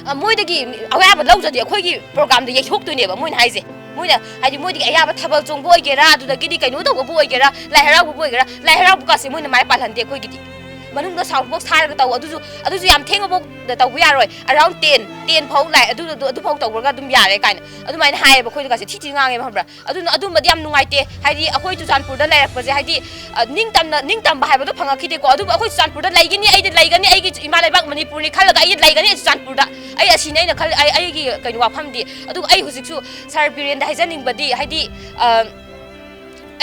ꯑ, ꯃꯣꯏꯗꯒꯤ ꯑꯌꯥꯕ ꯂꯧꯗ꯭ꯔꯗꯤ ꯑꯩꯈꯣꯏꯒꯤ programꯗ ꯌꯩꯊꯣꯛꯇꯣꯏꯅꯦꯕ ꯃꯣꯏꯅ ꯍꯥꯏꯁꯦ꯫ ꯃꯣꯏꯅ, ꯍꯥꯏꯗꯤ, ꯃꯣꯏꯗꯒꯤ ꯑꯌꯥꯕ ꯊꯥꯕꯜ ꯆꯣꯡꯕ ꯑꯣꯏꯒꯦꯔꯥ, ꯑꯗꯨꯗꯒꯤꯗꯤ ꯀꯩꯅꯣ ꯇꯧꯕꯕꯨ ꯑꯣꯏꯒꯦꯔꯥ, ꯂꯥꯏ ꯍꯔꯥꯎꯕꯕꯨ ꯑꯣꯏꯒꯦꯔꯥ, ꯂꯥꯏ ꯍꯔꯥꯎꯕꯀꯥꯁꯦ ꯃꯣꯏꯅ ꯃꯥꯏ ꯄꯥꯜꯍꯟꯗꯦ ꯑꯩꯈꯣꯏꯒꯤꯗꯤ꯫ ꯃꯅꯨꯡꯗ ꯁꯥꯎꯟ ꯕꯣꯛꯁ ꯊꯥꯔꯒ ꯇꯧ, ꯑꯗꯨꯁꯨ ꯑꯗꯨꯁꯨ ꯌꯥꯝ ꯊꯦꯡꯉꯐꯥꯎ ꯇꯧꯕ ꯌꯥꯔꯣꯏ, ꯑꯔꯥꯎꯟ ꯇꯦꯟ ꯇꯦꯟ ꯐꯥꯎ ꯂꯥꯛꯑꯦ, ꯑꯗꯨ ꯑꯗꯨ ꯑꯗꯨꯐꯥꯎ ꯇꯧꯈ꯭ꯔꯒ ꯑꯗꯨꯝ ꯌꯥꯔꯦ ꯀꯥꯏꯅ ꯑꯗꯨꯃꯥꯏꯅ ꯍꯥꯏꯌꯦꯕ꯫ ꯑꯩꯈꯣꯏꯗꯒꯁꯦ ꯊꯤ ꯊꯤ ꯉꯥꯡꯉꯦꯕ, ꯈꯪꯕ꯭ꯔꯥ? ꯑꯗꯨꯅ ꯑꯗꯨꯝꯕꯗꯤ ꯌꯥꯝ ꯅꯨꯡꯉꯥꯏꯇꯦ꯫ ꯍꯥꯏꯗꯤ ꯑꯩꯈꯣꯏ ꯆꯨꯔꯆꯥꯟꯄꯨꯔꯗ ꯂꯩꯔꯛꯄꯁꯦ, ꯍꯥꯏꯗꯤ ꯑ, ꯅꯤꯡꯇꯝꯅ ꯅꯤꯡꯇꯝꯕ ꯍꯥꯏꯕꯗꯣ ꯐꯪꯉꯛꯈꯤꯗꯦꯀꯣ꯫ ꯑꯗꯨꯕꯨ ꯑꯩꯈꯣꯏ ꯆꯨꯔꯆꯥꯟꯄꯨꯔꯗ ꯂꯩꯒꯅꯤ, ꯑꯩꯗꯤ ꯂꯩꯒꯅꯤ, ꯑꯩꯒꯤ ꯏꯃꯥ ꯂꯩꯕꯥꯛ ꯃꯅꯤꯄꯨꯔꯅꯤ ꯈꯜꯂꯒ ꯑꯩ ꯂꯩꯒꯅꯤ ꯆꯨꯔꯆꯥꯟꯄꯨꯔꯗ꯫ ꯑꯩ ꯑꯁꯤꯅꯦ ꯑꯩꯅ ꯈꯜ ꯑꯩ ꯑꯩꯒꯤ ꯀꯩꯅꯣ ꯋꯥꯐꯝꯗꯤ꯫ ꯑꯗꯨꯒ ꯑꯩ ꯍꯧꯖꯤꯛꯁꯨ ꯁꯥꯔ ꯕꯤꯔꯦꯟꯗ ꯍꯥꯏꯖꯅꯤꯡꯕꯗꯤ, ꯍꯥꯏꯗꯤ ꯑ,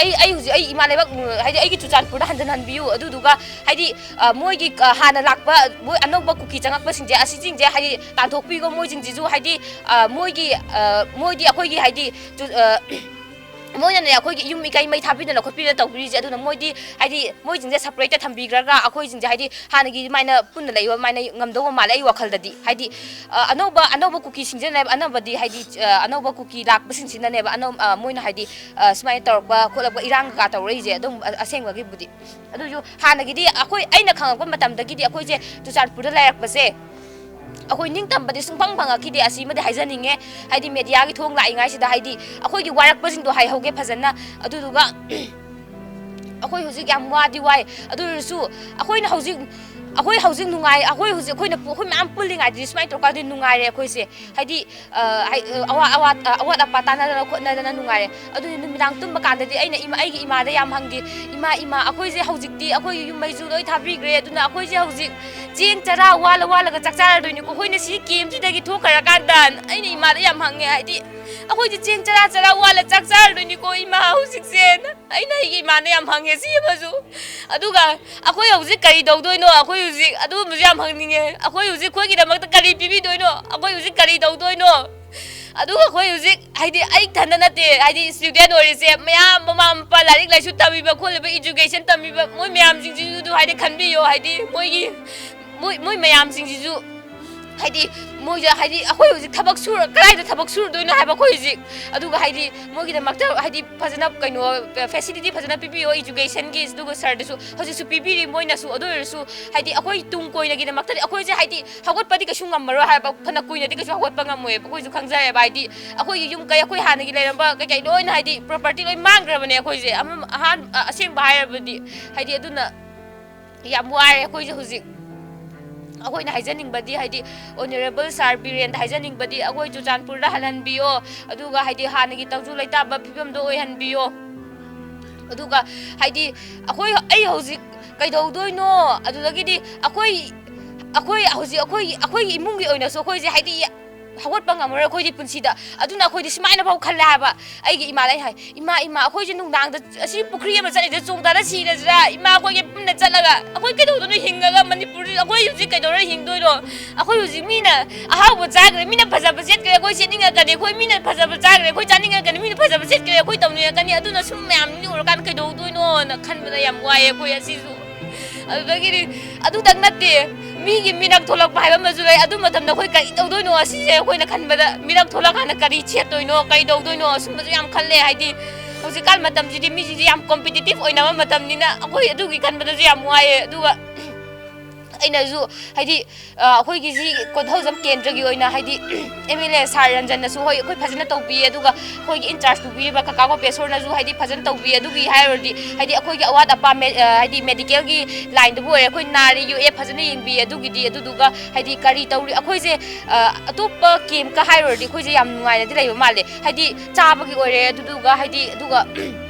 ꯑꯩ ꯑꯩ ꯍꯧꯖꯤꯛ ꯑꯩ ꯏꯃꯥ ꯂꯩꯕꯥꯛ, ꯎꯝ, ꯍꯥꯏꯗꯤ ꯑꯩꯒꯤ ꯆꯨꯔꯆꯥꯟꯄꯨꯔꯗ ꯍꯟꯖꯤꯟꯍꯟꯕꯤꯌꯨ꯫ ꯑꯗꯨꯗꯨꯒ ꯍꯥꯏꯗꯤ ꯑ, ꯃꯣꯏꯒꯤ ꯑ, ꯍꯥꯟꯅ ꯂꯥꯛꯄ ꯃꯣꯏ ꯑꯅꯧꯕ ꯀꯨꯀꯤ ꯆꯪꯉꯛꯄꯁꯤꯡꯁꯦ, ꯑꯁꯤꯁꯤꯡꯁꯦ ꯍꯥꯏꯗꯤ ꯇꯥꯟꯊꯣꯛꯄꯤꯈꯣ꯫ ꯃꯣꯏꯁꯤꯡꯁꯤꯁꯨ ꯍꯥꯏꯗꯤ ꯑ, ꯃꯣꯏꯒꯤ ꯑ, ꯃꯣꯏꯗꯤ ꯑꯩꯈꯣꯏꯒꯤ ꯍꯥꯏꯗꯤ ꯆꯨ- ꯑ, ꯃꯣꯏꯅꯅꯦ ꯑꯩꯈꯣꯏꯒꯤ ꯌꯨꯝ ꯏꯀꯩ ꯃꯩ ꯊꯥꯕꯤꯗꯅ ꯈꯣꯠꯄꯤꯗꯅ ꯇꯧꯕꯤꯔꯤꯁꯦ꯫ ꯑꯗꯨꯅ ꯃꯣꯏꯗꯤ ꯍꯥꯏꯗꯤ ꯃꯣꯏꯁꯤꯡꯁꯦ ꯁꯦꯄꯔꯦꯠꯇ ꯊꯝꯕꯤꯈ꯭ꯔꯒ ꯑꯩꯈꯣꯏꯁꯤꯡꯁꯦ ꯍꯥꯏꯗꯤ ꯍꯥꯟꯅꯒꯤ ꯑꯗꯨꯃꯥꯏꯅ ꯄꯨꯟꯅ ꯂꯩꯕ ꯑꯗꯨꯃꯥꯏꯅ ꯉꯝꯗꯧꯕ ꯃꯥꯜꯂꯦ ꯑꯩ ꯋꯥꯈꯜꯗꯗꯤ꯫ ꯍꯥꯏꯗꯤ ꯑ, ꯑꯅꯧꯕ ꯑꯅꯧꯕ ꯀꯨꯀꯤꯁꯤꯡꯁꯤꯅꯅꯦꯕ, ꯑꯅꯧꯕꯗꯤ ꯍꯥꯏꯗꯤ ꯑ, ꯑꯅꯧꯕ ꯀꯨꯀꯤ ꯂꯥꯛꯄꯁꯤꯡꯁꯤꯅꯅꯦꯕ, ꯑꯅꯧ ꯑ, ꯃꯣꯏꯅ ꯍꯥꯏꯗꯤ ꯑ, ꯁꯨꯃꯥꯏꯅ ꯇꯧꯔꯛꯄ ꯈꯣꯠꯂꯛꯄ, ꯏꯔꯥꯡ ꯀꯩꯀꯥ ꯇꯧꯔꯛꯏꯁꯦ ꯑꯗꯨꯝ ꯑ- ꯑꯁꯦꯡꯕꯒꯤꯕꯨꯗꯤ꯫ ꯑꯗꯨꯁꯨ ꯍꯥꯟꯅꯒꯤꯗꯤ ꯑꯩꯈꯣꯏ, ꯑꯩꯅ ꯈꯪꯉꯛꯄ ꯃꯇꯝꯗꯒꯤꯗꯤ ꯑꯩꯈꯣꯏꯁꯦ ꯆꯨꯔꯆꯥꯟꯄꯨꯔꯗ ꯂꯩꯔꯛꯄꯁꯦ ꯑꯩꯈꯣꯏ ꯅꯤꯡꯇꯝꯕꯗꯤ ꯁꯨꯡꯐꯪ ꯐꯪꯉꯛꯈꯤꯗꯦ꯫ ꯑꯁꯤꯃꯗꯤ ꯍꯥꯏꯖꯅꯤꯡꯉꯦ꯫ ꯍꯥꯏꯗꯤ ꯃꯦꯗꯤꯌꯥꯒꯤ ꯊꯣꯡ ꯂꯥꯛꯏꯉꯩꯁꯤꯗ ꯍꯥꯏꯗꯤ ꯑꯩꯈꯣꯏꯒꯤ ꯋꯥꯔꯛꯄꯁꯤꯡꯗꯣ ꯍꯥꯏꯍꯧꯒꯦ ꯐꯖꯅ꯫ ꯑꯗꯨꯗꯨꯒ ꯑꯩꯈꯣꯏ ꯍꯧꯖꯤꯛ ꯌꯥꯝ ꯋꯥꯗꯤ ꯋꯥꯏ꯫ ꯑꯗꯨ ꯑꯣꯏꯔꯁꯨ ꯑꯩꯈꯣꯏꯅ ꯍꯧꯖꯤꯛ ꯑꯩꯈꯣꯏ ꯍꯧꯖꯤꯛ ꯅꯨꯡꯉꯥꯏ꯫ ꯑꯩꯈꯣꯏ ꯍꯧꯖꯤꯛ ꯑꯩꯈꯣꯏꯅ ꯄꯨ- ꯑꯩꯈꯣꯏ ꯃꯌꯥꯝ ꯄꯨꯜꯂꯤꯉꯩꯗꯗꯤ ꯁꯨꯃꯥꯏꯅ ꯇꯧꯔꯀꯥꯟꯗꯗꯤ ꯅꯨꯡꯉꯥꯏꯔꯦ ꯑꯩꯈꯣꯏꯁꯦ꯫ ꯍꯥꯏꯗꯤ ꯑ, ꯍꯥꯏ- ꯑꯋꯥ- ꯑꯋꯥ- ꯑ, ꯑꯋꯥꯠ ꯑꯄꯥ ꯇꯥꯟꯅꯗꯅ ꯈꯣꯠꯅꯗꯅ ꯅꯨꯡꯉꯥꯏꯔꯦ꯫ ꯑꯗꯨꯅ ꯅꯨꯃꯤꯗꯥꯡ ꯇꯨꯝꯕ ꯀꯥꯟꯗꯗꯤ ꯑꯩꯅ ꯏꯃꯥ ꯑꯩꯒꯤ ꯏꯃꯥꯗ ꯌꯥꯝ ꯍꯪꯈꯤ, "ꯏꯃꯥ, ꯏꯃꯥ, ꯑꯩꯈꯣꯏꯁꯦ ꯍꯧꯖꯤꯛꯇꯤ ꯑꯩꯈꯣꯏꯒꯤ ꯌꯨꯝ ꯃꯩꯁꯨ ꯂꯣꯏ ꯊꯥꯕꯤꯈ꯭ꯔꯦ꯫ ꯑꯗꯨꯅ ꯑꯩꯈꯣꯏꯁꯦ ꯍꯧꯖꯤꯛ ꯆꯦꯡ ꯆꯔꯥ ꯋꯥꯜꯂ ꯋꯥꯜꯂꯒ ꯆꯥꯛ ꯆꯥꯔꯗꯣꯏꯅꯤꯀꯣ꯫ ꯑꯩꯈꯣꯏꯅ ꯁꯤ ꯀꯦꯝꯁꯤꯗꯒꯤ ꯊꯣꯛꯈ꯭ꯔꯀꯥꯟꯗ ꯑꯩꯅ ꯏꯃꯥꯗ ꯌꯥꯝ ꯍꯪꯉꯦ꯫ ꯍꯥꯏꯗꯤ ꯑꯩꯈꯣꯏꯁꯦ ꯆꯦꯡ ꯆꯔꯥ ꯆꯔꯥ ꯋꯥꯜꯂ ꯆꯥꯛ ꯆꯥꯔꯗꯣꯏꯅꯤꯀꯣ ꯏꯃꯥ ꯍꯧꯖꯤꯛꯁꯦꯅ ꯑꯩꯅ ꯑꯩꯒꯤ ꯏꯃꯥꯅ ꯌꯥꯝ ꯍꯪꯉꯦ ꯁꯤ ꯑꯃꯁꯨ꯫ ꯑꯗꯨꯒ ꯑꯩꯈꯣꯏ ꯍꯧꯖꯤꯛ ꯀꯔꯤ ꯇꯧꯗꯣꯏꯅꯣ? ꯑꯩꯈꯣꯏ ꯍꯧꯖꯤꯛ ꯑꯗꯨꯒꯨꯝꯕꯁꯨ ꯌꯥꯝ ꯍꯪꯅꯤꯡꯉꯦ꯫ ꯑꯩꯈꯣꯏ ꯍꯧꯖꯤꯛ ꯑꯩꯈꯣꯏꯒꯤꯗꯃꯛꯇ ꯀꯔꯤ ꯄꯤꯕꯤꯗꯣꯏꯅꯣ? ꯑꯩꯈꯣꯏ ꯍꯧꯖꯤꯛ ꯀꯔꯤ ꯇꯧꯗꯣꯏꯅꯣ? ꯑꯗꯨꯒ ꯑꯩꯈꯣꯏ ꯍꯧꯖꯤꯛ ꯍꯥꯏꯗꯤ ꯑꯩ ꯏꯊꯟꯗ ꯅꯠꯇꯦ, ꯍꯥꯏꯗꯤ ꯏꯁꯇꯨꯗꯦꯟ ꯑꯣꯏꯔꯤꯁꯦ ꯃꯌꯥꯝ, ꯃꯃꯥ ꯃꯄꯥ ꯂꯥꯏꯔꯤꯛ ꯂꯥꯏꯁꯨ ꯇꯝꯃꯤꯕ ꯈꯣꯠꯂꯤꯕ, ꯏꯖꯨꯀꯦꯁꯟ ꯇꯝꯃꯤꯕ ꯃꯣꯏ ꯃꯌꯥꯝꯁꯤꯡꯁꯤꯁꯨ ꯑꯗꯨ ꯍꯥꯏꯗꯤ ꯈꯟꯕꯤꯌꯣ꯫ ꯍꯥꯏꯗꯤ ꯃꯣꯏꯒꯤ ꯃꯣꯏ ꯃꯣꯏ ꯃꯌꯥꯝꯁꯤꯡꯁꯤꯁꯨ ꯍꯥꯏꯗꯤ ꯃꯣꯏꯁꯦ ꯍꯥꯏꯗꯤ ꯑꯩꯈꯣꯏ ꯍꯧꯖꯤꯛ ꯊꯕꯛ ꯁꯨꯔ ꯀꯗꯥꯏꯗ ꯊꯕꯛ ꯁꯨꯔꯗꯣꯏꯅꯣ ꯍꯥꯏꯕ? ꯑꯩꯈꯣꯏ ꯍꯧꯖꯤꯛ ꯑꯗꯨꯒ ꯍꯥꯏꯗꯤ ꯃꯣꯏꯒꯤꯗꯃꯛꯇ ꯍꯥꯏꯗꯤ ꯐꯖꯅ ꯀꯩꯅꯣ ꯐꯦꯁꯤꯂꯤꯇꯤ ꯐꯖꯅ ꯄꯤꯕꯤꯌꯣ ꯏꯖꯨꯀꯦꯁꯟꯒꯤ꯫ ꯑꯗꯨꯒ ꯁꯥꯔꯗꯁꯨ ꯍꯧꯖꯤꯛꯁꯨ ꯄꯤꯕꯤꯔꯤ ꯃꯣꯏꯅꯁꯨ꯫ ꯑꯗꯨ ꯑꯣꯏꯔꯁꯨ ꯍꯥꯏꯗꯤ ꯑꯩꯈꯣꯏ ꯇꯨꯡ ꯀꯣꯏꯅꯒꯤꯗꯃꯛꯇꯗꯤ ꯑꯩꯈꯣꯏꯁꯦ ꯍꯥꯏꯗꯤ ꯍꯧꯒꯠꯄꯗꯤ ꯀꯩꯁꯨ ꯉꯝꯃꯔꯣꯏ ꯍꯥꯏꯕ, ꯐꯅ ꯀꯨꯏꯅꯗꯤ ꯀꯩꯁꯨ ꯍꯧꯒꯠꯄ ꯉꯝꯃꯣꯏꯕ꯫ ꯑꯩꯈꯣꯏꯁꯨ ꯈꯪꯖꯔꯦꯕ ꯍꯥꯏꯗꯤ ꯑꯩꯈꯣꯏꯒꯤ ꯌꯨꯝ ꯀꯩ, ꯑꯩꯈꯣꯏ ꯍꯥꯟꯅꯒꯤ ꯂꯩꯔꯝꯕ ꯀꯩꯀꯩ ꯂꯣꯏꯅ ꯍꯥꯏꯗꯤ ꯄ꯭ꯔꯣꯄꯔꯇꯤ ꯂꯣꯏ ꯃꯥꯡꯈ꯭ꯔꯕꯅꯦ ꯑꯩꯈꯣꯏꯁꯦ꯫ ꯑꯃ ꯑꯍꯥꯟ ꯑ- ꯑꯁꯦꯡꯕ ꯍꯥꯏꯔꯕꯗꯤ ꯍꯥꯏꯗꯤ ꯑꯗꯨꯅ ꯌꯥꯝ ꯋꯥꯔꯦ ꯑꯩꯈꯣꯏꯁꯦ ꯍꯧꯖꯤꯛ꯫ ꯑꯩꯈꯣꯏꯅ ꯍꯥꯏꯖꯅꯤꯡꯕꯗꯤ, ꯍꯥꯏꯗꯤ, ꯑꯣꯅꯔꯦꯕꯜ ꯁꯥꯔ ꯕꯤꯔꯦꯟꯗ ꯍꯥꯏꯖꯅꯤꯡꯕꯗꯤ, ꯑꯩꯈꯣꯏ ꯆꯨꯔꯆꯥꯟꯄꯨꯔꯗ ꯍꯜꯍꯟꯕꯤꯌꯣ, ꯑꯗꯨꯒ, ꯍꯥꯏꯗꯤ, ꯍꯥꯟꯅꯒꯤ ꯇꯪꯖꯨ ꯂꯩꯇꯥꯕ ꯐꯤꯕꯝꯗꯣ ꯑꯣꯏꯍꯟꯕꯤꯌꯣ꯫ ꯑꯗꯨꯒ, ꯍꯥꯏꯗꯤ, ꯑꯩꯈꯣꯏ, ꯑꯩ ꯍꯧꯖꯤꯛ ꯀꯩꯗꯧꯗꯣꯏꯅꯣ? ꯑꯗꯨꯗꯒꯤꯗꯤ ꯑꯩꯈꯣꯏ, ꯑꯩꯈꯣꯏ ꯍꯧꯖꯤꯛ, ꯑꯩꯈꯣꯏꯒꯤ, ꯑꯩꯈꯣꯏꯒꯤ ꯏꯃꯨꯡꯒꯤ ꯑꯣꯏꯅꯁꯨ ꯑꯩꯈꯣꯏꯁꯦ, ꯍꯥꯏꯗꯤ, ꯍꯧꯒꯠꯄ ꯉꯝꯃꯔꯣꯏ ꯑꯩꯈꯣꯏꯗꯤ ꯄꯨꯟꯁꯤꯗ꯫ ꯑꯗꯨꯅ ꯑꯩꯈꯣꯏꯗꯤ ꯁꯨꯃꯥꯏꯅ ꯐꯥꯎ ꯈꯜꯂꯦ ꯍꯥꯏꯕ꯫ ꯑꯩꯒꯤ ꯏꯃꯥꯗ ꯑꯩ ꯍꯥꯏ, "ꯏꯃꯥ, ꯏꯃꯥ, ꯑꯩꯈꯣꯏꯁꯦ ꯅꯨꯡꯗꯥꯡꯗ ꯑꯁꯤ ꯄꯨꯈ꯭ꯔꯤ ꯑꯃ ꯆꯠꯂꯤꯗ ꯆꯣꯡꯊꯔ ꯁꯤꯔꯁꯤꯔꯥ? ꯏꯃꯥ, ꯑꯩꯈꯣꯏꯒꯤ ꯄꯨꯟꯅ ꯆꯠꯂꯒ ꯑꯩꯈꯣꯏ ꯀꯩꯗꯧꯗꯣꯏꯅꯣ ꯍꯤꯡꯉꯒ ꯃꯅꯤꯄꯨꯔꯁꯤ? ꯑꯩꯈꯣꯏ ꯍꯧꯖꯤꯛ ꯀꯩꯗꯧꯔ ꯍꯤꯡꯗꯣꯏꯅꯣ? ꯑꯩꯈꯣꯏ ꯍꯧꯖꯤꯛ ꯃꯤꯅ ꯑꯍꯥꯎꯕ ꯆꯥꯈ꯭ꯔꯦ, ꯃꯤꯅ ꯐꯖꯕ ꯁꯦꯠꯈ꯭ꯔꯦ, ꯑꯩꯈꯣꯏ ꯁꯦꯠꯅꯤꯡꯉꯛꯀꯅꯤ, ꯑꯩꯈꯣꯏ ꯃꯤꯅ ꯐꯖꯕ ꯆꯥꯈ꯭ꯔꯦ, ꯑꯩꯈꯣꯏ ꯆꯥꯅꯤꯡꯉꯛꯀꯅꯤ, ꯃꯤꯅ ꯐꯖꯕ ꯁꯦꯠꯈ꯭ꯔꯦ, ꯑꯩꯈꯣꯏ ꯇꯧꯅꯤꯡꯉꯛꯀꯅꯤ꯫ ꯑꯗꯨꯅ ꯁꯨꯝ ꯃꯌꯥꯝ ꯎꯔꯀꯥꯟꯗ ꯀꯩꯗꯧꯗꯣꯏꯅꯣꯅ ꯈꯟꯕꯗ ꯌꯥꯝ ꯋꯥꯏꯑꯦ ꯑꯩꯈꯣꯏ ꯑꯁꯤꯁꯨ꯫ ꯑꯗꯨꯗꯒꯤꯗꯤ ꯑꯗꯨꯇꯪ ꯅꯠꯇꯦ, ꯃꯤꯒꯤ ꯃꯤꯔꯛ ꯊꯣꯛꯂꯛꯄ ꯍꯥꯏꯕ ꯑꯃꯁꯨ ꯂꯩ꯫ ꯑꯗꯨ ꯃꯇꯝꯗ ꯑꯩꯈꯣꯏ ꯀꯔꯤ ꯇꯧꯗꯣꯏꯅꯣ? ꯑꯁꯤꯁꯦ ꯑꯩꯈꯣꯏꯅ ꯈꯟꯕꯗ ꯃꯤꯔꯛ ꯊꯣꯛꯂꯛꯀꯥꯟꯗ ꯀꯔꯤ ꯁꯦꯠꯇꯣꯏꯅꯣ, ꯀꯔꯤ ꯇꯧꯗꯣꯏꯅꯣ, ꯑꯁꯨꯝꯕꯁꯨ ꯌꯥꯝ ꯈꯜꯂꯦ꯫ ꯍꯥꯏꯗꯤ ꯍꯧꯖꯤꯛꯀꯥꯟ ꯃꯇꯝꯁꯤꯗꯤ ꯃꯤꯁꯤꯡꯁꯦ ꯌꯥꯝ ꯀꯣꯝꯄꯤꯇꯤꯇꯤꯞ ꯑꯣꯏꯅꯕ ꯃꯇꯝꯅꯤꯅ ꯑꯩꯈꯣꯏ ꯑꯗꯨꯒꯤ ꯈꯟꯕꯗꯁꯨ ꯌꯥꯝ ꯋꯥꯏꯑꯦ꯫ ꯑꯗꯨꯒ ꯑꯩꯅꯁꯨ, ꯍꯥꯏꯗꯤ, ꯑ, ꯑꯩꯈꯣꯏꯒꯤ ꯁꯤ ꯀꯣꯟꯊꯧꯖꯝ ꯀꯦꯟꯗ꯭ꯔꯒꯤ ꯑꯣꯏꯅ, ꯍꯥꯏꯗꯤ, ꯑꯦꯝ ꯑꯦꯜ ꯑꯦ ꯁꯥꯔ ꯔꯟꯖꯟꯅꯁꯨ, ꯍꯣꯏ, ꯑꯩꯈꯣꯏ ꯐꯖꯅ ꯇꯧꯕꯤꯌꯦ꯫ ꯑꯗꯨꯒ ꯑꯩꯈꯣꯏꯒꯤ ꯏꯟꯆꯥꯔꯖ ꯄꯨꯕꯤꯔꯤꯕ ꯀꯀꯥ ꯒꯣꯄꯦꯁꯣꯔꯅꯁꯨ, ꯍꯥꯏꯗꯤ, ꯐꯖꯅ ꯇꯧꯕꯤ꯫ ꯑꯗꯨꯒꯤ ꯍꯥꯏꯔꯨꯔꯗꯤ, ꯍꯥꯏꯗꯤ, ꯑꯩꯈꯣꯏꯒꯤ ꯑꯋꯥꯠ ꯑꯄꯥ ꯃꯦ-, ꯑ, ꯍꯥꯏꯗꯤ, ꯃꯦꯗꯤꯀꯦꯜꯒꯤ ꯂꯥꯏꯟꯗꯕꯨ ꯑꯣꯏꯔꯦ, ꯑꯩꯈꯣꯏ ꯅꯥꯔꯦ ꯌꯦꯛꯑꯦ ꯐꯖꯅ ꯌꯦꯡꯕꯤ꯫ ꯑꯗꯨꯒꯤꯗꯤ, ꯑꯗꯨꯗꯨꯒ, ꯍꯥꯏꯗꯤ, ꯀꯔꯤ ꯇꯧꯔꯤ, ꯑꯩꯈꯣꯏꯁꯦ, ꯑ, ꯑꯇꯣꯞꯄ ꯀꯦꯝꯞꯀ ꯍꯥꯏꯔꯨꯔꯗꯤ ꯑꯩꯈꯣꯏꯁꯦ ꯌꯥꯝ ꯅꯨꯡꯉꯥꯏꯅꯗꯤ ꯂꯩꯕ ꯃꯥꯜꯂꯦ꯫ ꯍꯥꯏꯗꯤ, ꯆꯥꯕꯒꯤ ꯑꯣꯏꯔꯦ, ꯑꯗꯨꯗꯨꯒ, ꯍꯥꯏꯗꯤ, ꯑꯗꯨꯒ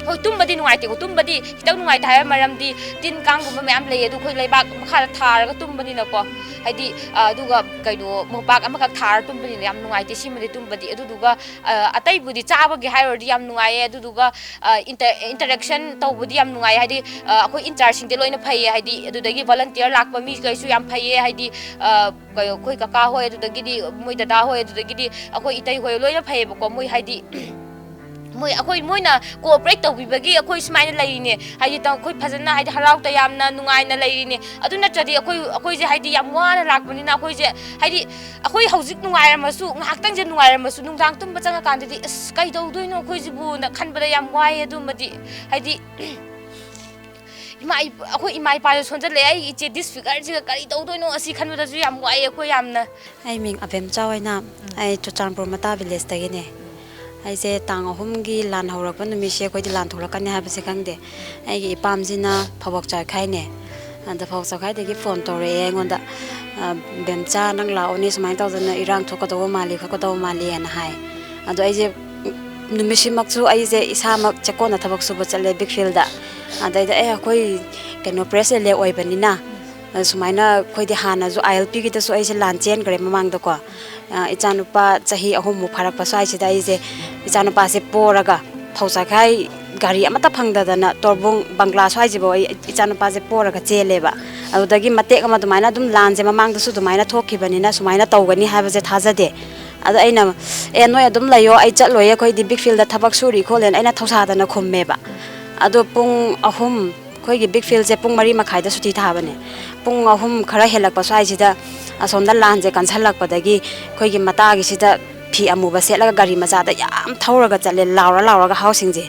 ꯍꯣꯏ, ꯇꯨꯝꯕꯗꯤ ꯅꯨꯡꯉꯥꯏꯇꯦꯀꯣ꯫ ꯇꯨꯝꯕꯗꯤ ꯈꯤꯇꯪ ꯅꯨꯡꯉꯥꯏꯇꯦ ꯍꯥꯏꯕ ꯃꯔꯝꯗꯤ ꯇꯤꯟ ꯀꯥꯡꯒꯨꯝꯕ ꯃꯌꯥꯝ ꯂꯩꯌꯦ, ꯑꯗꯨ ꯑꯩꯈꯣꯏ ꯂꯩꯕꯥꯛ ꯃꯈꯥꯗ ꯊꯥꯔꯒ ꯇꯨꯝꯕꯅꯤꯅꯀꯣ꯫ ꯍꯥꯏꯗꯤ, ꯑ, ꯑꯗꯨꯒ ꯀꯩꯅꯣ, ꯃꯣꯝꯄꯥꯛ ꯑꯃꯈꯛ ꯊꯥꯔ ꯇꯨꯝꯕꯅꯤꯅ ꯌꯥꯝ ꯅꯨꯡꯉꯥꯏꯇꯦ ꯁꯤꯃꯗꯤ ꯇꯨꯝꯕꯗꯤ꯫ ꯑꯗꯨꯗꯨꯒ, ꯑ, ꯑꯇꯩꯕꯨꯗꯤ ꯆꯥꯕꯒꯤ ꯍꯥꯏꯔꯨꯔꯗꯤ ꯌꯥꯝ ꯅꯨꯡꯉꯥꯏꯌꯦ꯫ ꯑꯗꯨꯗꯨꯒ, ꯑ, ꯏꯟꯇ-, ꯏꯟꯇꯔꯦꯛꯁꯟ ꯇꯧꯕꯗꯤ ꯌꯥꯝ ꯅꯨꯡꯉꯥꯏꯌꯦ꯫ ꯍꯥꯏꯗꯤ, ꯑ, ꯑꯩꯈꯣꯏ ꯏꯟꯆꯥꯔꯖꯁꯤꯡꯗꯤ ꯂꯣꯏꯅ ꯐꯩꯌꯦ꯫ ꯍꯥꯏꯗꯤ, ꯑꯗꯨꯗꯒꯤ ꯚꯣꯂꯟꯇꯤꯌꯔ ꯂꯥꯛꯄ ꯃꯤꯈꯩꯁꯨ ꯌꯥꯝ ꯐꯩꯌꯦ꯫ ꯍꯥꯏꯗꯤ, ꯑ, ꯀꯩꯅꯣ, ꯑꯩꯈꯣꯏ ꯀꯀꯥ ꯍꯣꯏ, ꯑꯗꯨꯗꯒꯤꯗꯤ ꯃꯣꯏ ꯗꯗꯥ ꯍꯣꯏ, ꯑꯗꯨꯗꯒꯤꯗꯤ ꯑꯩꯈꯣꯏ ꯏꯇꯩ ꯍꯣꯏ ꯂꯣꯏꯅ ꯐꯩꯌꯦꯕꯀꯣ꯫ ꯃꯣꯏ, ꯍꯥꯏꯗꯤ, ꯃꯣꯏ, ꯑꯩꯈꯣꯏ, ꯃꯣꯏꯅ ꯀꯣꯑꯣꯄꯔꯦꯠ ꯇꯧꯕꯤꯕꯒꯤ ꯑꯩꯈꯣꯏ ꯁꯨꯃꯥꯏꯅ ꯂꯩꯔꯤꯅꯦ꯫ ꯍꯥꯏꯗꯤ, ꯇ-, ꯑꯩꯈꯣꯏ ꯐꯖꯅ, ꯍꯥꯏꯗꯤ, ꯍꯔꯥꯎ ꯇꯌꯥꯝꯅ ꯅꯨꯡꯉꯥꯏꯅ ꯂꯩꯔꯤꯅꯦ꯫ ꯑꯗꯨ ꯅꯠꯇ꯭ꯔꯗꯤ ꯑꯩꯈꯣꯏ, ꯑꯩꯈꯣꯏꯁꯦ, ꯍꯥꯏꯗꯤ, ꯌꯥꯝ ꯋꯥꯅ ꯂꯥꯛꯄꯅꯤꯅ, ꯑꯩꯈꯣꯏꯁꯦ, ꯍꯥꯏꯗꯤ, ꯑꯩꯈꯣꯏ ꯍꯧꯖꯤꯛ ꯅꯨꯡꯉꯥꯏꯔꯝꯃꯁꯨ, ꯉꯥꯏꯍꯥꯛꯇꯪꯁꯦ ꯅꯨꯡꯉꯥꯏꯔꯝꯃꯁꯨ, ꯅꯨꯡꯗꯥꯡ ꯇꯨꯝꯕ ꯆꯪꯉꯀꯥꯟꯗꯗꯤ, "ꯑꯁ, ꯀꯩꯗꯧꯗꯣꯏꯅꯣ ꯑꯩꯈꯣꯏꯁꯤꯕꯨꯅ" ꯈꯟꯕꯗ ꯌꯥꯝ ꯋꯥꯏꯌꯦ꯫ ꯑꯗꯨꯃꯗꯤ, ꯍꯥꯏꯗꯤ, ꯏꯃꯥ ꯏꯄꯥ, ꯑꯩꯈꯣꯏ ꯏꯃꯥ ꯏꯄꯥꯁꯨ ꯁꯣꯟꯖꯜꯂꯛꯑꯦ꯫ ꯑꯩꯒꯤ ꯏꯆꯦ ꯗꯤꯁꯐꯤꯒꯔꯁꯤꯒ ꯀꯔꯤ ꯇꯧꯗꯣꯏꯅꯣ ꯑꯁꯤ ꯈꯟꯕꯗꯁꯨ ꯌꯥꯝ ꯋꯥꯏꯑꯦ ꯑꯩꯈꯣꯏ ꯌꯥꯝꯅ꯫ ꯑꯩ ꯃꯤꯡ ꯑꯕꯦꯝꯆꯥ ꯑꯣꯏꯅ, ꯑꯩ ꯆꯨꯔꯆꯥꯟꯄꯨꯔ ꯃꯇꯥ ꯚꯤꯂꯦꯖꯇꯒꯤꯅꯦ꯫ ꯑꯩꯁꯦ ꯇꯥꯡ ꯑꯍꯨꯝꯒꯤ ꯂꯥꯟ ꯍꯧꯔꯛꯄ ꯅꯨꯃꯤꯠꯁꯦ ꯑꯩꯈꯣꯏꯗꯤ ꯂꯥꯟ ꯊꯣꯛꯂꯛꯀꯅꯤ ꯍꯥꯏꯕꯁꯦ ꯈꯪꯗꯦ꯫ ꯑꯩꯒꯤ ꯏꯄꯥꯝꯁꯤꯅ ꯐꯕꯣꯛ ꯆꯥꯏꯈꯥꯏꯅꯦ꯫ ꯑꯗ ꯐꯧ ꯆꯥꯛꯈꯥꯏꯗꯒꯤ ꯐꯣꯟ ꯇꯧꯔꯛꯑꯦ ꯑꯩꯉꯣꯟꯗ, "ꯑ, ꯕꯦꯝꯆꯥ, ꯅꯪ ꯂꯥꯛꯑꯣꯅꯦ, ꯁꯨꯃꯥꯏꯅ ꯇꯧꯗꯅ ꯏꯔꯥꯡ ꯊꯣꯛꯀꯗꯧꯕ ꯃꯥꯜꯂꯤ, ꯈꯣꯠꯀꯗꯧꯕ ꯃꯥꯜꯂꯤ" ꯍꯥꯏꯅ ꯍꯥꯏ꯫ ꯑꯗꯣ ꯑꯩꯁꯦ, ꯎꯝ, ꯅꯨꯃꯤꯠꯁꯤꯃꯛꯁꯨ ꯑꯩꯁꯦ ꯏꯁꯥꯃꯛ ꯆꯦꯛꯀꯣꯟꯗ ꯊꯕꯛ ꯁꯨꯕ ꯆꯠꯂꯦ, ꯕꯤꯛ ꯐꯤꯜꯗ꯫ ꯑꯗꯩꯗ, ꯑꯦ, ꯑꯩꯈꯣꯏ ꯀꯩꯅꯣ, ꯄ꯭ꯔꯦꯁ ꯔꯤꯂꯦ ꯑꯣꯏꯕꯅꯤꯅ, ꯑ, ꯁꯨꯃꯥꯏꯅ ꯑꯩꯈꯣꯏꯗꯤ ꯍꯥꯟꯅꯁꯨ ꯑꯥꯏ ꯑꯦꯜ ꯄꯤꯒꯤꯗꯁꯨ ꯑꯩꯁꯦ ꯂꯥꯟ ꯆꯦꯟꯈ꯭ꯔꯦ ꯃꯃꯥꯡꯗꯀꯣ꯫ ꯑ, ꯏꯆꯥꯅꯨꯄꯥ ꯆꯍꯤ ꯑꯍꯨꯝꯃꯨꯛ ꯐꯥꯔꯛꯄ ꯁ꯭ꯋꯥꯏꯁꯤꯗ ꯑꯩꯁꯦ ꯏꯆꯥꯅꯨꯄꯥꯁꯦ ꯄꯣꯔꯒ ꯐꯧ ꯆꯥꯛꯈꯥꯏ ꯒꯥꯔꯤ ꯑꯃꯠꯇ ꯐꯪꯗꯗꯅ ꯇꯣꯔꯕꯨꯡ ꯕꯪꯒ꯭ꯂꯥ ꯁ꯭ꯋꯥꯏꯁꯤꯐꯥꯎ ꯑꯩ ꯏꯆꯥꯅꯨꯄꯥꯁꯦ ꯄꯣꯔꯒ ꯆꯦꯜꯂꯦꯕ꯫ ꯑꯗꯨꯗꯒꯤ ꯃꯇꯦꯛ ꯑꯃ ꯑꯗꯨꯃꯥꯏꯅ ꯑꯗꯨꯝ ꯂꯥꯟꯁꯦ ꯃꯃꯥꯡꯗꯁꯨ ꯑꯗꯨꯃꯥꯏꯅ ꯊꯣꯛꯈꯤꯕꯅꯤꯅ ꯁꯨꯃꯥꯏꯅ ꯇꯧꯒꯅꯤ ꯍꯥꯏꯕꯁꯦ ꯊꯥꯖꯗꯦ꯫ ꯑꯗꯣ ꯑꯩꯅ, "ꯑꯦ, ꯅꯣꯏ ꯑꯗꯨꯝ ꯂꯩꯌꯣ, ꯑꯩ ꯆꯠꯂꯣꯏꯌꯦ, ꯑꯩꯈꯣꯏꯗꯤ ꯕꯤꯛ ꯐꯤꯜꯗ ꯊꯕꯛ ꯁꯨꯔꯤ ꯈꯣꯠꯂꯦꯅ" ꯑꯩꯅ ꯊꯧꯁꯥꯗꯅ ꯈꯨꯝꯃꯦꯕ꯫ ꯑꯗꯣ ꯄꯨꯡ ꯑꯍꯨꯝ, ꯑꯩꯈꯣꯏꯒꯤ ꯕꯤꯛ ꯐꯤꯜꯁꯦ ꯄꯨꯡ ꯃꯔꯤ ꯃꯈꯥꯏꯗ ꯁꯨꯇꯤ ꯊꯥꯕꯅꯦ꯫ ꯄꯨꯡ ꯑꯍꯨꯝ ꯈꯔ ꯍꯦꯜꯂꯛꯄ ꯁ꯭ꯋꯥꯏꯁꯤꯗ ꯑꯁꯣꯝꯗ ꯂꯥꯟꯁꯦ ꯀꯟꯁꯜꯂꯛꯄꯗꯒꯤ ꯑꯩꯈꯣꯏꯒꯤ ꯃꯇꯥꯒꯤꯁꯤꯗ ꯐꯤ ꯑꯃꯨꯕ ꯁꯦꯠꯂꯒ ꯒꯥꯔꯤ ꯃꯆꯥꯗ ꯌꯥꯝ ꯊꯧꯔꯒ ꯆꯠꯂꯦ, ꯂꯥꯎꯔ ꯂꯥꯎꯔꯒ ꯍꯥꯎꯁꯤꯡꯁꯦ꯫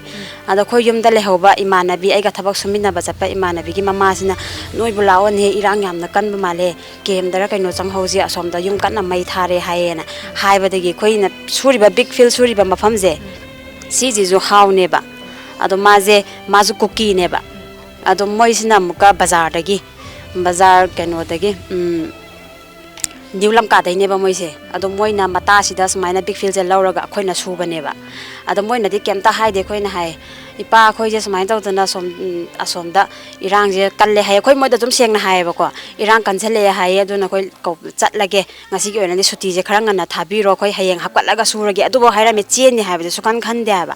ꯑꯗꯣ ꯑꯩꯈꯣꯏ ꯌꯨꯝꯗ ꯂꯩꯍꯧꯕ ꯏꯃꯥꯟꯅꯕꯤ, ꯑꯩꯒ ꯊꯕꯛ ꯁꯨꯃꯤꯟꯅꯕ ꯆꯠꯄ ꯏꯃꯥꯟꯅꯕꯤꯒꯤ ꯃꯃꯥꯁꯤꯅ, "ꯅꯣꯏꯕꯨ ꯂꯥꯛꯑꯣꯅꯦ, ꯏꯔꯥꯡ ꯌꯥꯝꯅ ꯀꯟꯕ ꯃꯥꯜꯂꯦ, ꯀꯦꯝꯗꯔ ꯀꯩꯅꯣ ꯆꯪꯍꯧꯁꯤ, ꯑꯁꯣꯝꯗ ꯌꯨꯝ ꯀꯟꯅ ꯃꯩ ꯊꯥꯔꯦ" ꯍꯥꯏꯌꯦꯅ ꯍꯥꯏꯕꯗꯒꯤ ꯑꯩꯈꯣꯏꯅ ꯁꯨꯔꯤꯕ, ꯕꯤꯛ ꯐꯤꯜ ꯁꯨꯔꯤꯕ ꯃꯐꯝꯁꯦ, ꯁꯤꯁꯤꯁꯨ ꯍꯥꯎꯅꯦꯕ꯫ ꯑꯗꯣ ꯃꯥꯁꯦ, ꯃꯥꯁꯨ ꯀꯨꯀꯤꯅꯦꯕ꯫ ꯑꯗꯣ ꯃꯣꯏꯁꯤꯅ ꯑꯃꯨꯛꯀ ꯕꯖꯥꯔꯗꯒꯤ, ꯕꯖꯥꯔ ꯀꯩꯅꯣꯗꯒꯤ, ꯎꯝ, ꯅ꯭ꯌꯨ ꯂꯝꯀꯥꯗꯩꯅꯦꯕ ꯃꯣꯏꯁꯦ꯫ ꯑꯗꯣ ꯃꯣꯏꯅ ꯃꯇꯥꯁꯤꯗ ꯁꯨꯃꯥꯏꯅ ꯕꯤꯛ ꯐꯤꯜꯁꯦ ꯂꯧꯔꯒ ꯑꯩꯈꯣꯏꯅ ꯁꯨꯕꯅꯦꯕ꯫ ꯑꯗꯣ ꯃꯣꯏꯅꯗꯤ ꯀꯩꯝꯇ ꯍꯥꯏꯗꯦ꯫ ꯑꯩꯈꯣꯏꯅ ꯍꯥꯏ, "ꯏꯄꯥ, ꯑꯩꯈꯣꯏꯁꯦ ꯁꯨꯃꯥꯏꯅ ꯇꯧꯗꯅ ꯁꯣꯝ, ꯎꯝ, ꯑꯁꯣꯝꯗ ꯏꯔꯥꯡꯁꯦ ꯀꯜꯂꯦ" ꯍꯥꯏ꯫ ꯑꯩꯈꯣꯏ ꯃꯣꯏꯗ ꯑꯗꯨꯝ ꯁꯦꯡꯅ ꯍꯥꯏꯌꯦꯕꯀꯣ, "ꯏꯔꯥꯡ ꯀꯟꯁꯜꯂꯛꯑꯦ ꯍꯥꯏꯌꯦ, ꯑꯗꯨꯅ ꯑꯩꯈꯣꯏ ꯀꯧ-, ꯆꯠꯂꯒꯦ, ꯉꯁꯤꯒꯤ ꯑꯣꯏꯅꯗꯤ ꯁꯨꯇꯤꯁꯦ ꯈꯔ ꯉꯟꯅ ꯊꯥꯕꯤꯔꯣ, ꯑꯩꯈꯣꯏ ꯍꯌꯦꯡ ꯍꯥꯞꯀꯠꯂꯒ ꯁꯨꯔꯒꯦ", ꯑꯗꯨꯐꯥꯎ ꯍꯥꯏꯔꯝꯃꯦ꯫ ꯆꯦꯟꯅꯤ ꯍꯥꯏꯕꯗꯤ ꯁꯨꯀꯟ ꯈꯟꯗꯦ ꯍꯥꯏꯕ꯫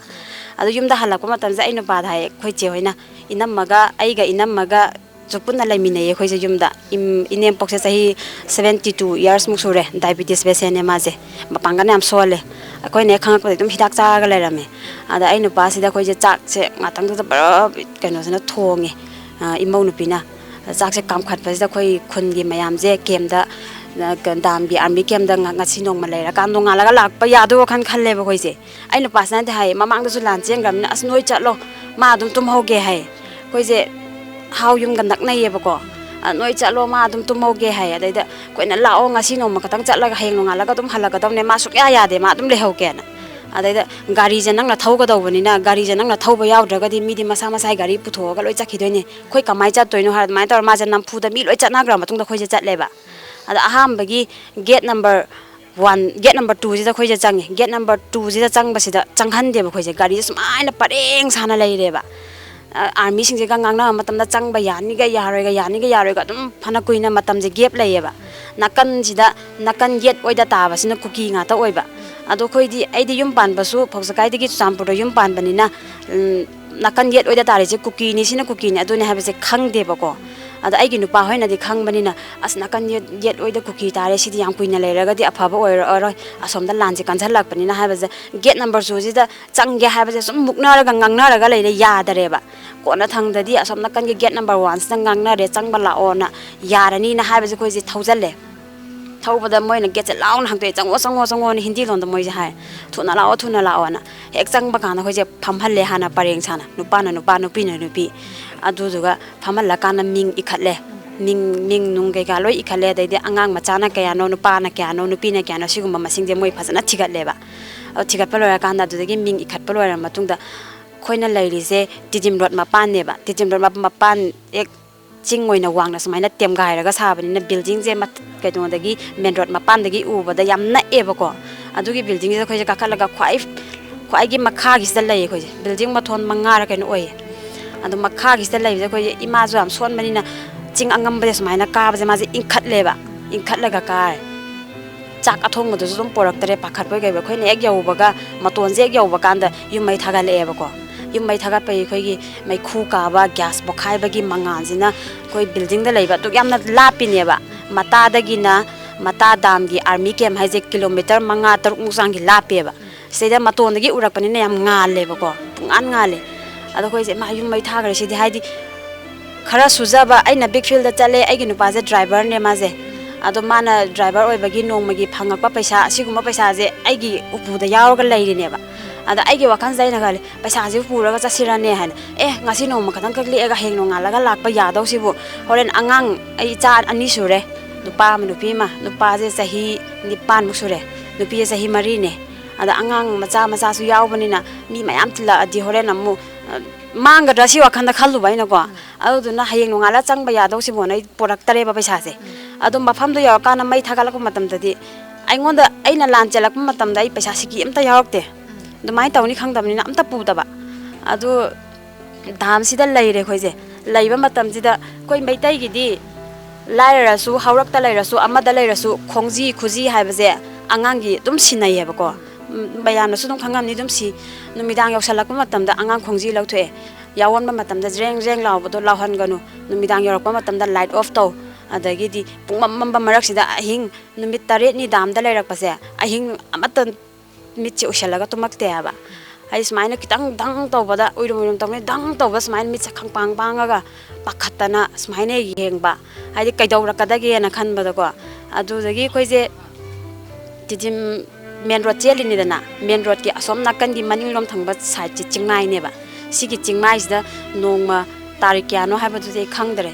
ꯑꯗꯣ ꯌꯨꯝꯗ ꯍꯜꯂꯛꯄ ꯃꯇꯝꯁꯤꯗ ꯑꯩ ꯅꯨꯄꯥꯗ ꯍꯥꯏꯌꯦ, ꯑꯩꯈꯣꯏ ꯆꯦ ꯍꯣꯏꯅ, ꯏꯅꯝꯃꯒ, ꯑꯩꯒ ꯏꯅꯝꯃꯒ ꯁꯨ ꯄꯨꯟꯅ ꯂꯩꯃꯤꯟꯅꯩꯌꯦ ꯑꯩꯈꯣꯏꯁꯦ ꯌꯨꯝꯗ꯫ ꯏꯝ-, ꯏꯅꯦꯝꯄꯣꯛꯁꯦ ꯆꯍꯤ seventy two years ꯃꯨꯛ ꯁꯨꯔꯦ, diabetes patientꯅꯦ ꯃꯥꯁꯦ꯫ ꯃꯄꯥꯡꯒꯜ ꯌꯥꯝ ꯁꯣꯜꯂꯦ꯫ ꯑꯩꯈꯣꯏꯅ ꯍꯦꯛ ꯈꯪꯉꯛꯄꯗꯒꯤ ꯑꯗꯨꯝ ꯍꯤꯗꯥꯛ ꯆꯥꯔꯒ ꯂꯩꯔꯝꯃꯦ꯫ ꯑꯗ ꯑꯩ ꯅꯨꯄꯥꯁꯤꯗ ꯑꯩꯈꯣꯏꯁꯦ ꯆꯥꯛꯁꯦ ꯉꯥꯛꯇꯪꯗꯨꯗ ꯕꯔ ꯀꯩꯅꯣꯁꯤꯅ ꯊꯣꯡꯉꯦ, ꯑ, ꯏꯃꯧ ꯅꯨꯄꯤꯅ꯫ ꯆꯥꯛꯁꯦ ꯀꯥꯝꯈꯠꯄꯁꯤꯗ ꯑꯩꯈꯣꯏ ꯈꯨꯟꯒꯤ ꯃꯌꯥꯝꯁꯦ ꯀꯦꯝꯗ, ꯑ, ꯗꯥꯝꯒꯤ army campꯇ ꯉ-, ꯉꯁꯤ ꯅꯣꯡꯃ ꯂꯩꯔꯀꯥꯟ ꯅꯣꯡꯉꯥꯜꯂꯒ ꯂꯥꯛꯄ ꯌꯥꯗꯣꯏ ꯋꯥꯈꯜ ꯈꯜꯂꯦꯕ ꯑꯩꯈꯣꯏꯁꯦ꯫ ꯑꯩ ꯅꯨꯄꯥꯁꯤꯅꯗꯤ ꯍꯥꯏꯌꯦ, "ꯃꯃꯥꯡꯗꯁꯨ ꯂꯥꯟ ꯆꯦꯟꯈ꯭ꯔꯕꯅꯤꯅ, ꯑꯁ, ꯅꯣꯏ ꯆꯠꯂꯣ, ꯃꯥ ꯑꯗꯨꯝ ꯇꯨꯝꯍꯧꯒꯦ" ꯍꯥꯏ꯫ ꯑꯩꯈꯣꯏꯁꯦ ꯍꯥꯎ ꯌꯨꯝꯒ ꯅꯛꯅꯩꯌꯦꯕꯀꯣ꯫ "ꯑ, ꯅꯣꯏ ꯆꯠꯂꯣ, ꯃꯥ ꯑꯗꯨꯝ ꯇꯨꯝꯍꯧꯒꯦ" ꯍꯥꯏ꯫ ꯑꯗꯩꯗ ꯑꯩꯈꯣꯏꯅ, "ꯂꯥꯛꯑꯣ, ꯉꯁꯤ ꯅꯣꯡꯃ ꯈꯛꯇꯪ ꯆꯠꯂꯒ ꯍꯌꯦꯡ ꯅꯣꯡꯉꯥꯜꯂꯒ ꯑꯗꯨꯝ ꯍꯜꯂꯛꯀꯗꯧꯅꯦ, ꯃꯥ ꯁꯨꯛꯌꯥ ꯌꯥꯗꯦ, ꯃꯥ ꯑꯗꯨꯝ ꯂꯩꯍꯧꯒꯦꯅ"꯫ ꯑꯗꯩꯗ ꯒꯥꯔꯤꯁꯦ ꯅꯪꯅ ꯊꯧꯒꯗꯧꯕꯅꯤꯅ, ꯒꯥꯔꯤꯁꯦ ꯅꯪꯅ ꯊꯧꯕ ꯌꯥꯎꯗ꯭ꯔꯒꯗꯤ ꯃꯤꯗꯤ ꯃꯁꯥ ꯃꯁꯥꯒꯤ ꯒꯥꯔꯤ ꯄꯨꯊꯣꯛꯑꯒ ꯂꯣꯏ ꯆꯠꯈꯤꯗꯣꯏꯅꯦ, ꯑꯩꯈꯣꯏ ꯀꯃꯥꯏꯅ ꯆꯠꯇꯣꯏꯅꯣ ꯍꯥꯏꯔ ꯑꯗꯨꯃꯥꯏꯅ ꯇꯧꯔ ꯃꯥꯁꯦ ꯅꯝꯐꯨꯗ ꯃꯤ ꯂꯣꯏ ꯆꯠꯅꯈ꯭ꯔ ꯃꯇꯨꯡꯗ ꯑꯩꯈꯣꯏꯁꯦ ꯆꯠꯂꯦꯕ꯫ ꯑꯗ ꯑꯍꯥꯟꯕꯒꯤ gate number one, gate number ꯇꯨꯁꯤꯗ ꯑꯩꯈꯣꯏꯁꯦ ꯆꯪꯉꯦ꯫ ꯒꯦꯠ ꯅꯝꯕꯔ ꯇꯨꯁꯤꯗ ꯆꯪꯕꯁꯤꯗ ꯆꯪꯍꯟꯗꯦꯕ ꯑꯩꯈꯣꯏꯁꯦ, ꯒꯥꯔꯤꯁꯦ ꯁꯨꯃꯥꯏꯅ ꯄꯔꯦꯡ ꯁꯥꯅ ꯂꯩꯔꯦꯕ꯫ ꯑ, ꯑꯥꯔꯃꯤꯁꯤꯡꯁꯤꯒ ꯉꯥꯡꯅꯕ ꯃꯇꯝꯗ ꯆꯪꯕ ꯌꯥꯅꯤꯒ ꯌꯥꯔꯣꯏꯒ, ꯌꯥꯅꯤꯒ ꯌꯥꯔꯣꯏꯒ ꯑꯗꯨꯝ ꯐꯅ ꯀꯨꯏꯅ ꯃꯇꯝꯁꯦ ꯒꯦꯞ ꯂꯩꯌꯦꯕ꯫ ꯅꯥꯀꯟꯁꯤꯗ, ꯅꯥꯀꯟ ꯌꯦꯠ ꯑꯣꯏꯗ ꯇꯥꯕꯁꯤꯅ ꯀꯨꯀꯤ ꯉꯥꯛꯇ ꯑꯣꯏꯕ꯫ ꯑꯗꯣ ꯑꯩꯈꯣꯏꯗꯤ, ꯑꯩꯗꯤ ꯌꯨꯝ ꯄꯥꯟꯕꯁꯨ ꯐꯧꯖꯀꯥꯏꯗꯒꯤ ꯆꯨꯔꯆꯥꯟꯄꯨꯔꯗ ꯌꯨꯝ ꯄꯥꯟꯕꯅꯤꯅ, ꯎꯝ, ꯅꯥꯀꯟ ꯌꯦꯠ ꯑꯣꯏꯗ ꯇꯥꯔꯤꯁꯦ ꯀꯨꯀꯤꯅꯤ, ꯁꯤꯅ ꯀꯨꯀꯤꯅꯤ, ꯑꯗꯨꯅꯤ ꯍꯥꯏꯕꯁꯦ ꯈꯪꯗꯦꯕꯀꯣ꯫ ꯑꯗꯣ ꯑꯩꯒꯤ ꯅꯨꯄꯥ ꯍꯣꯏꯅꯗꯤ ꯈꯪꯕꯅꯤꯅ, "ꯑꯁ, ꯅꯥꯀꯟ ꯌꯦꯠ, ꯌꯦꯠ ꯑꯣꯏꯗ ꯀꯨꯀꯤ ꯇꯥꯔꯦ, ꯁꯤꯗꯤ ꯌꯥꯝ ꯀꯨꯏꯅ ꯂꯩꯔꯒꯗꯤ ꯑꯐꯕ ꯑꯣꯏꯔꯛꯑꯔꯣꯏ, ꯑꯁꯣꯝꯗ ꯂꯥꯟꯁꯦ ꯀꯟꯁꯤꯜꯂꯛꯄꯅꯤꯅ" ꯍꯥꯏꯕꯁꯦ, ꯒꯦꯠ ꯅꯝꯕꯔ ꯇꯨꯁꯤꯗ ꯆꯪꯒꯦ ꯍꯥꯏꯕꯁꯦ ꯁꯨꯝ ꯃꯨꯛꯅꯔꯒ ꯉꯥꯡꯅꯔꯒ ꯂꯩꯔꯦ, ꯌꯥꯗꯔꯦꯕ꯫ ꯀꯣꯟꯅ ꯊꯪꯗꯗꯤ ꯑꯁꯣꯝ ꯅꯥꯀꯟꯒꯤ ꯒꯦꯠ ꯅꯝꯕꯔ ꯋꯥꯟꯁꯤꯗ ꯉꯥꯡꯅꯔꯦ, ꯆꯪꯕ ꯂꯥꯛꯑꯣꯅ, ꯌꯥꯔꯅꯤꯅ ꯍꯥꯏꯕꯁꯦ ꯑꯩꯈꯣꯏꯁꯦ ꯊꯧꯖꯜꯂꯦ꯫ ꯊꯧꯕꯗ ꯃꯣꯏꯅ ꯒꯦꯠꯁꯦ ꯂꯥꯎꯅ ꯍꯥꯡꯇꯣꯛꯑꯦ, "ꯆꯪꯉꯣ, ꯆꯪꯉꯣ, ꯆꯪꯉꯣꯅ" ꯍꯤꯟꯗꯤ ꯂꯣꯟꯗ ꯃꯣꯏꯁꯦ ꯍꯥꯏ, "ꯊꯨꯅ ꯂꯥꯛꯑꯣ, ꯊꯨꯅ ꯂꯥꯛꯑꯣꯅ"꯫ ꯍꯦꯛ ꯆꯪꯕ ꯀꯥꯟꯗ ꯑꯩꯈꯣꯏꯁꯦ ꯐꯝꯍꯜꯂꯦ ꯍꯥꯟꯅ ꯄꯔꯦꯡ ꯁꯥꯅ, ꯅꯨꯄꯥꯅ ꯅꯨꯄꯥ, ꯅꯨꯄꯤꯅ ꯅꯨꯄꯤ꯫ ꯑꯗꯨꯗꯨꯒ ꯐꯝꯍꯜꯂꯀꯥꯟꯗ ꯃꯤꯡ ꯏꯈꯠꯂꯦ꯫ ꯃꯤꯡ, ꯃꯤꯡ ꯅꯨꯡ ꯀꯩꯀꯥ ꯂꯣꯏ ꯏꯈꯠꯂꯦ꯫ ꯑꯗꯩꯗꯤ ꯑꯉꯥꯡ ꯃꯆꯥꯅ ꯀꯌꯥꯅꯣ, ꯅꯨꯄꯥꯅ ꯀꯌꯥꯅꯣ, ꯅꯨꯄꯤꯅ ꯀꯌꯥꯅꯣ, ꯁꯤꯒꯨꯝꯕ ꯃꯁꯤꯡꯁꯦ ꯃꯣꯏ ꯐꯖꯅ ꯊꯤꯒꯠꯂꯦꯕ꯫ ꯑꯗꯣ ꯊꯤꯒꯠꯄ ꯂꯣꯏꯔꯀꯥꯟꯗ, ꯑꯗꯨꯗꯒꯤ ꯃꯤꯡ ꯏꯈꯠꯄ ꯂꯣꯏꯔ ꯃꯇꯨꯡꯗ, ꯑꯩꯈꯣꯏꯅ ꯂꯩꯔꯤꯁꯦ ꯇꯤꯗꯤꯝ ꯔꯣꯗ ꯃꯄꯥꯟꯅꯦꯕ꯫ ꯇꯤꯗꯤꯝ ꯔꯣꯗ ꯃꯄꯥꯟ ꯍꯦꯛ ꯆꯤꯡ ꯑꯣꯏꯅ ꯋꯥꯡꯅ ꯁꯨꯃꯥꯏꯅ ꯇꯦꯝꯒꯥꯏꯔꯒ ꯁꯥꯕꯅꯤꯅ, ꯕꯤꯜꯗꯤꯡꯁꯦ ꯃꯠ-, ꯀꯩꯅꯣꯗꯒꯤ, ꯃꯦꯟ ꯔꯣꯗ ꯃꯄꯥꯟꯗꯒꯤ ꯎꯕꯗ ꯌꯥꯝ ꯅꯛꯑꯦꯕꯀꯣ꯫ ꯑꯗꯨꯒꯤ ꯕꯤꯜꯗꯤꯡꯁꯤꯗ ꯑꯩꯈꯣꯏꯁꯦ ꯀꯥꯈꯠꯂꯒ ꯈ꯭ꯋꯥꯏ, ꯈ꯭ꯋꯥꯏꯒꯤ ꯃꯈꯥꯒꯤꯁꯤꯗ ꯂꯩꯌꯦ ꯑꯩꯈꯣꯏꯁꯦ꯫ ꯕꯤꯜꯗꯤꯡ ꯃꯊꯣꯟ ꯃꯉꯥꯔ ꯀꯩꯅꯣ ꯑꯣꯏꯌꯦ꯫ ꯑꯗꯣ ꯃꯈꯥꯒꯤꯁꯤꯗ ꯂꯩꯕꯁꯦ ꯑꯩꯈꯣꯏꯁꯦ, ꯏꯃꯥꯁꯨ ꯌꯥꯝ ꯁꯣꯟꯕꯅꯤꯅ, ꯆꯤꯡ ꯑꯉꯝꯕꯁꯦ ꯁꯨꯃꯥꯏꯅ ꯀꯥꯕꯁꯦ ꯃꯥꯁꯦ ꯏꯟꯈꯠꯂꯦꯕ꯫ ꯏꯟꯈꯠꯂꯒ ꯀꯥꯔꯦ꯫ ꯆꯥꯛ ꯑꯊꯣꯡꯕꯗꯨꯁꯨ ꯑꯗꯨꯝ ꯄꯣꯔꯛꯇ꯭ꯔꯦ, ꯄꯥꯈꯠꯄꯣꯏ ꯀꯩꯕꯣꯏ꯫ ꯑꯩꯈꯣꯏꯅ ꯍꯦꯛ ꯌꯧꯕꯒ, ꯃꯇꯣꯟꯁꯦ ꯍꯦꯛ ꯌꯧꯕ ꯀꯥꯟꯗ ꯌꯨꯝ ꯃꯩ ꯊꯥꯒꯠꯂꯛꯑꯦꯕꯀꯣ꯫ ꯌꯨꯝ ꯃꯩ ꯊꯥꯒꯠꯄꯒꯤ ꯑꯩꯈꯣꯏꯒꯤ ꯃꯩꯈꯨ ꯀꯥꯕ, ꯒ꯭ꯌꯥꯁ ꯄꯣꯈꯥꯏꯕꯒꯤ ꯃꯉꯥꯜꯁꯤꯅ ꯑꯩꯈꯣꯏ ꯕꯤꯜꯗꯤꯡꯗ ꯂꯩꯕ ꯑꯗꯨꯛ ꯌꯥꯝꯅ ꯂꯥꯞꯄꯤꯅꯦꯕ꯫ ꯃꯇꯥꯗꯒꯤꯅ, ꯃꯇꯥ ꯗꯥꯝꯒꯤ ꯑꯥꯔꯃꯤ ꯀꯦꯝ ꯍꯥꯏꯁꯦ ꯀꯤꯂꯣꯃꯤꯇꯔ ꯃꯉꯥ ꯇꯔꯨꯛꯃꯨꯛ ꯆꯥꯡꯒꯤ ꯂꯥꯞꯄꯦꯕ꯫ ꯁꯤꯗꯩꯗ ꯃꯇꯣꯟꯗꯒꯤ ꯎꯔꯛꯄꯅꯤꯅ ꯌꯥꯝ ꯉꯥꯜꯂꯦꯕꯀꯣ, ꯄꯨꯡꯉꯥꯟ ꯉꯥꯜꯂꯦ꯫ ꯑꯗꯣ ꯑꯩꯈꯣꯏꯁꯦ, "ꯃꯥ ꯌꯨꯝ ꯃꯩ ꯊꯥꯈ꯭ꯔꯦ ꯁꯤꯗꯤ", ꯍꯥꯏꯗꯤ ꯈꯔ ꯁꯨꯖꯕ, ꯑꯩꯅ ꯕꯤꯛ ꯐꯤꯜꯗ ꯆꯠꯂꯦ, ꯑꯩꯒꯤ ꯅꯨꯄꯥꯁꯦ ꯗ꯭ꯔꯥꯏꯚꯔꯅꯦ ꯃꯥꯁꯦ꯫ ꯑꯗꯣ ꯃꯥꯅ ꯗ꯭ꯔꯥꯏꯚꯔ ꯑꯣꯏꯕꯒꯤ ꯅꯣꯡꯃꯒꯤ ꯐꯪꯉꯛꯄ ꯄꯩꯁꯥ, ꯑꯁꯤꯒꯨꯝꯕ ꯄꯩꯁꯥꯁꯦ ꯑꯩꯒꯤ ꯎꯄꯨꯗ ꯌꯥꯎꯔꯒ ꯂꯩꯔꯤꯅꯦꯕ꯫ ꯑꯗ ꯑꯩꯒꯤ ꯋꯥꯈꯜꯁꯦ ꯑꯩꯅ ꯈꯜꯂꯤ, "ꯄꯩꯁꯥꯁꯦ ꯄꯨꯔꯒ ꯆꯠꯁꯤꯔꯅꯦ?" ꯍꯥꯏꯅ꯫ "ꯑꯦ, ꯉꯁꯤ ꯅꯣꯡꯃ ꯈꯛꯇꯪꯈꯛ ꯂꯦꯛꯑꯒ ꯍꯌꯦꯡ ꯅꯣꯡꯉꯥꯜꯂꯒ ꯂꯥꯛꯄ ꯌꯥꯗꯧꯁꯤꯕꯨ, ꯍꯣꯔꯦꯟ ꯑꯉꯥꯡ, ꯑꯩ ꯏꯆꯥ ꯑꯅꯤ ꯁꯨꯔꯦ, ꯅꯨꯄꯥ ꯑꯃ ꯅꯨꯄꯤ ꯑꯃ, ꯅꯨꯄꯥꯁꯦ ꯆꯍꯤ ꯅꯤꯄꯥꯟꯃꯨꯛ ꯁꯨꯔꯦ, ꯅꯨꯄꯤꯁꯦ ꯆꯍꯤ ꯃꯔꯤꯅꯦ꯫ ꯑꯗ ꯑꯉꯥꯡ ꯃꯆꯥ ꯃꯆꯥꯁꯨ ꯌꯥꯎꯕꯅꯤꯅ ꯃꯤ ꯃꯌꯥꯝ ꯇꯤꯜꯂꯛꯑꯗꯤ ꯍꯣꯔꯦꯟ ꯑꯃꯨꯛ, ꯑ, ꯃꯥꯡꯒꯗ꯭ꯔꯥ ꯁꯤ ꯋꯥꯈꯜꯗ ꯈꯜꯂꯨꯕ ꯑꯩꯅꯀꯣ꯫ ꯑꯗꯨꯗꯨꯅ ꯍꯌꯦꯡ ꯅꯣꯡꯉꯥꯜꯂ ꯆꯪꯕ ꯌꯥꯗꯧꯁꯤꯕꯨꯅ ꯑꯩ ꯄꯨꯔꯛꯇꯔꯦꯕ ꯄꯩꯁꯥꯁꯦ꯫ ꯑꯗꯣ ꯃꯐꯝꯗꯣ ꯌꯧꯔꯀꯥꯟꯗ ꯃꯩ ꯊꯥꯒꯠꯂꯛꯄ ꯃꯇꯝꯗꯗꯤ ꯑꯩꯉꯣꯟꯗ, ꯑꯩꯅ ꯂꯥꯟ ꯆꯦꯜꯂꯛꯄ ꯃꯇꯝꯗ ꯑꯩ ꯄꯩꯁꯥ ꯁꯤꯀꯤ ꯑꯝꯇ ꯌꯥꯎꯔꯛꯇꯦ꯫ ꯑꯗꯨꯃꯥꯏꯅ ꯇꯧꯅꯤ ꯈꯪꯗꯕꯅꯤꯅ ꯑꯝꯇ ꯄꯨꯗꯕ꯫ ꯑꯗꯨ ꯗꯥꯝꯁꯤꯗ ꯂꯩꯔꯦ ꯑꯩꯈꯣꯏꯁꯦ꯫ ꯂꯩꯕ ꯃꯇꯝꯁꯤꯗ ꯑꯩꯈꯣꯏ ꯃꯩꯇꯩꯒꯤꯗꯤ ꯂꯥꯏꯔꯔꯁꯨ, ꯍꯧꯔꯛꯇ ꯂꯩꯔꯁꯨ, ꯑꯃꯗ ꯂꯩꯔꯁꯨ, ꯈꯣꯡꯖꯤ ꯈꯨꯖꯤ ꯍꯥꯏꯕꯁꯦ ꯑꯉꯥꯡꯒꯤ ꯑꯗꯨꯝ ꯁꯤꯟꯅꯩꯌꯦꯕꯀꯣ꯫ ꯎꯝ, ꯃꯌꯥꯝꯅꯁꯨ ꯑꯗꯨꯝ ꯈꯪꯉꯝꯅꯤ, ꯑꯗꯨꯝ ꯁꯤ꯫ ꯅꯨꯃꯤꯗꯥꯡ ꯌꯧꯁꯜꯂꯛꯄ ꯃꯇꯝꯗ ꯑꯉꯥꯡ ꯈꯣꯡꯖꯤ ꯂꯧꯊꯣꯛꯑꯦ꯫ ꯌꯥꯎꯋꯟꯕ ꯃꯇꯝꯗ ꯖ꯭ꯔꯦꯡ ꯖ꯭ꯔꯦꯡ ꯂꯥꯎꯕꯗꯣ ꯂꯥꯎꯍꯟꯒꯅꯨ꯫ ꯅꯨꯃꯤꯗꯥꯡ ꯌꯧꯔꯛꯄ ꯃꯇꯝꯗ light off ꯇꯧ꯫ ꯑꯗꯒꯤꯗꯤ ꯄꯨꯡꯃꯝ ꯃꯝꯕ ꯃꯔꯛꯁꯤꯗ ꯑꯍꯤꯡ ꯅꯨꯃꯤꯠ ꯇꯔꯦꯠꯅꯤ ꯗꯥꯝꯗ ꯂꯩꯔꯛꯄꯁꯦ, ꯑꯍꯤꯡ ꯑꯃꯠꯇ ꯃꯤꯠꯁꯦ ꯎꯏꯁꯜꯂꯒ ꯇꯨꯝꯃꯛꯇꯦ ꯍꯥꯏꯕ꯫ ꯍꯥꯏꯗꯤ ꯁꯨꯃꯥꯏꯅ ꯈꯤꯇꯪ ꯗꯪ ꯇꯧꯕꯗ, ꯎꯏꯔꯨꯝ ꯎꯏꯔꯨꯝ ꯇꯧꯅꯤ, ꯗꯪ ꯇꯧꯕ ꯁꯨꯃꯥꯏꯅ ꯃꯤꯠꯁꯦ ꯈꯪꯄꯥꯡ ꯄꯥꯡꯉꯒ ꯄꯥꯈꯠꯇꯅ ꯁꯨꯃꯥꯏꯅ ꯌꯦꯡꯕ, ꯍꯥꯏꯗꯤ ꯀꯩꯗꯧꯔꯛꯀꯗꯒꯦꯅ ꯈꯟꯕꯗꯀꯣ꯫ ꯑꯗꯨꯗꯒꯤ ꯑꯩꯈꯣꯏꯁꯦ ꯇꯤꯗꯤꯝ main road ꯆꯦꯜꯂꯤꯅꯤꯗꯅ, main roadꯀꯤ ꯑꯁꯣꯝ ꯅꯥꯀꯟꯒꯤ ꯃꯅꯤꯡꯂꯣꯝ ꯊꯪꯕ sideꯁꯦ ꯆꯤꯡꯃꯥꯏꯅꯦꯕ꯫ ꯁꯤꯒꯤ ꯆꯤꯡꯃꯥꯏꯁꯤꯗ ꯅꯣꯡꯃ ꯇꯥꯔꯤꯛ ꯀꯌꯥꯅꯣ ꯍꯥꯏꯕꯗꯨꯗꯤ ꯑꯩ ꯈꯪꯗ꯭ꯔꯦ,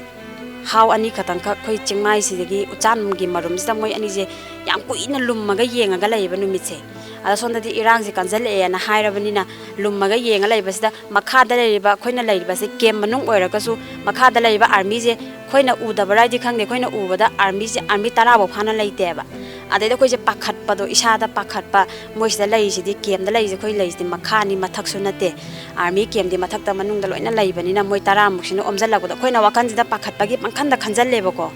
ꯍꯥꯎ ꯑꯅꯤꯈꯛꯇꯪꯈꯛ ꯑꯩꯈꯣꯏ ꯆꯤꯡꯃꯥꯏꯁꯤꯗꯒꯤ ꯎꯆꯥꯟꯒꯤ ꯃꯔꯨꯝꯁꯤꯗ ꯃꯣꯏ ꯑꯅꯤꯁꯦ ꯌꯥꯝ ꯀꯨꯏꯅ ꯂꯨꯝꯃꯒ ꯌꯦꯡꯉꯒ ꯂꯩꯌꯦꯕ ꯅꯨꯃꯤꯠꯁꯦ꯫ ꯑꯗ ꯁꯣꯝꯗꯗꯤ ꯏꯔꯥꯡꯁꯦ ꯀꯟꯁꯤꯜꯂꯛꯑꯦꯅ ꯍꯥꯏꯔꯕꯅꯤꯅ ꯂꯨꯝꯃꯒ ꯌꯦꯡꯉ ꯂꯩꯕꯁꯤꯗ ꯃꯈꯥꯗ ꯂꯩꯔꯤꯕ, ꯑꯩꯈꯣꯏꯅ ꯂꯩꯔꯤꯕꯁꯦ camp ꯃꯅꯨꯡ ꯑꯣꯏꯔꯒꯁꯨ, ꯃꯈꯥꯗ ꯂꯩꯔꯤꯕ armyꯁꯦ ꯑꯩꯈꯣꯏꯅ ꯎꯗꯕ꯭ꯔꯥꯗꯤ ꯈꯪꯗꯦ, ꯑꯩꯈꯣꯏꯅ ꯎꯕꯗ armyꯁꯦ army ꯇꯔꯥꯐꯧ ꯐꯥꯅ ꯂꯩꯇꯦꯕ꯫ ꯑꯗꯩꯗ ꯑꯩꯈꯣꯏꯁꯦ ꯄꯥꯈꯠꯄꯗꯣ, ꯏꯁꯥꯗ ꯄꯥꯈꯠꯄ, ꯃꯣꯏꯁꯤꯗ ꯂꯩꯔꯤꯁꯤꯗꯤ, campꯇ ꯂꯩꯔꯤꯁꯦ, ꯑꯩꯈꯣꯏ ꯂꯩꯔꯤꯁꯤꯗꯤ ꯃꯈꯥꯅꯤ, ꯃꯊꯛꯁꯨ ꯅꯠꯇꯦ꯫ Army campꯇꯤ ꯃꯊꯛꯇ ꯃꯅꯨꯡꯗ ꯂꯣꯏꯅ ꯂꯩꯕꯅꯤꯅ ꯃꯣꯏ ꯇꯔꯥꯃꯨꯛꯁꯤꯅ ꯑꯣꯝꯁꯤꯜꯂꯛꯄꯗ ꯑꯩꯈꯣꯏꯅ ꯋꯥꯈꯜꯁꯤꯗ ꯄꯥꯈꯠꯄꯒꯤ ꯄꯪꯈꯟꯗ ꯈꯟꯖꯜꯂꯦꯕꯀꯣ꯫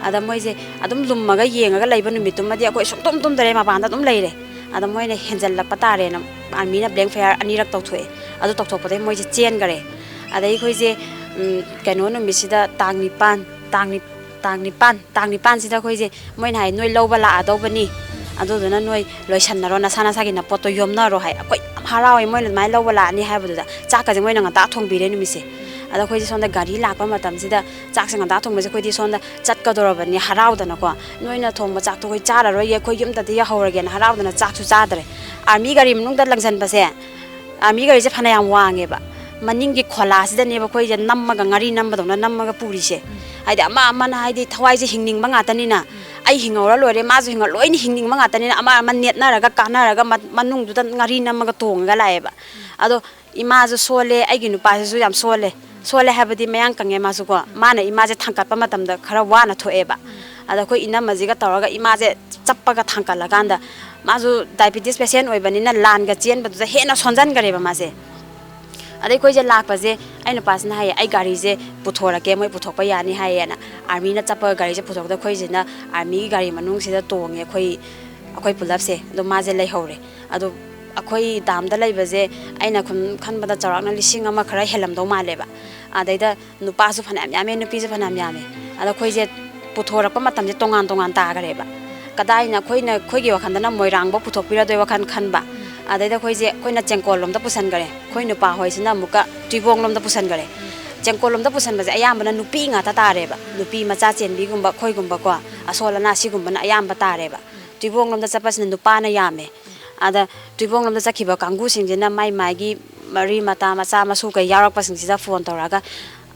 ꯑꯗ ꯃꯣꯏꯁꯦ ꯑꯗꯨꯝ ꯂꯨꯝꯃꯒ ꯌꯦꯡꯉꯒ ꯂꯩꯕ ꯅꯨꯃꯤꯠꯇꯨꯃꯗꯤ ꯑꯩꯈꯣꯏ ꯁꯨꯡꯇꯨꯝ ꯇꯨꯝꯗ꯭ꯔꯦ, ꯃꯄꯥꯟꯗ ꯑꯗꯨꯝ ꯂꯩꯔꯦ꯫ ꯑꯗ ꯃꯣꯏꯅ ꯍꯦꯟꯖꯜꯂꯛꯄ ꯇꯥꯔꯦꯅ armyꯅ blank fire ꯑꯅꯤꯔꯛ ꯇꯧꯊꯣꯛꯑꯦ꯫ ꯑꯗꯨ ꯇꯧꯊꯣꯛꯄꯗꯒꯤ ꯃꯣꯏꯁꯦ ꯆꯦꯟꯈꯔꯦ꯫ ꯑꯗꯩ ꯑꯩꯈꯣꯏꯁꯦ, ꯎꯝ, ꯀꯩꯅꯣ ꯅꯨꯃꯤꯠꯁꯤꯗ ꯇꯥꯡ ꯅꯤꯄꯥꯟ, ꯇꯥꯡ ꯅꯤ-, ꯇꯥꯡ ꯅꯤꯄꯥꯟ, ꯇꯥꯡ ꯅꯤꯄꯥꯟꯁꯤꯗ ꯑꯩꯈꯣꯏꯁꯦ, ꯃꯣꯏꯅ ꯍꯥꯏ, "ꯅꯣꯏ ꯂꯧꯕ ꯂꯥꯛꯑꯗꯧꯕꯅꯤ, ꯑꯗꯨꯗꯨꯅ ꯅꯣꯏ ꯂꯣꯏꯁꯟꯅꯔꯣ, ꯅꯁꯥ ꯅꯁꯥꯒꯤ ꯅꯄꯣꯠꯇꯣ ꯌꯣꯝꯅꯔꯣ" ꯍꯥꯏ꯫ ꯑꯩꯈꯣꯏ ꯌꯥꯝ ꯍꯔꯥꯎꯋꯦ, ꯃꯣꯏꯅ ꯑꯗꯨꯃꯥꯏꯅ ꯂꯧꯕ ꯂꯥꯛꯑꯅꯤ ꯍꯥꯏꯕꯗꯨꯗ꯫ ꯆꯥꯛꯀꯁꯦ ꯃꯣꯏꯅ ꯉꯟꯇꯥ ꯊꯣꯡꯕꯤꯔꯦ ꯅꯨꯃꯤꯠꯁꯦ꯫ ꯑꯗ ꯑꯩꯈꯣꯏꯁꯦ ꯁꯣꯝꯗ ꯒꯥꯔꯤ ꯂꯥꯛꯄ ꯃꯇꯝꯁꯤꯗ ꯆꯥꯛꯁꯦ ꯉꯟꯇꯥ ꯊꯣꯡꯕꯁꯦ ꯑꯩꯈꯣꯏꯗꯤ ꯁꯣꯝꯗ ꯆꯠꯀꯗꯧꯔꯕꯅꯤ ꯍꯔꯥꯎꯗꯅꯀꯣ꯫ "ꯅꯣꯏꯅ ꯊꯣꯡꯕ ꯆꯥꯛꯇꯣ ꯑꯩꯈꯣꯏ ꯆꯥꯔꯔꯣꯏꯒꯦ, ꯑꯩꯈꯣꯏ ꯌꯨꯝꯗꯗꯤ ꯌꯧꯍꯧꯔꯒꯦꯅ" ꯍꯔꯥꯎꯗꯅ ꯆꯥꯛꯁꯨ ꯆꯥꯗ꯭ꯔꯦ꯫ Army ꯒꯥꯔꯤ ꯃꯅꯨꯡꯗ ꯂꯪꯁꯤꯟꯕꯁꯦ, army ꯒꯥꯔꯤꯁꯦ ꯐꯅꯌꯥꯝ ꯋꯥꯡꯉꯦꯕ꯫ ꯃꯅꯤꯡꯒꯤ ꯈꯣꯂꯥꯁꯤꯗꯅꯦꯕ ꯑꯩꯈꯣꯏꯁꯦ ꯅꯝꯃꯒ, ꯉꯥꯔꯤ ꯅꯝꯕꯗꯧꯅ ꯅꯝꯃꯒ ꯄꯨꯔꯤꯁꯦ꯫ ꯍꯥꯏꯗꯤ ꯑꯃ ꯑꯃꯅ, ꯍꯥꯏꯗꯤ ꯊꯋꯥꯏꯁꯦ ꯍꯤꯡꯅꯤꯡꯕ ꯉꯥꯛꯇꯅꯤꯅ, ꯑꯩ ꯍꯤꯡꯍꯧꯔ ꯂꯣꯏꯔꯦ, ꯃꯥꯁꯨ ꯍꯤꯡꯍꯧꯔ, ꯂꯣꯏꯅ ꯍꯤꯡꯅꯤꯡꯕ ꯉꯥꯛꯇꯅꯤꯅ ꯑꯃ ꯑꯃ ꯅꯦꯠꯅꯔꯒ ꯀꯥꯟꯅꯔꯒ ꯃ-, ꯃꯅꯨꯡꯗꯨꯗ ꯉꯥꯔꯤ ꯅꯝꯃꯒ ꯇꯣꯡꯉꯒ ꯂꯥꯛꯑꯦꯕ꯫ ꯑꯗꯣ ꯏꯃꯥꯁꯨ ꯁꯣꯜꯂꯦ, ꯑꯩꯒꯤ ꯅꯨꯄꯥꯁꯤꯁꯨ ꯌꯥꯝ ꯁꯣꯜꯂꯦ꯫ ꯁꯣꯜꯂꯦ ꯍꯥꯏꯕꯗꯤ ꯃꯌꯥꯡ ꯀꯪꯉꯦ ꯃꯥꯁꯨꯀꯣ꯫ ꯃꯥꯅ ꯏꯃꯥꯁꯦ ꯊꯥꯡꯀꯠꯄ ꯃꯇꯝꯗ ꯈꯔ ꯋꯥꯅ ꯊꯣꯛꯑꯦꯕ꯫ ꯑꯗ ꯑꯩꯈꯣꯏ ꯏꯅꯝꯃꯁꯤꯒ ꯇꯧꯔꯒ ꯏꯃꯥꯁꯦ ꯆꯞꯄꯒ ꯊꯥꯡꯀꯠꯂꯀꯥꯟꯗ, ꯃꯥꯁꯨ diabetes patient ꯑꯣꯏꯕꯅꯤꯅ ꯂꯥꯟꯒ ꯆꯦꯟꯕꯗꯨꯗ ꯍꯦꯟꯅ ꯁꯣꯟꯖꯟꯈꯔꯦꯕ ꯃꯥꯁꯦ꯫ ꯑꯗꯩ ꯑꯩꯈꯣꯏꯁꯦ ꯂꯥꯛꯄꯁꯦ, ꯑꯩ ꯅꯨꯄꯥꯁꯤꯅ ꯍꯥꯏꯌꯦ, "ꯑꯩ ꯒꯥꯔꯤꯁꯦ ꯄꯨꯊꯣꯔꯛꯀꯦ, ꯃꯣꯏ ꯄꯨꯊꯣꯛꯄ ꯌꯥꯅꯤ" ꯍꯥꯏꯌꯦꯅ꯫ ꯑꯥꯔꯃꯤꯅ ꯆꯞꯄꯒ ꯒꯥꯔꯤꯁꯦ ꯄꯨꯊꯣꯛꯄꯗ ꯑꯩꯈꯣꯏꯁꯤꯅ ꯑꯥꯔꯃꯤꯒꯤ ꯒꯥꯔꯤ ꯃꯅꯨꯡꯁꯤꯗ ꯇꯣꯡꯉꯦ ꯑꯩꯈꯣꯏ, ꯑꯩꯈꯣꯏ ꯄꯨꯂꯞꯁꯦ꯫ ꯑꯗꯣ ꯃꯥꯁꯦ ꯂꯩꯍꯧꯔꯦ꯫ ꯑꯗꯣ ꯑꯩꯈꯣꯏ ꯗꯥꯝꯗ ꯂꯩꯕꯁꯦ ꯑꯩꯅ ꯈꯟ-, ꯈꯟꯕꯗ ꯆꯥꯎꯔꯥꯛꯅ ꯂꯤꯁꯤꯡ ꯑꯃ ꯈꯔ ꯍꯦꯜꯂꯝꯗꯧ ꯃꯥꯜꯂꯦꯕ꯫ ꯑꯗꯩꯗ ꯅꯨꯄꯥꯁꯨ ꯐꯅꯌꯥꯝ ꯌꯥꯝꯃꯦ, ꯅꯨꯄꯤꯁꯨ ꯐꯅꯌꯥꯝ ꯌꯥꯝꯃꯦ꯫ ꯑꯗ ꯑꯩꯈꯣꯏꯁꯦ ꯄꯨꯊꯣꯔꯛꯄ ꯃꯇꯝꯁꯦ ꯇꯣꯉꯥꯟ ꯇꯣꯉꯥꯟ ꯇꯥꯈ꯭ꯔꯦꯕ꯫ ꯀꯗꯥꯏꯅ ꯑꯩꯈꯣꯏꯅ, ꯑꯩꯈꯣꯏꯒꯤ ꯋꯥꯈꯜꯗꯅ ꯃꯣꯏꯔꯥꯡꯐꯧ ꯄꯨꯊꯣꯛꯄꯤꯔꯗꯣꯏ ꯋꯥꯈꯜ ꯈꯟꯕ꯫ ꯑꯗꯩꯗ ꯑꯩꯈꯣꯏꯁꯦ, ꯑꯩꯈꯣꯏꯅ ꯆꯦꯡꯀꯣꯜ ꯂꯣꯝꯗ ꯄꯨꯁꯟꯈꯔꯦ, ꯑꯩꯈꯣꯏ ꯅꯨꯄꯥ ꯍꯣꯏꯁꯤꯅ ꯑꯃꯨꯛꯀ ꯇꯨꯏꯕꯣꯡ ꯂꯣꯝꯗ ꯄꯨꯁꯟꯈꯔꯦ꯫ ꯆꯦꯡꯀꯣꯜ ꯂꯣꯝꯗ ꯄꯨꯁꯟꯕꯁꯦ ꯑꯌꯥꯝꯕꯅ ꯅꯨꯄꯤ ꯉꯥꯛꯇ ꯇꯥꯔꯦꯕ, ꯅꯨꯄꯤ ꯃꯆꯥ ꯆꯦꯟꯕꯤꯒꯨꯝꯕ, ꯑꯩꯈꯣꯏꯒꯨꯝꯕꯀꯣ, ꯑꯁꯣꯜ ꯑꯅꯥ ꯁꯤꯒꯨꯝꯕꯅ ꯑꯌꯥꯝꯕ ꯇꯥꯔꯦꯕ꯫ ꯇꯨꯏꯕꯣꯡ ꯂꯣꯝꯗ ꯆꯠꯄꯁꯤꯅ ꯅꯨꯄꯥꯅ ꯌꯥꯝꯃꯦ꯫ ꯑꯗ ꯇꯨꯏꯕꯣꯡ ꯂꯣꯝꯗ ꯆꯠꯈꯤꯕ ꯀꯥꯡꯕꯨꯁꯤꯡꯁꯤꯅ ꯃꯥꯏ ꯃꯥꯏꯒꯤ ꯃꯔꯤ ꯃꯇꯥ, ꯃꯆꯥ ꯃꯁꯨ ꯀꯩ ꯌꯥꯎꯔꯛꯄꯁꯤꯡꯁꯤꯗ ꯐꯣꯟ ꯇꯧꯔꯒ,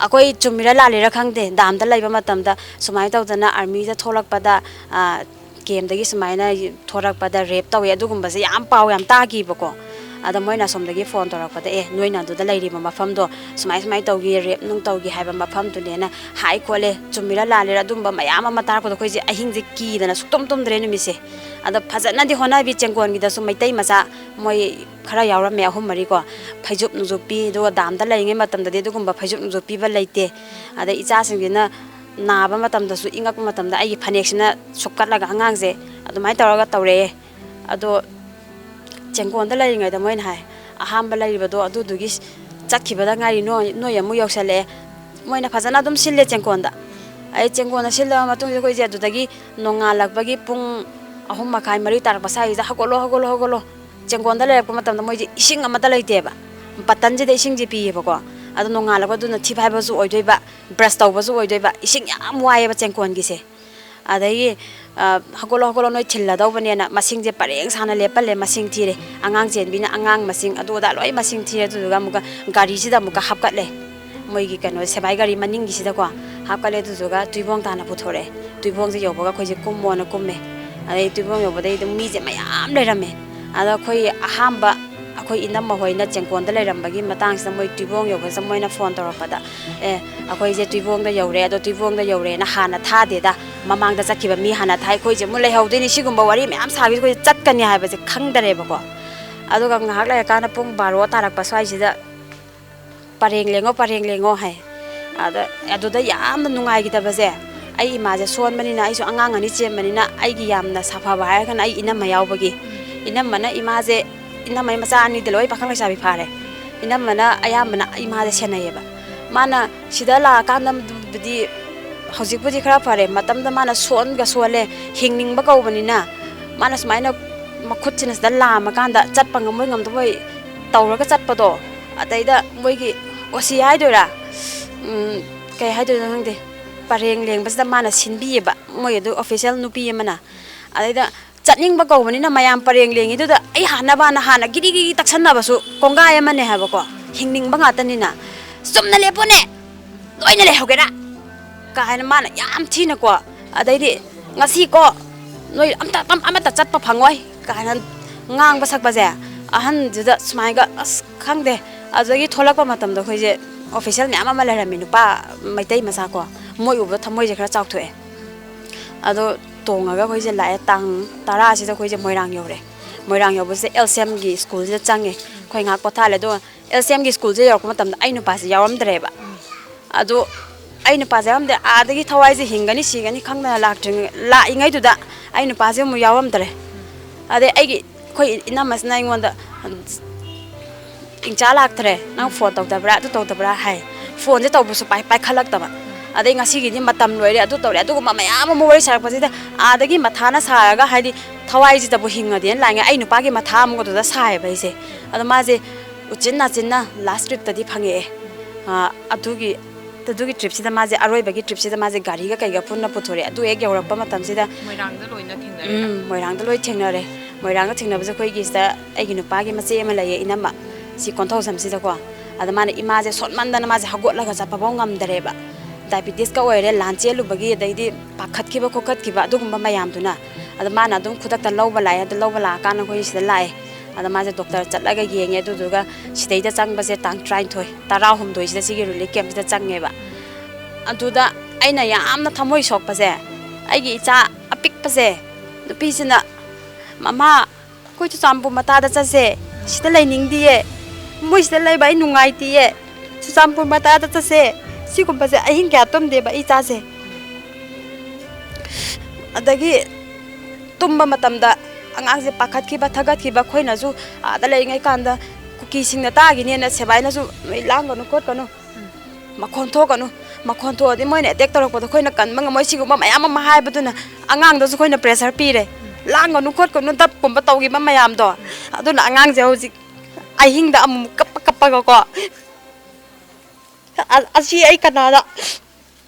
ꯑꯩꯈꯣꯏ ꯆꯨꯝꯃꯤꯔ ꯂꯥꯜꯂꯤꯔ ꯈꯪꯗꯦ, ꯗꯥꯝꯗ ꯂꯩꯕ ꯃꯇꯝꯗ ꯁꯨꯃꯥꯏꯅ ꯇꯧꯗꯅ ꯑꯥꯔꯃꯤꯗ ꯊꯣꯛꯂꯛꯄꯗ, ꯑ, ꯀꯦꯝꯗꯒꯤ ꯁꯨꯃꯥꯏꯅ ꯊꯣꯔꯛꯄꯗ ꯔꯦꯞ ꯇꯧꯋꯦ, ꯑꯗꯨꯒꯨꯝꯕꯁꯦ ꯌꯥꯝ ꯄꯥꯎ ꯌꯥꯝ ꯇꯥꯈꯤꯕꯀꯣ꯫ ꯑꯗ ꯃꯣꯏꯅ ꯑꯁꯣꯝꯗꯒꯤ ꯐꯣꯟ ꯇꯧꯔꯛꯄꯗ, "ꯑꯦ, ꯅꯣꯏꯅ ꯑꯗꯨꯗ ꯂꯩꯔꯤꯕ ꯃꯐꯝꯗꯣ ꯁꯨꯃꯥꯏ ꯁꯨꯃꯥꯏ ꯇꯧꯈꯤ, ꯔꯦꯞ ꯅꯨꯡ ꯇꯧꯈꯤ ꯍꯥꯏꯕ ꯃꯐꯝꯗꯨꯅꯦꯅ" ꯍꯥꯏ ꯈꯣꯠꯂꯦ꯫ ꯆꯨꯝꯃꯤꯔ ꯂꯥꯜꯂꯤꯔ ꯑꯗꯨꯝꯕ ꯃꯌꯥꯝ ꯑꯃ ꯇꯥꯔꯛꯄꯗꯣ ꯑꯩꯈꯣꯏꯁꯦ ꯑꯍꯤꯡꯁꯦ ꯀꯤꯗꯅ ꯁꯨꯛꯇꯨꯝ ꯇꯨꯝꯗ꯭ꯔꯦ ꯅꯨꯃꯤꯠꯁꯦ꯫ ꯑꯗ ꯐꯖꯅꯗꯤ ꯍꯣꯠꯅꯕꯤ, ꯆꯦꯡꯒꯣꯟꯒꯤꯗꯁꯨ ꯃꯩꯇꯩ ꯃꯆꯥ ꯃꯣꯏ ꯈꯔ ꯌꯥꯎꯔꯝꯃꯦ, ꯑꯍꯨꯝ ꯃꯔꯤꯀꯣ꯫ ꯐꯩꯖꯨꯞ ꯅꯨꯡꯖꯨꯞ ꯄꯤ, ꯑꯗꯨꯒ ꯗꯥꯝꯗ ꯂꯩꯔꯤꯉꯩ ꯃꯇꯝꯗꯗꯤ ꯑꯗꯨꯒꯨꯝꯕ ꯐꯩꯖꯨꯞ ꯅꯨꯡꯖꯨꯞ ꯄꯤꯕ ꯂꯩꯇꯦ꯫ ꯑꯗꯩ ꯏꯆꯥꯁꯤꯡꯁꯤꯅ ꯅꯥꯕ ꯃꯇꯝꯗꯁꯨ, ꯏꯪꯉꯛꯄ ꯃꯇꯝꯗ ꯑꯩꯒꯤ ꯐꯅꯦꯛꯁꯤꯅ ꯁꯨꯛꯀꯠꯂꯒ ꯑꯉꯥꯡꯁꯦ ꯑꯗꯨꯃꯥꯏꯅ ꯇꯧꯔꯒ ꯇꯧꯔꯛꯑꯦ꯫ ꯑꯗꯣ ꯆꯦꯡꯀꯣꯟꯗ ꯂꯩꯔꯤꯉꯩꯗ ꯃꯣꯏꯅ ꯍꯥꯏ, "ꯑꯍꯥꯟꯕ ꯂꯩꯔꯤꯕꯗꯣ ꯑꯗꯨꯗꯨꯒꯤ ꯆꯠꯈꯤꯕꯗ ꯉꯥꯏꯔꯤ, ꯅꯣꯏ, ꯅꯣꯏ ꯑꯃꯨꯛ ꯌꯧꯁꯜꯂꯛꯑꯦ꯫" ꯃꯣꯏꯅ ꯐꯖꯅ ꯑꯗꯨꯝ ꯁꯤꯜꯂꯦ ꯆꯦꯡꯀꯣꯟꯗ꯫ ꯑꯩ ꯆꯦꯡꯀꯣꯟꯗ ꯁꯤꯜꯂꯕ ꯃꯇꯨꯡꯁꯤꯗ ꯑꯩꯈꯣꯏꯁꯦ ꯑꯗꯨꯗꯒꯤ ꯅꯣꯡꯉꯥꯜꯂꯛꯄꯒꯤ ꯄꯨꯡ ꯑꯍꯨꯝ ꯃꯈꯥꯏ, ꯃꯔꯤ ꯇꯥꯔꯛꯄ ꯁ꯭ꯋꯥꯏꯁꯤꯗ, "ꯍꯧꯒꯠꯂꯣ, ꯍꯧꯒꯠꯂꯣ, ꯍꯧꯒꯠꯂꯣ꯫" ꯆꯦꯡꯀꯣꯟꯗ ꯂꯩꯔꯛꯄ ꯃꯇꯝꯗ ꯃꯣꯏꯁꯦ ꯏꯁꯤꯡ ꯑꯃꯠꯇ ꯂꯩꯇꯦꯕ, ꯕꯇꯟꯁꯤꯗ ꯏꯁꯤꯡꯁꯦ ꯄꯤꯌꯦꯕꯀꯣ꯫ ꯑꯗꯣ ꯅꯣꯡꯉꯥꯜꯂꯛꯄ ꯑꯗꯨꯅ ꯊꯤ ꯐꯥꯏꯕꯁꯨ ꯑꯣꯏꯗꯣꯏꯕ, ꯕ꯭ꯔꯁ ꯇꯧꯕꯁꯨ ꯑꯣꯏꯗꯣꯏꯕ, ꯏꯁꯤꯡ ꯌꯥꯝ ꯋꯥꯏꯑꯦꯕ ꯆꯦꯡꯀꯣꯟꯒꯤꯁꯦ꯫ ꯑꯗꯒꯤ, ꯑ, "ꯍꯧꯒꯠꯂꯣ, ꯍꯧꯒꯠꯂꯣ, ꯅꯣꯏ ꯊꯤꯜꯂꯗꯧꯕꯅꯦꯅ" ꯃꯁꯤꯡꯁꯦ ꯄꯔꯦꯡ ꯁꯥꯅ ꯂꯦꯞꯄꯜꯂꯦ, ꯃꯁꯤꯡ ꯊꯤꯔꯦ꯫ ꯑꯉꯥꯡ ꯆꯦꯟꯕꯤꯅ ꯑꯉꯥꯡ ꯃꯁꯤꯡ, ꯑꯗꯨ ꯑꯗꯥ ꯂꯣꯏ ꯃꯁꯤꯡ ꯊꯤꯔꯦ꯫ ꯑꯗꯨꯗꯨꯒ ꯑꯃꯨꯛꯀ ꯒꯥꯔꯤꯁꯤꯗ ꯑꯃꯨꯛꯀ ꯍꯥꯞꯀꯠꯂꯦ, ꯃꯣꯏꯒꯤ ꯀꯩꯅꯣ, ꯁꯦꯕꯥꯏ ꯒꯥꯔꯤ ꯃꯅꯤꯡꯒꯤꯁꯤꯗꯀꯣ ꯍꯥꯞꯀꯠꯂꯦ꯫ ꯑꯗꯨꯗꯨꯒ ꯇꯨꯏꯕꯣꯡ ꯇꯥꯅ ꯄꯨꯊꯣꯔꯛꯑꯦ꯫ ꯇꯨꯏꯕꯣꯡꯁꯦ ꯌꯧꯕꯒ ꯑꯩꯈꯣꯏꯁꯦ ꯀꯨꯝꯃꯣꯅ ꯀꯨꯝꯃꯦ꯫ ꯑꯗꯩ ꯇꯨꯏꯕꯣꯡ ꯌꯧꯕꯗꯩ ꯑꯗꯨꯝ ꯃꯤꯁꯦ ꯃꯌꯥꯝ ꯂꯩꯔꯝꯃꯦ꯫ ꯑꯗ ꯑꯩꯈꯣꯏ ꯑꯍꯥꯟꯕ ꯑꯩꯈꯣꯏ ꯏꯅꯝꯃ ꯍꯣꯏꯅ ꯆꯦꯡꯀꯣꯟꯗ ꯂꯩꯔꯝꯕꯒꯤ ꯃꯇꯥꯡꯁꯤꯗ ꯃꯣꯏ ꯇꯨꯏꯕꯣꯡ ꯌꯧꯕꯁꯤꯗ ꯃꯣꯏꯅ ꯐꯣꯟ ꯇꯧꯔꯛꯄꯗ, "ꯑꯦ, ꯑꯩꯈꯣꯏꯁꯦ ꯇꯨꯏꯕꯣꯡꯗ ꯌꯧꯔꯦ, ꯑꯗꯣ ꯇꯨꯏꯕꯣꯡꯗ ꯌꯧꯔꯦꯅ ꯍꯥꯟꯅ ꯊꯥꯗꯦꯗ, ꯃꯃꯥꯡꯗ ꯆꯠꯈꯤꯕ ꯃꯤ ꯍꯥꯟꯅ ꯊꯥꯏ, ꯑꯩꯈꯣꯏꯁꯦ ꯑꯃꯨꯛ ꯂꯩꯍꯧꯗꯣꯏꯅꯤ, ꯁꯤꯒꯨꯝꯕ ꯋꯥꯔꯤ ꯃꯌꯥꯝ ꯁꯥꯕꯁꯦ ꯑꯩꯈꯣꯏꯁꯦ ꯆꯠꯀꯅꯤ ꯍꯥꯏꯕꯁꯦ ꯈꯪꯗꯔꯦꯕꯀꯣ"꯫ ꯑꯗꯨꯒ ꯉꯥꯏꯍꯥꯛ ꯂꯩꯔꯀꯥꯟꯗ ꯄꯨꯡ ꯕꯥꯔꯣ ꯇꯥꯔꯛꯄ ꯁ꯭ꯋꯥꯏꯁꯤꯗ, "ꯄꯔꯦꯡ ꯂꯦꯡꯉꯣ, ꯄꯔꯦꯡ ꯂꯦꯡꯉꯣ" ꯍꯥꯏ꯫ ꯑꯗ ꯑꯗꯨꯗ ꯌꯥꯝꯅ ꯅꯨꯡꯉꯥꯏꯈꯤꯗꯕꯁꯦ, ꯑꯩ ꯏꯃꯥꯁꯦ ꯁꯣꯟꯕꯅꯤꯅ, ꯑꯩꯁꯨ ꯑꯉꯥꯡ ꯑꯅꯤ ꯆꯦꯟꯕꯅꯤꯅ, ꯑꯩꯒꯤ ꯌꯥꯝꯅ ꯁꯥꯐꯕ ꯍꯥꯏꯔꯒꯅ ꯑꯩ ꯏꯅꯝꯃ ꯌꯥꯎꯕꯒꯤ, ꯏꯅꯝꯃꯅ ꯏꯃꯥꯁꯦ, ꯏꯅꯝꯃꯩ ꯃꯆꯥ ꯑꯅꯤꯗꯤ ꯂꯣꯏ ꯄꯥꯈꯪ ꯂꯩꯁꯥꯕꯤ ꯐꯥꯔꯦ, ꯏꯅꯝꯃꯅ ꯑꯌꯥꯝꯕꯅ ꯏꯃꯥꯁꯦ ꯁꯦꯟꯅꯩꯌꯦꯕ꯫ ꯃꯥꯅ ꯁꯤꯗ ꯂꯥꯛꯑꯀꯥꯟꯗꯕꯨꯗꯤ ꯍꯧꯖꯤꯛꯄꯨꯗꯤ ꯈꯔ ꯐꯔꯦ, ꯃꯇꯝꯗ ꯃꯥꯅ ꯁꯣꯟꯒ ꯁꯣꯜꯂꯦ, ꯍꯤꯡꯅꯤꯡꯕ ꯀꯧꯕꯅꯤꯅ ꯃꯥꯅ ꯁꯨꯃꯥꯏꯅ ꯃꯈꯨꯠꯁꯤꯅ ꯁꯤꯗ ꯂꯥꯝꯃꯀꯥꯟꯗ ꯆꯠꯄ ꯉꯝꯃꯣꯏ ꯉꯝꯗꯕꯣꯏ ꯇꯧꯔꯒ ꯆꯠꯄꯗꯣ, ꯑꯗꯩꯗ ꯃꯣꯏꯒꯤ ꯑꯣ ꯁꯤ ꯍꯥꯏꯗꯣꯏꯔꯥ, ꯎꯝ, ꯀꯩ ꯍꯥꯏꯗꯣꯏꯅꯣ ꯈꯪꯗꯦ, ꯄꯔꯦꯡ ꯂꯦꯡꯕꯁꯤꯗ ꯃꯥꯅ ꯁꯤꯟꯕꯤꯌꯦꯕ, ꯃꯣꯏ ꯑꯗꯨ ꯑꯣꯐꯤꯁꯦꯜ ꯅꯨꯄꯤ ꯑꯃꯅ꯫ ꯑꯗꯩꯗ ꯆꯠꯅꯤꯡꯕ ꯀꯧꯕꯅꯤꯅ ꯃꯌꯥꯝ ꯄꯔꯦꯡ ꯂꯦꯡꯉꯤꯗꯨꯗ ꯑꯩ ꯍꯥꯟꯅꯕꯅ ꯍꯥꯟꯅ ꯒꯤꯔꯤ ꯒꯤꯔꯤ ꯇꯛꯁꯟꯅꯕꯁꯨ ꯀꯣꯡꯒꯥꯏ ꯑꯃꯅꯦ ꯍꯥꯏꯕꯀꯣ, ꯍꯤꯡꯅꯤꯡꯕ ꯉꯥꯛꯇꯅꯤꯅ꯫ "ꯆꯨꯝꯅ ꯂꯦꯞꯄꯨꯅꯦ, ꯂꯣꯏꯅ ꯂꯩꯍꯧꯒꯦꯔꯥ?" ꯀꯥꯏꯅ ꯃꯥꯅ ꯌꯥꯝ ꯊꯤꯅꯀꯣ, ꯑꯗꯩꯗꯤ, "ꯉꯁꯤꯀꯣ ꯅꯣꯏ ꯑꯝꯇ, ꯑꯝ-, ꯑꯃꯠꯇ ꯆꯠꯄ ꯐꯪꯉꯣꯏ" ꯀꯥꯏꯅ ꯉꯥꯡꯕ ꯁꯛꯄꯁꯦ, ꯑꯍꯟꯗꯨꯗ ꯁꯨꯃꯥꯏꯒ, ꯑꯁ, ꯈꯪꯗꯦ꯫ ꯑꯗꯨꯗꯒꯤ ꯊꯣꯛꯂꯛꯄ ꯃꯇꯝꯗ ꯑꯩꯈꯣꯏꯁꯦ ꯑꯣꯐꯤꯁꯦꯜ ꯃꯌꯥꯝ ꯑꯃ ꯂꯩꯔꯝꯃꯤ, ꯅꯨꯄꯥ ꯃꯩꯇꯩ ꯃꯆꯥ ꯀꯣ, ꯃꯣꯏ ꯎꯕꯗ ꯊꯃꯣꯏꯁꯦ ꯈꯔ ꯆꯥꯎꯊꯣꯛꯑꯦ꯫ ꯑꯗꯣ ꯇꯣꯡꯉꯒ ꯑꯩꯈꯣꯏꯁꯦ ꯂꯥꯛꯑꯦ꯫ ꯇꯥꯡ ꯇꯔꯥꯁꯤꯗ ꯑꯩꯈꯣꯏꯁꯦ ꯃꯣꯏꯔꯥꯡ ꯌꯧꯔꯦ꯫ ꯃꯣꯏꯔꯥꯡ ꯌꯧꯕꯁꯦ ꯑꯦꯜ ꯁꯤ ꯑꯦꯝꯒꯤ ꯁ꯭ꯀꯨꯜꯁꯤꯗ ꯆꯪꯉꯦ꯫ ꯑꯩꯈꯣꯏ ꯉꯥꯏꯍꯥꯛ ꯄꯣꯊꯥꯍꯜꯂꯦ꯫ ꯑꯗꯨꯒ ꯑꯦꯜ ꯁꯤ ꯑꯦꯝꯒꯤ ꯁ꯭ꯀꯨꯜꯁꯦ ꯌꯧꯔꯛꯄ ꯃꯇꯝꯗ ꯑꯩ ꯅꯨꯄꯥꯁꯦ ꯌꯥꯎꯔꯝꯗ꯭ꯔꯦꯕ꯫ ꯑꯗꯣ ꯑꯩ ꯅꯨꯄꯥꯁꯦ ꯌꯥꯎꯔꯝꯗꯦ꯫ ꯑꯥꯗꯒꯤ ꯊꯋꯥꯏꯁꯦ ꯍꯤꯡꯒꯅꯤ ꯁꯤꯒꯅꯤ ꯈꯪꯗꯅ ꯂꯥꯛꯇ꯭ꯔꯤꯉꯩ, ꯂꯥꯛꯏꯉꯩꯗꯨꯗ ꯑꯩ ꯅꯨꯄꯥꯁꯦ ꯑꯃꯨꯛ ꯌꯥꯎꯔꯝꯗ꯭ꯔꯦ꯫ ꯑꯗꯩ ꯑꯩꯒꯤ, ꯑꯩꯈꯣꯏ ꯏꯅꯝꯃꯁꯤꯅ ꯑꯩꯉꯣꯟꯗ, "ꯏꯪꯆꯥ ꯂꯥꯛꯇ꯭ꯔꯦ, ꯅꯪ ꯐꯣꯟ ꯇꯧꯗꯕ꯭ꯔꯥ, ꯑꯗꯨ ꯇꯧꯗꯕ꯭ꯔꯥ?" ꯍꯥꯏ꯫ ꯐꯣꯟꯁꯦ ꯇꯧꯕꯁꯨ ꯄꯥꯏ-, ꯄꯥꯏꯈꯠꯂꯛꯇꯕ꯫ ꯑꯗꯩ "ꯉꯁꯤꯒꯤꯗꯤ ꯃꯇꯝ ꯂꯣꯏꯔꯦ, ꯑꯗꯨ ꯇꯧꯔꯦ", ꯑꯗꯨꯒꯨꯝꯕ ꯃꯌꯥꯝ ꯑꯃ ꯋꯥꯔꯤ ꯁꯥꯔꯛꯄꯁꯤꯗ, ꯑꯥꯗꯒꯤ ꯃꯊꯥꯅ ꯁꯥꯔꯒ, ꯍꯥꯏꯗꯤ, ꯊꯋꯥꯏꯁꯤꯗꯕꯨ ꯍꯤꯡꯉꯗꯤꯅ ꯂꯥꯛꯏꯉꯩ ꯑꯩ ꯅꯨꯄꯥꯒꯤ ꯃꯊꯥ ꯑꯃꯨꯛ ꯑꯗꯨꯗ ꯁꯥꯏꯌꯦꯕ ꯑꯩꯁꯦ꯫ ꯑꯗꯣ ꯃꯥꯁꯦ ꯎꯆꯤꯟ ꯅꯥꯆꯤꯟꯅ ꯂꯥꯁ ꯇ꯭ꯔꯤꯞꯇꯗꯤ ꯐꯪꯉꯛꯑꯦ꯫ ꯑ, ꯑꯗꯨꯒꯤ, ꯑꯗꯨꯒꯤ ꯇ꯭ꯔꯤꯞꯁꯤꯗ ꯃꯥꯁꯦ, ꯑꯔꯣꯏꯕꯒꯤ ꯇ꯭ꯔꯤꯞꯁꯤꯗ ꯃꯥꯁꯦ ꯒꯥꯔꯤꯒ ꯀꯩꯒ ꯄꯨꯟꯅ ꯄꯨꯊꯣꯔꯛꯑꯦ꯫ ꯑꯗꯨ ꯍꯦꯛ ꯌꯧꯔꯛꯄ ꯃꯇꯝꯁꯤꯗ ꯃꯣꯏꯔꯥꯡꯗ ꯂꯣꯏꯅ ꯊꯦꯡꯅꯔꯦ꯫ ꯎꯝ, ꯃꯣꯏꯔꯥꯡꯗ ꯂꯣꯏ ꯊꯦꯡꯅꯔꯦ꯫ ꯃꯣꯏꯔꯥꯡꯗ ꯊꯦꯡꯅꯕꯁꯦ ꯑꯩꯈꯣꯏꯒꯤ ꯁꯤꯗ ꯑꯩꯒꯤ ꯅꯨꯄꯥꯒꯤ ꯃꯆꯦ ꯑꯃ ꯂꯩꯌꯦ, ꯏꯅꯝꯃ, ꯁꯤ ꯀꯣꯟꯊꯧꯖꯝꯁꯤꯗꯀꯣ꯫ ꯑꯗ ꯃꯥꯅ ꯏꯃꯥꯁꯦ ꯁꯣꯟꯃꯟꯗꯅ ꯃꯥꯁꯦ ꯍꯧꯒꯠꯂꯒ ꯆꯠꯄꯐꯥꯎ ꯉꯝꯗꯔꯦꯕ꯫ ꯗꯥꯏꯕꯤꯇꯤꯁꯀ ꯑꯣꯏꯔꯦ, ꯂꯥꯟ ꯆꯦꯜꯂꯨꯕꯒꯤ, ꯑꯗꯩꯗꯤ ꯄꯥꯈꯠꯈꯤꯕ ꯈꯣꯠꯀꯠꯈꯤꯕ ꯑꯗꯨꯒꯨꯝꯕ ꯃꯌꯥꯝꯗꯨꯅ꯫ ꯑꯗꯣ ꯃꯥꯅ ꯑꯗꯨꯝ ꯈꯨꯗꯛꯇ ꯂꯧꯕ ꯂꯥꯛꯑꯦ꯫ ꯑꯗꯣ ꯂꯧꯕ ꯂꯥꯛꯑꯀꯥꯟꯗ ꯑꯩꯈꯣꯏ ꯁꯤꯗ ꯂꯥꯛꯑꯦ꯫ ꯑꯗꯣ ꯃꯥꯁꯦ ꯗꯣꯛꯇꯔ ꯆꯠꯂꯒ ꯌꯦꯡꯉꯦ꯫ ꯑꯗꯨꯗꯨꯒ ꯁꯤꯗꯩꯗ ꯆꯪꯕꯁꯦ ꯇꯥꯡ ꯇꯔꯥꯅꯤꯊꯣꯏ, ꯇꯔꯥꯍꯨꯝꯗꯣꯏꯁꯤꯗ ꯁꯤꯒꯤ ꯔꯤꯂꯤꯐ ꯀꯦꯝꯞꯁꯤꯗ ꯆꯪꯉꯦꯕ꯫ ꯑꯗꯨꯗ ꯑꯩꯅ ꯌꯥꯝꯅ ꯊꯃꯣꯏ ꯁꯣꯛꯄꯁꯦ, ꯑꯩꯒꯤ ꯏꯆꯥ ꯑꯄꯤꯛꯄꯁꯦ, ꯅꯨꯄꯤꯁꯤꯅ, "ꯃꯃꯥ, ꯑꯩꯈꯣꯏ ꯆꯨꯔꯆꯥꯟꯄꯨꯔ ꯃꯇꯥꯗ ꯆꯠꯁꯦ, ꯁꯤꯗ ꯂꯩꯅꯤꯡꯗꯤꯌꯦ, ꯃꯣꯏ ꯁꯤꯗ ꯂꯩꯕ ꯑꯩ ꯅꯨꯡꯉꯥꯏꯇꯤꯌꯦ, ꯆꯨꯔꯆꯥꯟꯄꯨꯔ ꯃꯇꯥꯗ ꯆꯠꯁꯦ", ꯁꯤꯒꯨꯝꯕꯁꯦ ꯑꯍꯤꯡ ꯀꯌꯥ ꯇꯨꯝꯗꯦꯕ ꯑꯩ ꯏꯆꯥꯁꯦ꯫ ꯑꯗꯒꯤ ꯇꯨꯝꯕ ꯃꯇꯝꯗ ꯑꯉꯥꯡꯁꯦ ꯄꯥꯈꯠꯈꯤꯕ, ꯊꯛꯀꯠꯈꯤꯕ, ꯑꯩꯈꯣꯏꯅꯁꯨ ꯑꯥꯗ ꯂꯩꯔꯤꯉꯩ ꯀꯥꯟꯗ ꯀꯨꯀꯤꯁꯤꯡꯅ ꯇꯥꯈꯤꯅꯦꯅ ꯁꯦꯕꯥꯏꯅꯁꯨ, "ꯅꯣꯏ ꯂꯥꯡꯒꯅꯨ ꯈꯣꯠꯀꯅꯨ, ꯃꯈꯣꯟ ꯊꯣꯛꯀꯅꯨ, ꯃꯈꯣꯟ ꯊꯣꯛꯑꯗꯤ ꯃꯣꯏꯅ ꯑꯦꯇꯦꯛ ꯇꯧꯔꯛꯄꯗꯣ ꯑꯩꯈꯣꯏꯅ ꯀꯟꯕ ꯉꯝꯃꯣꯏ", ꯁꯤꯒꯨꯝꯕ ꯃꯌꯥꯝ ꯑꯃ ꯍꯥꯏꯕꯗꯨꯅ ꯑꯉꯥꯡꯗꯁꯨ ꯑꯩꯈꯣꯏꯅ ꯄ꯭ꯔꯦꯁꯔ ꯄꯤꯔꯦ꯫ "ꯂꯥꯡꯒꯅꯨ ꯈꯣꯠꯀꯅꯨ", ꯗꯞꯀꯨꯝꯕ ꯇꯧꯈꯤꯕ ꯃꯌꯥꯝꯗꯣ, ꯑꯗꯨꯅ ꯑꯉꯥꯡꯁꯦ ꯍꯧꯖꯤꯛ ꯑꯍꯤꯡꯗ ꯑꯃꯨꯛ ꯀꯞꯄ ꯀꯞꯄꯒꯀꯣ, ꯑ-, ꯑꯁꯤ ꯑꯩ ꯀꯅꯥꯗ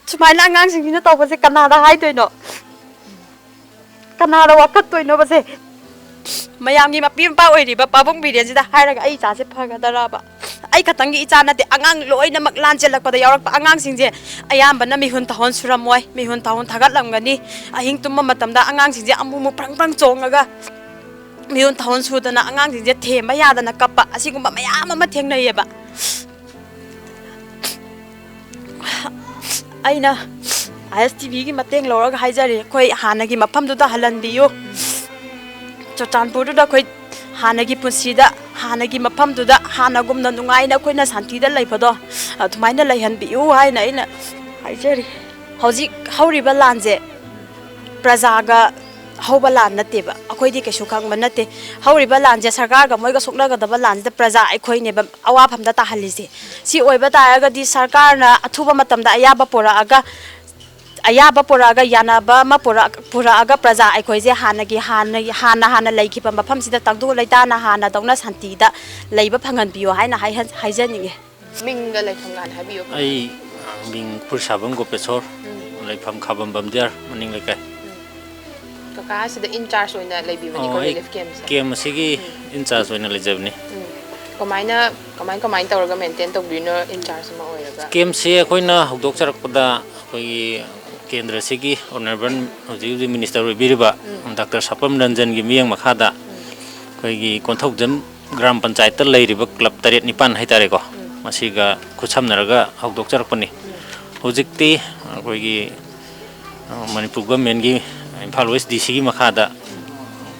ꯁꯨꯃꯥꯏꯅ ꯑꯉꯥꯡꯁꯤꯡꯁꯤꯅ ꯇꯧꯕꯁꯦ ꯀꯅꯥꯗ ꯍꯥꯏꯗꯣꯏꯅꯣ? ꯀꯅꯥꯗ ꯋꯥꯀꯠꯇꯣꯏꯅꯣꯕꯁꯦ? ꯃꯌꯥꯝꯒꯤ ꯃꯄꯤ ꯃꯄꯥ ꯑꯣꯏꯔꯤꯕ ꯄꯥꯕꯨꯡ ꯕꯤꯔꯦꯟꯁꯤꯗ ꯍꯥꯏꯔꯒ ꯑꯩ ꯏꯆꯥꯁꯦ ꯐꯒꯗ꯭ꯔꯕ? ꯑꯩ ꯈꯛꯇꯪꯒꯤ ꯏꯆꯥ ꯅꯠꯇꯦ, ꯑꯉꯥꯡ ꯂꯣꯏꯅꯃꯛ ꯂꯥꯟ ꯆꯦꯜꯂꯛꯄꯗ ꯌꯥꯎꯔꯛꯄ ꯑꯉꯥꯡꯁꯤꯡꯁꯦ ꯑꯌꯥꯝꯕꯅ ꯃꯤꯍꯨꯟ ꯇꯥꯍꯣꯟ ꯁꯨꯔꯝꯃꯣꯏ, ꯃꯤꯍꯨꯟ ꯇꯥꯍꯣꯟ ꯊꯥꯒꯠꯂꯝꯒꯅꯤ꯫ ꯑꯍꯤꯡ ꯇꯨꯝꯕ ꯃꯇꯝꯗ ꯑꯉꯥꯡꯁꯤꯡꯁꯦ ꯑꯃꯨꯛ ꯑꯃꯨꯛ ꯄ꯭ꯔꯪ ꯄ꯭ꯔꯪ ꯆꯣꯡꯉꯒ ꯃꯤꯍꯨꯟ ꯊꯥꯍꯨꯟ ꯁꯨꯗꯅ ꯑꯉꯥꯡꯁꯤꯡꯁꯦ ꯊꯦꯝꯕ ꯌꯥꯗꯅ ꯀꯞꯄ, ꯑꯁꯤꯒꯨꯝꯕ ꯃꯌꯥꯝ ꯑꯃ ꯊꯦꯡꯅꯩꯌꯦꯕ꯫ ꯑꯩꯅ ꯑꯥꯏ ꯑꯦꯁ ꯇꯤ ꯚꯤꯒꯤ ꯃꯇꯦꯡ ꯂꯧꯔꯒ ꯍꯥꯏꯖꯔꯤ, ꯑꯩꯈꯣꯏ ꯍꯥꯟꯅꯒꯤ ꯃꯐꯝꯗꯨꯗ ꯍꯜꯍꯟꯕꯤꯌꯨ꯫ ꯆꯨꯔꯆꯥꯟꯄꯨꯔꯗꯨꯗ ꯑꯩꯈꯣꯏ ꯍꯥꯟꯅꯒꯤ ꯄꯨꯟꯁꯤꯗ, ꯍꯥꯟꯅꯒꯤ ꯃꯐꯝꯗꯨꯗ ꯍꯥꯟꯅꯒꯨꯝꯅ ꯅꯨꯡꯉꯥꯏꯅ ꯑꯩꯈꯣꯏꯅ ꯁꯥꯟꯇꯤꯗ ꯂꯩꯕꯗꯣ, ꯑꯗꯨꯃꯥꯏꯅ ꯂꯩꯍꯟꯕꯤꯌꯨ ꯍꯥꯏꯅ ꯑꯩꯅ ꯍꯥꯏꯖꯔꯤ꯫ ꯍꯧꯖꯤꯛ ꯍꯧꯔꯤꯕ ꯂꯥꯟꯁꯦ ꯄ꯭ꯔꯖꯥꯒ ꯍꯧꯕ ꯂꯥꯟ ꯅꯠꯇꯦꯕ, ꯑꯩꯈꯣꯏꯗꯤ ꯀꯩꯁꯨ ꯈꯪꯕ ꯅꯠꯇꯦ꯫ ꯍꯧꯔꯤꯕ ꯂꯥꯟꯁꯦ ꯁꯔꯀꯥꯔꯒ ꯃꯣꯏꯒ ꯁꯣꯛꯅꯒꯗꯕ ꯂꯥꯟꯁꯤꯗ ꯄ꯭ꯔꯖꯥ ꯑꯩꯈꯣꯏꯅꯦꯕ ꯑꯋꯥꯐꯝꯗ ꯇꯥꯍꯜꯂꯤꯁꯦ꯫ ꯁꯤ ꯑꯣꯏꯕ ꯇꯥꯔꯒꯗꯤ ꯁꯔꯀꯥꯔꯅ ꯑꯊꯨꯕ ꯃꯇꯝꯗ ꯑꯌꯥꯕ ꯄꯨꯔꯛꯑꯒ, ꯑꯌꯥꯕ ꯄꯨꯔꯛꯑꯒ, ꯌꯥꯅꯕ ꯑꯃ ꯄꯨꯔꯛ-, ꯄꯨꯔꯛꯑꯒ ꯄ꯭ꯔꯖꯥ ꯑꯩꯈꯣꯏꯁꯦ ꯍꯥꯟꯅꯒꯤ, ꯍꯥꯟꯅꯒꯤ, ꯍꯥꯟꯅ ꯍꯥꯟꯅ ꯂꯩꯈꯤꯕ ꯃꯐꯝꯁꯤꯗ ꯇꯪꯗꯨ ꯂꯩꯇꯥꯅ ꯍꯥꯟꯅꯗꯧꯅ ꯁꯥꯟꯇꯤꯗ ꯂꯩꯕ ꯐꯪꯍꯟꯕꯤꯌꯣ ꯍꯥꯏꯅ ꯍꯥꯏꯍꯟ-, ꯍꯥꯏꯖꯅꯤꯡꯉꯦ꯫ ꯃꯤꯡꯒ ꯂꯩꯐꯝꯒ ꯍꯥꯏꯕꯤꯌꯨ꯫ ꯑꯩ, ꯑ, ꯃꯤꯡ ꯈꯨꯔꯁꯥꯕꯝ ꯒꯣꯄꯦꯁꯣꯔ, ꯎꯝ꯫ ꯂꯩꯐꯝ ꯈꯥꯕꯝ ꯕꯝꯗꯤꯌꯥꯔ ꯃꯅꯤꯡ ꯂꯩꯀꯥꯏ꯫ ꯎꯝ꯫ ꯀꯀꯥ ꯑꯁꯤꯗ in charge ꯑꯣꯏꯅ ꯂꯩꯕꯤꯕꯅꯤꯀꯣ, ꯑꯣ, ꯑꯩ ꯔꯤꯂꯤꯐ ꯀꯦꯝꯁꯦ? ꯀꯦꯝ ꯑꯁꯤꯒꯤ ꯎꯝ꯫ In charge ꯑꯣꯏꯅ ꯂꯩꯖꯕꯅꯤ꯫ ꯎꯝ꯫ ꯀꯃꯥꯏꯅ ꯀꯃꯥꯏ ꯀꯃꯥꯏꯅ ꯇꯧꯔꯒ ꯃꯦꯟꯇꯦꯟ ꯇꯧꯕꯤꯔꯤꯅꯣ, ꯏꯟꯆꯥꯔꯖ ꯑꯃ ꯑꯣꯏꯔꯒ? ꯀꯦꯝꯁꯦ ꯑꯩꯈꯣꯏꯅ ꯍꯧꯗꯣꯛꯆꯔꯛꯄꯗ ꯑꯩꯈꯣꯏꯒꯤ ꯀꯦꯟꯗ꯭ꯔꯁꯤꯒꯤ ꯑꯣꯅꯔꯦꯕꯜ ꯍꯧꯖꯤꯛ ꯍꯧꯖꯤꯛ ꯃꯤꯅꯤꯁꯇꯔ ꯑꯣꯏꯕꯤꯔꯤꯕ ꯎꯝ꯫ ꯗꯥꯛꯇꯔ ꯁꯄꯝ ꯔꯟꯖꯟꯒꯤ ꯃꯤꯠꯌꯦꯡ ꯃꯈꯥꯗ ꯎꯝ꯫ ꯑꯩꯈꯣꯏꯒꯤ ꯀꯣꯟꯊꯧꯖꯝ ꯒ꯭ꯔꯥꯝ ꯄꯟꯆꯥꯌꯠꯇ ꯂꯩꯔꯤꯕ ꯀ꯭ꯂꯕ ꯇꯔꯦꯠ ꯅꯤꯄꯥꯟ ꯍꯥꯏꯇꯥꯔꯦꯀꯣ, ꯎꯝ꯫ ꯃꯁꯤꯒ ꯈꯨꯠꯁꯝꯅꯔꯒ ꯍꯧꯗꯣꯛꯆꯔꯛꯄꯅꯤ꯫ ꯎꯝ꯫ ꯍꯧꯖꯤꯛꯇꯤ ꯑꯩꯈꯣꯏꯒꯤ, ꯑ, ꯃꯅꯤꯄꯨꯔ ꯒꯃꯦꯟꯒꯤ ꯏꯝꯐꯥꯜ ꯋꯦꯁ ꯗꯤ ꯁꯤꯒꯤ ꯃꯈꯥꯗ,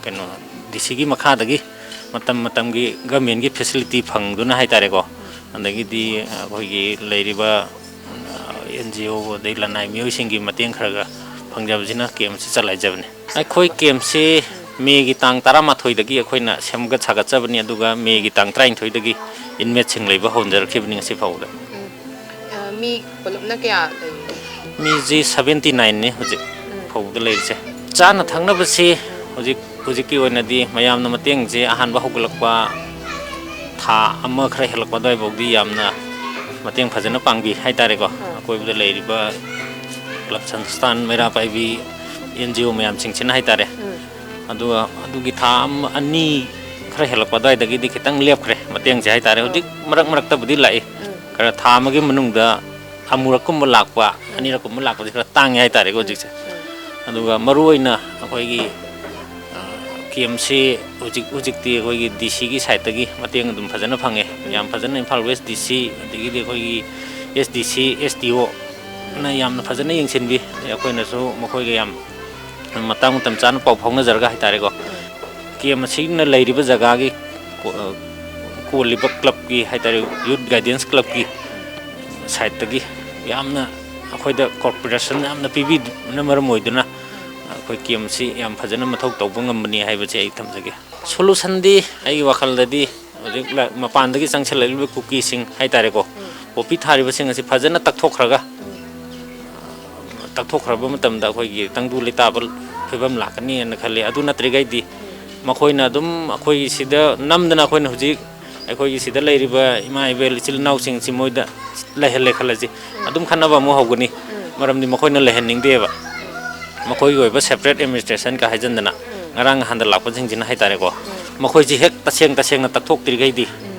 ꯀꯩꯅꯣ, ꯗꯤ ꯁꯤꯒꯤ ꯃꯈꯥꯗꯒꯤ ꯃꯇꯝ ꯃꯇꯝꯒꯤ ꯒꯃꯦꯟꯒꯤ ꯐꯦꯁꯤꯂꯤꯇꯤ ꯐꯪꯗꯨꯅ ꯍꯥꯏꯇꯥꯔꯦꯀꯣ, ꯑꯗꯒꯤꯗꯤ ꯑꯩꯈꯣꯏꯒꯤ ꯂꯩꯔꯤꯕ ꯑꯦꯟ ꯖꯤ ꯑꯣ ꯑꯗꯩ ꯂꯅꯥꯏ ꯃꯤꯑꯣꯏꯁꯤꯡꯒꯤ ꯃꯇꯦꯡ ꯈꯔꯒ ꯐꯪꯖꯕꯁꯤꯅ ꯀꯦꯝꯁꯤ ꯆꯂꯥꯏꯖꯕꯅꯤ꯫ ꯑꯩꯈꯣꯏ ꯀꯦꯝꯁꯤ ꯃꯦꯒꯤ ꯇꯥꯡ ꯇꯔꯥꯃꯥꯊꯣꯏꯗꯒꯤ ꯑꯩꯈꯣꯏꯅ ꯁꯦꯝꯒꯠ ꯁꯥꯒꯠꯆꯕꯅꯤ, ꯑꯗꯨꯒ ꯃꯦꯒꯤ ꯇꯥꯡ ꯇꯔꯥꯅꯤꯊꯣꯏꯗꯒꯤ ꯏꯟꯃꯦꯠꯁꯤꯡ ꯂꯩꯕ ꯍꯧꯅꯔꯛꯈꯤꯕꯅꯤ ꯉꯁꯤ ꯐꯥꯎꯕꯗ꯫ ꯎꯝ꯫ ꯑ, ꯃꯤ ꯄꯨꯂꯞꯅ ꯀꯌꯥ ꯂꯩꯔꯤꯅꯣ? ꯃꯤꯁꯤ ꯁꯕꯦꯟꯇꯤ ꯅꯥꯏꯟꯅꯤ ꯍꯧꯖꯤꯛ ꯎꯝ꯫ ꯐꯥꯎꯕꯗ ꯂꯩꯔꯤꯁꯦ꯫ ꯆꯥꯅ ꯊꯛꯅꯕꯁꯤ ꯍꯧꯖꯤꯛ, ꯍꯧꯖꯤꯛꯀꯤ ꯑꯣꯏꯅꯗꯤ ꯃꯌꯥꯝꯅ ꯃꯇꯦꯡꯁꯦ ꯑꯍꯥꯟꯕ ꯍꯧꯒꯠꯂꯛꯄ ꯊꯥ ꯑꯃ ꯈꯔ ꯍꯦꯜꯂꯛꯄ ꯑꯗꯨꯋꯥꯏꯐꯥꯎꯗꯤ ꯌꯥꯝꯅ ꯃꯇꯦꯡ ꯐꯖꯅ ꯄꯥꯡꯕꯤ ꯍꯥꯏꯇꯥꯔꯦꯀꯣ꯫ ꯎꯝ꯫ ꯑꯀꯣꯏꯕꯗ ꯂꯩꯔꯤꯕ ꯀ꯭ꯂꯕ ꯁꯪꯁꯊꯥꯟ, ꯃꯩꯔꯥ ꯄꯥꯏꯕꯤ, ꯑꯦꯟ ꯖꯤ ꯑꯣ ꯃꯌꯥꯝꯁꯤꯡꯁꯤꯅ ꯍꯥꯏꯇꯥꯔꯦ꯫ ꯎꯝ꯫ ꯑꯗꯨꯒ ꯑꯗꯨꯒꯤ ꯊꯥ ꯑꯃ, ꯑꯅꯤ ꯈꯔ ꯍꯦꯜꯂꯛꯄ ꯑꯗꯨꯋꯥꯏꯗꯒꯤꯗꯤ ꯈꯤꯇꯪ ꯂꯦꯞꯈ꯭ꯔꯦ ꯃꯇꯦꯡꯁꯦ ꯍꯥꯏꯇꯥꯔꯦ꯫ ꯎꯝ꯫ ꯍꯧꯖꯤꯛ ꯃꯔꯛ ꯃꯔꯛꯇꯕꯨꯗꯤ ꯂꯥꯛꯏ꯫ ꯎꯝ꯫ ꯈꯔ ꯊꯥ ꯑꯃꯒꯤ ꯃꯅꯨꯡꯗ ꯑꯃꯨꯔꯛꯀꯨꯝꯕ ꯂꯥꯛꯄ, ꯎꯝ꯫ ꯑꯅꯤꯔꯛꯀꯨꯝꯕ ꯂꯥꯛꯄꯁꯦ ꯈꯔ ꯇꯥꯡꯉꯦ ꯍꯥꯏꯇꯥꯔꯦꯀꯣ ꯎꯝ꯫ ꯍꯧꯖꯤꯛꯁꯦ꯫ ꯎꯝ꯫ ꯑꯗꯨꯒ ꯃꯔꯨꯑꯣꯏꯅ ꯑꯩꯈꯣꯏꯒꯤ, ꯑ, ꯀꯦꯝꯁꯤ ꯍꯧꯖꯤꯛ, ꯍꯧꯖꯤꯛꯇꯤ ꯑꯩꯈꯣꯏꯒꯤ ꯗꯤ ꯁꯤꯒꯤ ꯁꯥꯏꯠꯇꯒꯤ ꯃꯇꯦꯡ ꯑꯗꯨꯝ ꯐꯖꯅ ꯐꯪꯉꯦ꯫ ꯎꯝ꯫ ꯌꯥꯝ ꯐꯖꯅ ꯏꯝꯐꯥꯜ ꯋꯦꯁ ꯗꯤ ꯁꯤ, ꯑꯗꯒꯤꯗꯤ ꯑꯩꯈꯣꯏꯒꯤ ꯑꯦꯁ ꯗꯤ ꯁꯤ, ꯑꯦꯁ ꯗꯤ ꯑꯣꯅ ꯌꯥꯝꯅ ꯐꯖꯅ ꯌꯦꯡꯁꯤꯟꯕꯤ꯫ ꯑꯩꯈꯣꯏꯅꯁꯨ ꯃꯈꯣꯏꯒ ꯌꯥꯝ ꯃꯇꯥꯡ ꯃꯇꯝ ꯆꯥꯅ ꯄꯥꯎ ꯐꯥꯎꯅꯖꯔꯒ ꯍꯥꯏꯇꯥꯔꯦꯀꯣ꯫ ꯀꯦꯝ ꯑꯁꯤꯅ ꯂꯩꯔꯤꯕ ꯖꯒꯥꯒꯤ ꯀꯣ-, ꯀꯣꯜꯂꯤꯕ ꯀ꯭ꯂꯕꯀꯤ ꯍꯥꯏꯇꯥꯔꯦ, ꯌꯨꯠ ꯒꯥꯏꯗꯦꯟꯁ ꯀ꯭ꯂꯕꯀꯤ ꯁꯥꯏꯠꯇꯒꯤ ꯌꯥꯝꯅ ꯑꯩꯈꯣꯏꯗ ꯀꯣꯑꯣꯄꯔꯦꯁꯟ ꯌꯥꯝꯅ ꯄꯤꯕꯤꯗꯨꯅ ꯃꯔꯝ ꯑꯣꯏꯗꯨꯅ ꯑꯩꯈꯣꯏ ꯀꯦꯝꯁꯤ ꯌꯥꯝ ꯐꯖꯅ ꯃꯊꯧ ꯇꯧꯕ ꯉꯝꯕꯅꯤ ꯍꯥꯏꯕꯁꯦ ꯑꯩ ꯊꯝꯖꯒꯦ꯫ ꯁꯣꯂꯨꯁꯟꯗꯤ ꯑꯩꯒꯤ ꯋꯥꯈꯜꯗꯗꯤ ꯍꯧꯖꯤꯛ ꯂ-, ꯃꯄꯥꯟꯗꯒꯤ ꯆꯪꯁꯤꯜꯂꯛꯂꯤꯕ ꯀꯨꯀꯤꯁꯤꯡ ꯍꯥꯏꯇꯥꯔꯦꯀꯣ, ꯎꯝ꯫ ꯄꯣꯄꯤ ꯊꯥꯔꯤꯕꯁꯤꯡ ꯑꯁꯤ ꯐꯖꯅ ꯇꯛꯊꯣꯛꯈ꯭ꯔꯒ, ꯎꯝ꯫ ꯇꯛꯊꯣꯛꯈ꯭ꯔꯕ ꯃꯇꯝꯗ ꯑꯩꯈꯣꯏꯒꯤ ꯇꯪꯗꯨ ꯂꯩꯇꯥꯕ ꯐꯤꯕꯝ ꯂꯥꯛꯀꯅꯤꯅ ꯈꯜꯂꯤ꯫ ꯑꯗꯨ ꯅꯠꯇ꯭ꯔꯤꯈꯩꯗꯤ ꯎꯝ꯫ ꯃꯈꯣꯏꯅ ꯑꯗꯨꯝ ꯑꯩꯈꯣꯏꯒꯤ ꯁꯤꯗ ꯅꯝꯗꯅ ꯑꯩꯈꯣꯏꯅ ꯍꯧꯖꯤꯛ ꯑꯩꯈꯣꯏꯒꯤ ꯁꯤꯗ ꯂꯩꯔꯤꯕ ꯏꯃꯥ ꯏꯕꯦꯜ ꯏꯆꯤꯜ ꯏꯅꯥꯎꯁꯤꯡꯁꯤ ꯃꯣꯏꯗ ꯂꯩꯍꯜꯂꯦ ꯈꯜꯂꯁꯤ, ꯎꯝ꯫ ꯑꯗꯨꯝ ꯈꯠꯅꯕ ꯑꯃꯨꯛ ꯍꯧꯒꯅꯤ꯫ ꯎꯝ꯫ ꯃꯔꯝꯗꯤ ꯃꯈꯣꯏꯅ ꯂꯩꯍꯟꯅꯤꯡꯗꯦꯕ꯫ ꯎꯝ꯫ ꯃꯈꯣꯏꯒꯤ ꯑꯣꯏꯕ ꯁꯦꯄꯔꯦꯠ ꯑꯦꯗꯃꯤꯅꯤꯁꯇ꯭ꯔꯦꯁꯟꯒ ꯍꯥꯏꯖꯟꯗꯅ ꯎꯝ꯫ ꯉꯔꯥꯡ ꯅꯍꯥꯟꯗ ꯂꯥꯛꯄꯁꯤꯡꯁꯤꯅ ꯍꯥꯏꯇꯥꯔꯦꯀꯣ, ꯎꯝ꯫ ꯃꯈꯣꯏꯁꯤ ꯍꯦꯛ ꯇꯁꯦꯡ ꯇꯁꯦꯡꯅ ꯇꯛꯊꯣꯛꯇ꯭ꯔꯤꯈꯩꯗꯤ ꯎꯝ꯫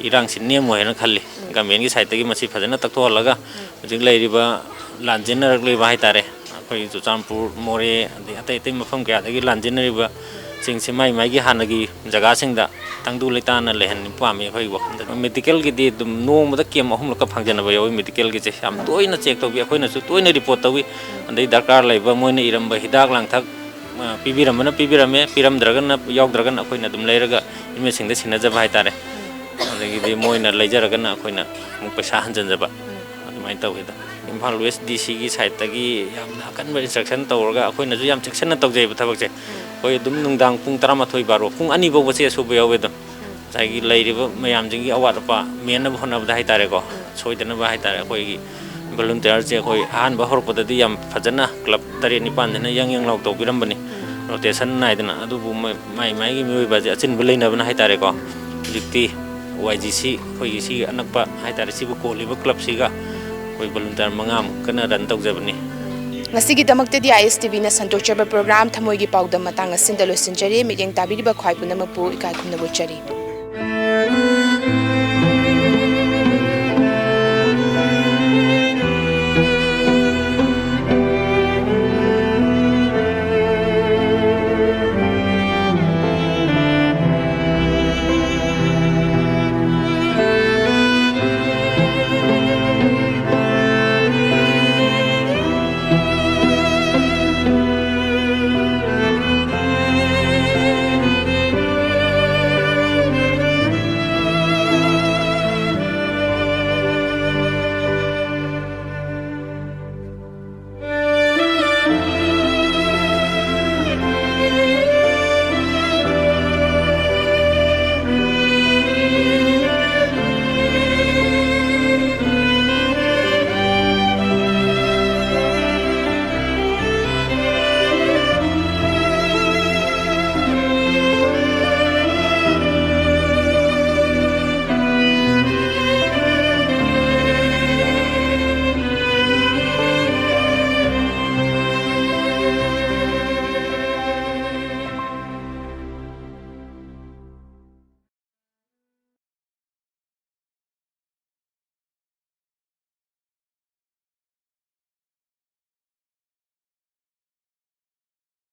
ꯏꯔꯥꯡꯁꯤ ꯅꯦꯝꯃꯣꯏ ꯍꯥꯏꯅ ꯈꯜꯂꯤ꯫ ꯒꯃꯦꯟꯒꯤ ꯁꯥꯏꯠꯇꯒꯤ ꯃꯁꯤ ꯐꯖꯅ ꯇꯛꯊꯣꯛꯍꯜꯂꯒ ꯍꯧꯖꯤꯛ ꯂꯩꯔꯤꯕ ꯂꯥꯟꯖꯦꯟꯅꯔꯛꯂꯤꯕ ꯍꯥꯏꯇꯥꯔꯦ, ꯑꯩꯈꯣꯏꯒꯤ ꯆꯨꯔꯆꯥꯟꯄꯨꯔ, ꯃꯣꯔꯦ, ꯑꯗꯩ ꯑꯇꯩ ꯑꯇꯩ ꯃꯐꯝ ꯀꯌꯥꯗꯒꯤ ꯂꯥꯟꯖꯦꯟꯅꯔꯤꯕꯁꯤꯡꯁꯤ ꯃꯥꯏ ꯃꯥꯏꯒꯤ ꯍꯥꯟꯅꯒꯤ ꯖꯒꯥꯁꯤꯡꯗ ꯇꯪꯗꯨ ꯂꯩꯇꯥꯅ ꯂꯩꯍꯟꯅꯤꯡꯕ ꯄꯥꯝꯃꯤ꯫ ꯑꯩꯈꯣꯏꯒꯤ ꯋꯥꯈꯜꯗ ꯃꯦꯗꯤꯀꯦꯜꯒꯤꯗꯤ ꯑꯗꯨꯝ ꯅꯣꯡꯃꯗ ꯀꯦꯝ ꯑꯍꯨꯝꯂꯛꯀ ꯐꯪꯖꯅꯕ ꯌꯥꯎꯏ꯫ ꯃꯦꯗꯤꯀꯦꯜꯒꯤꯁꯦ ꯌꯥꯝ ꯇꯣꯏꯅ ꯆꯦꯛ ꯇꯧꯕꯤ, ꯑꯩꯈꯣꯏꯅꯁꯨ ꯇꯣꯏꯅ ꯔꯤꯄꯣꯔꯠ ꯇꯧꯏ꯫ ꯑꯗꯩ ꯗꯔꯀꯥꯔ ꯂꯩꯕ ꯃꯣꯏꯅ ꯏꯔꯝꯕ ꯍꯤꯗꯥꯛ ꯂꯥꯡꯊꯛ, ꯑ, ꯄꯤꯕꯤꯔꯝꯕꯅ ꯄꯤꯕꯤꯔꯝꯃꯦ, ꯄꯤꯔꯝꯗ꯭ꯔꯒꯅ, ꯌꯥꯎꯗ꯭ꯔꯒꯅ ꯑꯩꯈꯣꯏꯅ ꯑꯗꯨꯝ ꯂꯩꯔꯒ ꯏꯟꯃꯦꯠꯁꯤꯡꯗ ꯁꯤꯟꯅꯖꯕ ꯍꯥꯏꯇꯥꯔꯦ꯫ ꯑꯗꯒꯤꯗꯤ ꯃꯣꯏꯅ ꯂꯩꯖꯔꯒꯅ ꯑꯩꯈꯣꯏꯅ ꯑꯃꯨꯛ ꯄꯩꯁꯥ ꯍꯟꯖꯤꯟꯖꯕ, ꯑꯗꯨꯃꯥꯏꯅ ꯇꯧꯋꯤꯗ꯫ ꯏꯝꯐꯥꯜ ꯋꯦꯁ ꯗꯤ ꯁꯤꯒꯤ ꯁꯥꯏꯠꯇꯒꯤ ꯌꯥꯝꯅ ꯑꯀꯟꯕ ꯏꯟꯁꯇ꯭ꯔꯛꯁꯟ ꯇꯧꯔꯒ ꯑꯩꯈꯣꯏꯅꯁꯨ ꯌꯥꯝ ꯆꯦꯛꯁꯤꯟꯅ ꯇꯧꯖꯩꯕ ꯊꯕꯛꯁꯦ꯫ ꯑꯩꯈꯣꯏ ꯑꯗꯨꯝ ꯅꯨꯡꯗꯥꯡ ꯄꯨꯡ ꯇꯔꯥꯃꯥꯊꯣꯏ, ꯕꯥꯔꯣ, ꯄꯨꯡ ꯑꯅꯤ ꯐꯥꯎꯕ ꯆꯦ ꯁꯨꯕ ꯌꯥꯎꯋꯦ ꯑꯗꯨꯝ꯫ ꯉꯁꯥꯏꯒꯤ ꯂꯩꯔꯤꯕ ꯃꯌꯥꯝꯁꯤꯡꯒꯤ ꯑꯋꯥꯠ ꯑꯄꯥ ꯃꯦꯟꯅꯕ ꯍꯣꯠꯅꯕꯗ ꯍꯥꯏꯇꯥꯔꯦꯀꯣ, ꯁꯣꯏꯗꯅꯕ ꯍꯥꯏꯇꯥꯔꯦ, ꯑꯩꯈꯣꯏꯒꯤ ꯚꯣꯂꯨꯟꯇꯤꯌꯔꯁꯦ ꯑꯩꯈꯣꯏ ꯑꯍꯥꯟꯕ ꯍꯧꯔꯛꯄꯗꯗꯤ ꯌꯥꯝ ꯐꯖꯅ ꯀ꯭ꯂꯕ ꯇꯔꯦꯠ ꯅꯤꯄꯥꯟꯁꯤꯅ ꯌꯥꯡ ꯌꯥꯡ ꯂꯥꯎ ꯇꯧꯕꯤꯔꯝꯕꯅꯤ, ꯔꯣꯇꯦꯁꯟ ꯅꯥꯏꯗꯅ꯫ ꯑꯗꯨꯕꯨ ꯃ-, ꯃꯥꯏ ꯃꯥꯏꯒꯤ ꯃꯤꯑꯣꯏꯕꯁꯦ ꯑꯆꯤꯟꯕ ꯂꯩꯅꯕꯅ ꯍꯥꯏꯇꯥꯔꯦꯀꯣ, ꯍꯧꯖꯤꯛꯇꯤ ꯋꯥꯏ ꯖꯤ ꯁꯤ ꯑꯩꯈꯣꯏꯒꯤ ꯁꯤꯒꯤ ꯑꯅꯛꯄ ꯍꯥꯏꯇꯥꯔꯦ, ꯁꯤꯕꯨ ꯀꯣꯜꯂꯤꯕ ꯀ꯭ꯂꯕꯁꯤꯒ ꯑꯩꯈꯣꯏ ꯚꯣꯂꯨꯟꯇꯤꯌꯔ ꯃꯉꯥꯃꯨꯛ ꯀꯟꯅ ꯔꯟ ꯇꯧꯖꯕꯅꯤ꯫ ꯉꯁꯤꯒꯤꯗꯃꯛꯇꯗꯤ ꯑꯥꯏ ꯑꯦꯁ ꯇꯤ ꯚꯤꯅ ꯁꯟꯗꯣꯛꯆꯕ ꯄ꯭ꯔꯣꯒ꯭ꯔꯥꯝ ꯊꯃꯣꯏꯒꯤ ꯄꯥꯎꯗꯝ ꯃꯇꯥꯡ ꯑꯁꯤꯗ ꯂꯣꯏꯁꯤꯟꯖꯔꯦ꯫ ꯃꯤꯠꯌꯦꯡ ꯇꯥꯕꯤꯔꯤꯕ ꯈ꯭ꯋꯥꯏ ꯄꯨꯝꯅꯃꯛꯄꯨ ꯏꯀꯥꯏ ꯈꯨꯝꯅꯕ ꯎꯠꯆꯔꯤ꯫